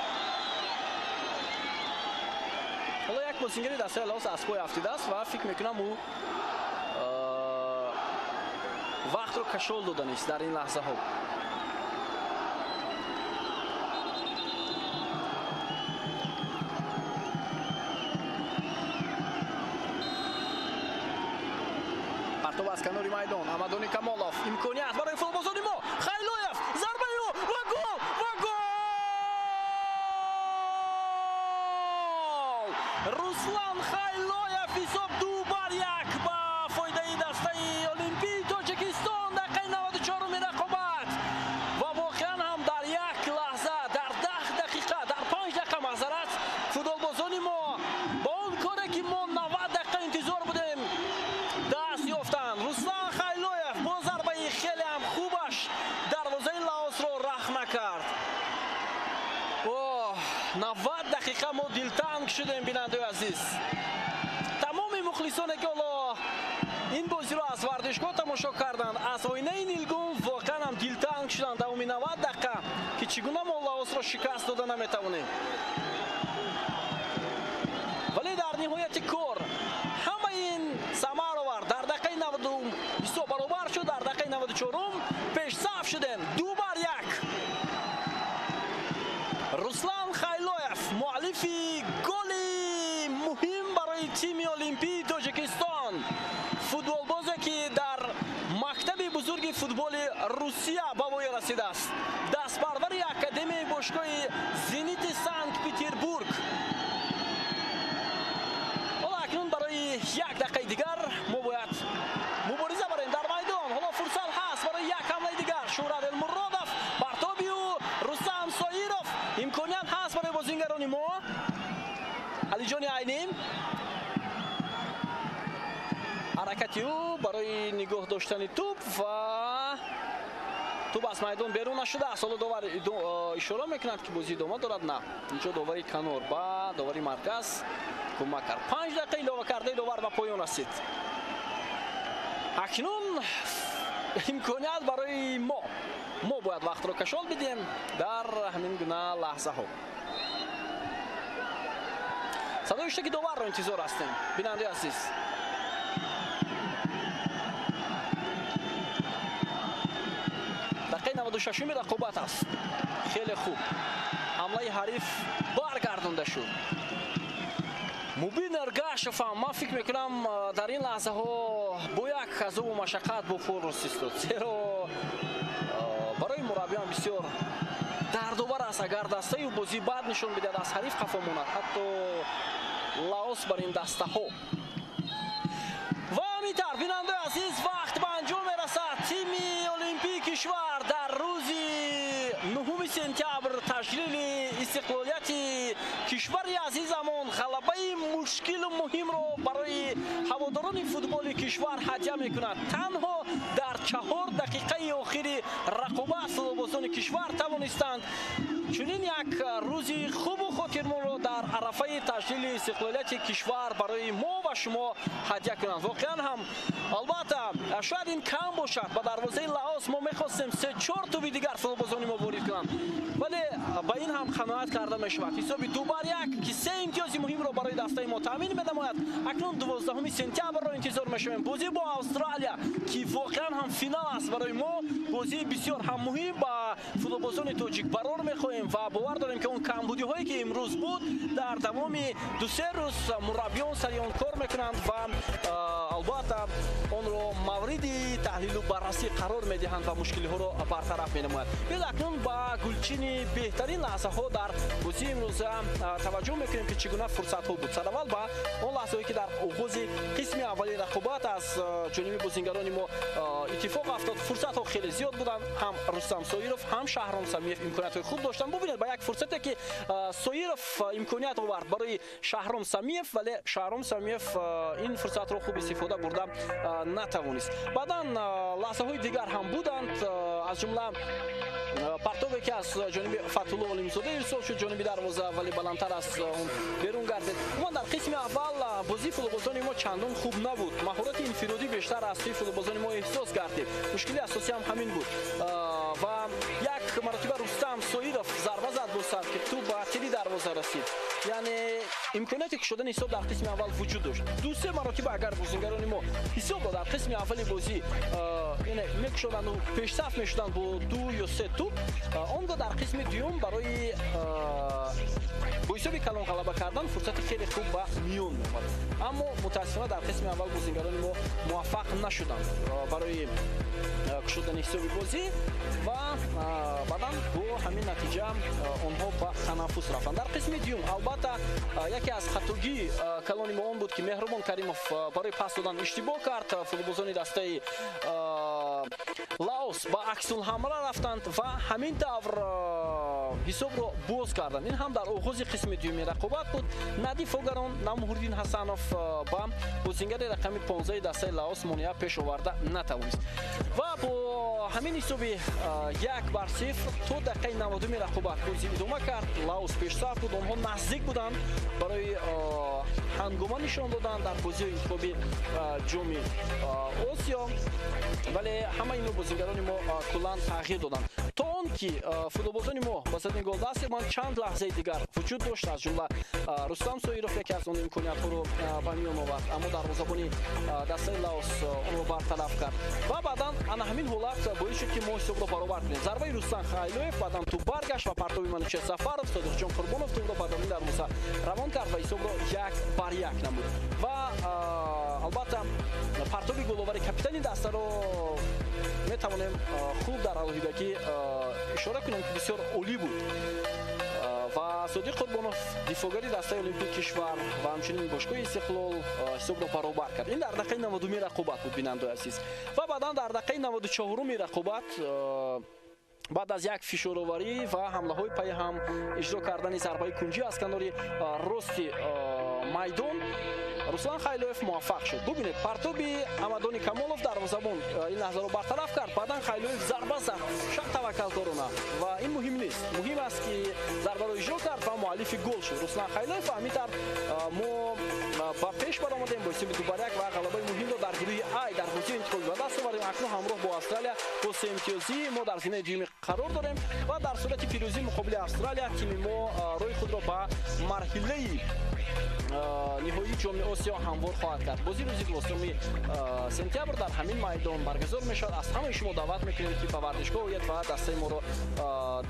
Ҳоло як бозингари дастаи Лаос аз пой афтидааст ва фикр мекунам ӯ вақтро кашол доданист дар ин лаҳзаҳо. Партоб аз канори майдон. Ҳамадони Камолов. Имконият барои футболбозони мо. Хайлоев, зарбаи ӯ ва гол! Ва гол! Руслан Хайлоев, ҳисоб 2-1 ба фоидаи дастаи Олимпии Тоҷикистон. Дақиқаи 94-уми рақобат. Ва воқеан ҳам дар як лаҳза, дар 10 дақиқа, дар 5 дақиқа маъзарат, футболбозони мо ба он коре ки мо 90 дақиқа интизор будем даст ёфтанд. Руслан Хайлоев бо зарбаи хеле ҳам хубаш дарвозаи Лаосро рахна кард. 90 дақиқа мо дилтанг шудем, бинандаи азиз. Тамоми мухлисоне ки ҳоло ин бозиро аз варзишгоҳ тамошо карданд, аз оинаи нилгун воқеан ҳам дилтанг шуданд давоми 90 дақиқа, ки чӣ гуна мо Лаосро шикаст дода наметавонем. Вале дар ниҳояти кор ҳама ин самар овард. Дар дақиқаи 92 ҳисоб баробар шуд, дар дақиқаи 94 пешсаф шудем 2-1. Руслан Хайлоев муаллифи голи муҳим барои тими Олимпии Тоҷикистон, футболбозе ки дар мактаби бузурги футболи Русия ба воя расидааст, дастпарвари академияи бошгоҳи Зенити Санкт-Петербург. Ҳоло акнун барои як дақиқаи дигар мо бояд мубориза барем дар майдон. Ҳоло фурсат ҳаст барои як ҳамлаи дигар. Шӯҳрат Элмуродов, партоби ӯ, Рустам Соиров. Имконият ҳаст барои бозингарони мо. Алиҷони Айнӣ, ҳаракати ӯ барои нигоҳ доштани тӯб ва тӯб аз майдон берун нашудааст. Ҳоло довар ишора мекунад, ки бозӣ идома дорад. На, инҷо довари канор ба довари марказ кӯмак кард. 5 дақиқа илова кардаи довар ба поён расид. Акнун имконият барои мо. Мо бояд вақтро кашол бидиҳем дар ҳамин гуна лаҳзаҳо. Садои иштаки доварро интизор ҳастем, бинандаи азиз. Дақиқаи 96-уми рақобат аст. Хеле хуб. Ҳамлаи ҳариф баргардонда шуд. Мубин Эргашев ҳам, ман фикр мекунам, дар ин лаҳзаҳо бо як азобу машаққат бо пол рост истод, зеро барои мураббиён бисёр дардовар аст, агар дастаи бозӣ бад нишон бидиҳад, аз ҳариф қафо монад, ҳатто Лаос бар ин дастаҳо. Ва ҳамин тавр, бинандаи азиз, вақт ба анҷом мерасад. Тими Олимпии кишвар дар рӯзи 9 сентябр таҷлили истиқлолияти кишвари азизамон ғалабаи мушкилу муҳимро барои ҳаводорони футболи кишвар ҳадя мекунад. Танҳо дар 4 дақиқаи охири рақобат футболбозони кишвар тавонистанд чунин як рӯзи хубу хотирмонро дар арафаи таҷлили истиқлолияти кишвар барои мо ва шумо ҳадя кунанд. Воқеан ҳам, албатта, шояд ин кам бошад, ба дарвозаи Лаос мо мехостем 3-4 тӯби дигар футболбозони мо ворид кунанд, вале ба ин ҳам қаноат карда мешавад. Ҳисоби 2-1, ки 3 имтиёзи муҳимро барои дастаи мо таъмин менамояд. Акнун 12 сентябрро интизор мешавем. Бозӣ бо Австралия, ки воқеан ҳам финал аст барои мо, бозии бисёр ҳам муҳим ба футболбозони тоҷик барор мехоҳем ва бовар дорем, ки он камбудиҳое ки имрӯз буд, дар тамоми 2-3 рӯз мураббиён сари он кор мекунанд ва албатта онро мавриди таҳлилу баррасӣ қарор медиҳанд ва мушкилиҳоро бартараф менамояд. Биёед акнун ба гулчини беҳтарин лаҳзаҳо дар бозии имрӯза таваҷҷӯҳ мекунем, ки чӣ гуна фурсатҳо буд. Сараввал ба он лаҳзаҳое ки дар оғози қисми аввали рақобат аз ҷониби бозингарони мо иттифоқ афтод. Фурсатҳо хеле зиёд буданд. Ҳам Рустам Соиров, ҳам Шаҳром Самиев имкониятҳои хуб доштанд. Бубинед, ба як фурсате ки Соиров имконият овард барои Шаҳром Самиев, вале Шаҳром Самиев ин фурсатро хуб истифода бурда натавонист. Баъдан лаҳзаҳои дигар ҳам буданд, аз ҷумла партобе ки аз ҷониби Фатҳулло Олимзода ирсол шуд ҷониби дарвоза, вале баландтар аз он берун гардид. Умуман дар қисми аввал бозии футболбозони мо чандон хуб набуд. Маҳорати инфиродӣ бештар аз сӯи футболбозони мо эҳсос гардид. Мушкили асосӣ ҳам ҳамин буд. Ва як маротиба Рустам Соиров зарба зад бо сар, ки тӯб ба тири дарвоза расид. Яъне имконияти кушодани ҳисоб дар қисми аввал вуҷуд дошт. 2-3 маротиба агар бозингарони мо ҳисобро дар қисми аввали бозӣ мекушоданду пешсаф мешуданд бо 2 ё 3 тӯб, он гоҳ дар қисми дуюм барои бо ҳисоби калон ғалаба кардан фурсати хеле хуб ба миён меомад. Аммо мутаассифона дар қисми аввал бозингарони мо муваффақ нашуданд барои кушодани ҳисоби бозӣ ва баъдан бо ҳамин натиҷа онҳо ба танаффус рафтанд. Дар қисми дуюм албатта яке аз хатогии калони мо он буд, ки Меҳрубон Каримов барои пас додан иштибоҳ кард. Футболбозони дастаи Лаос ба аксулҳамла рафтанд ва ҳамин тавр ҳисобро боз карданд. Ин ҳам дар оғози қисми дуюми рақобат буд. На дифоъгарон, на Муҳриддин Ҳасанов ба бозингари рақами 15 дастаи Лаос монеа пеш оварда натавонист. Ва Ва бо ҳамин ҳисоби 1-0 то дақиқаи 90-уми рақобат бозӣ идома кард. Лаос пешсаф буд, онҳо наздик буданд барои ҳангома нишон додан дар бозиҳои интихоби Ҷоми Осиё, вале ҳамаи инро бозигарони мо куллан тағйир доданд, то он ки футболбозони мо ба задани гол даст ёбанд. Чанд лаҳзаи дигар вуҷуд дошт, аз ҷумла Рустам Соиров яке аз он имкониятҳоро ба миён овард, аммо дарвозабони дастаи Лаос онро бартараф кард. Ва баъдан ана ҳамин ҳолат боис шуд, ки мо ҳисобро баробар кунем. Зарбаи Рустам Хайлоев, баъдан туп баргашт ва партоби Манучер Сафаров, Содиқҷон Қурбонов тупро ба даруни дарвоза равон кард ва ҳисобро 1-1 намуд. Ва албатта, партоби головари капитани дастаро метавонем хуб дар алоҳидагӣ ишора кунем, ки бисёр олӣ буд. Ва Содиқ Қурбонов, дифоъгари дастаи Олимпии кишвар ва ҳамчунин бошгоҳи Истиқлол, ҳисобро баробар кард. Ин дар дақиқаи 90-уми рақобат буд, бинандаои азиз. Ва баъдан дар дақиқаи 94-уми рақобат, баъд аз як фишороварӣ ва ҳамлаҳои пайи ҳам, иҷро кардани зарбаи кунҷӣ аз канори рости майдон, Руслан Хайлоев муваффақ шуд. Бубинед, партоби Амадони Камолов, дарвозабон ин лаҳзаро бартараф кард. Баъдан Хайлоев зарба зад, шак таваккалдорона, ва ин муҳим нест. Муҳим аст, ки зарбаро иҷро кард ва муаллифи гол шуд Руслан Хайлоев. Ва ҳамин тавр мо ба пеш баромадем бо ҳисоби 2-1 ва ғалабаи муҳимро дар гурӯҳи Ай дар бозии интихобӣ ба даст овардем. Акнун ҳамроҳ бо Австралия бо се имтиёзӣ мо дар зинаи дуюми қарор дорем ва дар сурати пирӯзӣ муқобили Австралия тими мо роҳи худро ба марҳилаи ниҳоии Ҷоми Осиё ҳамвор хоҳад кард. Бозӣ рӯзи 12 сентябр дар ҳамин майдон баргузор мешавад. Аз ҳамаи шумо даъват мекунем, ки ба варзишгоҳ ояд ва дастаи моро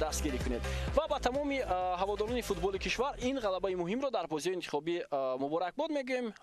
дастгирӣ кунед. Ва ба тамоми ҳаводорони футболи кишвар ин ғалабаи муҳимро дар бозиҳои интихобӣ муборакбод мегӯем.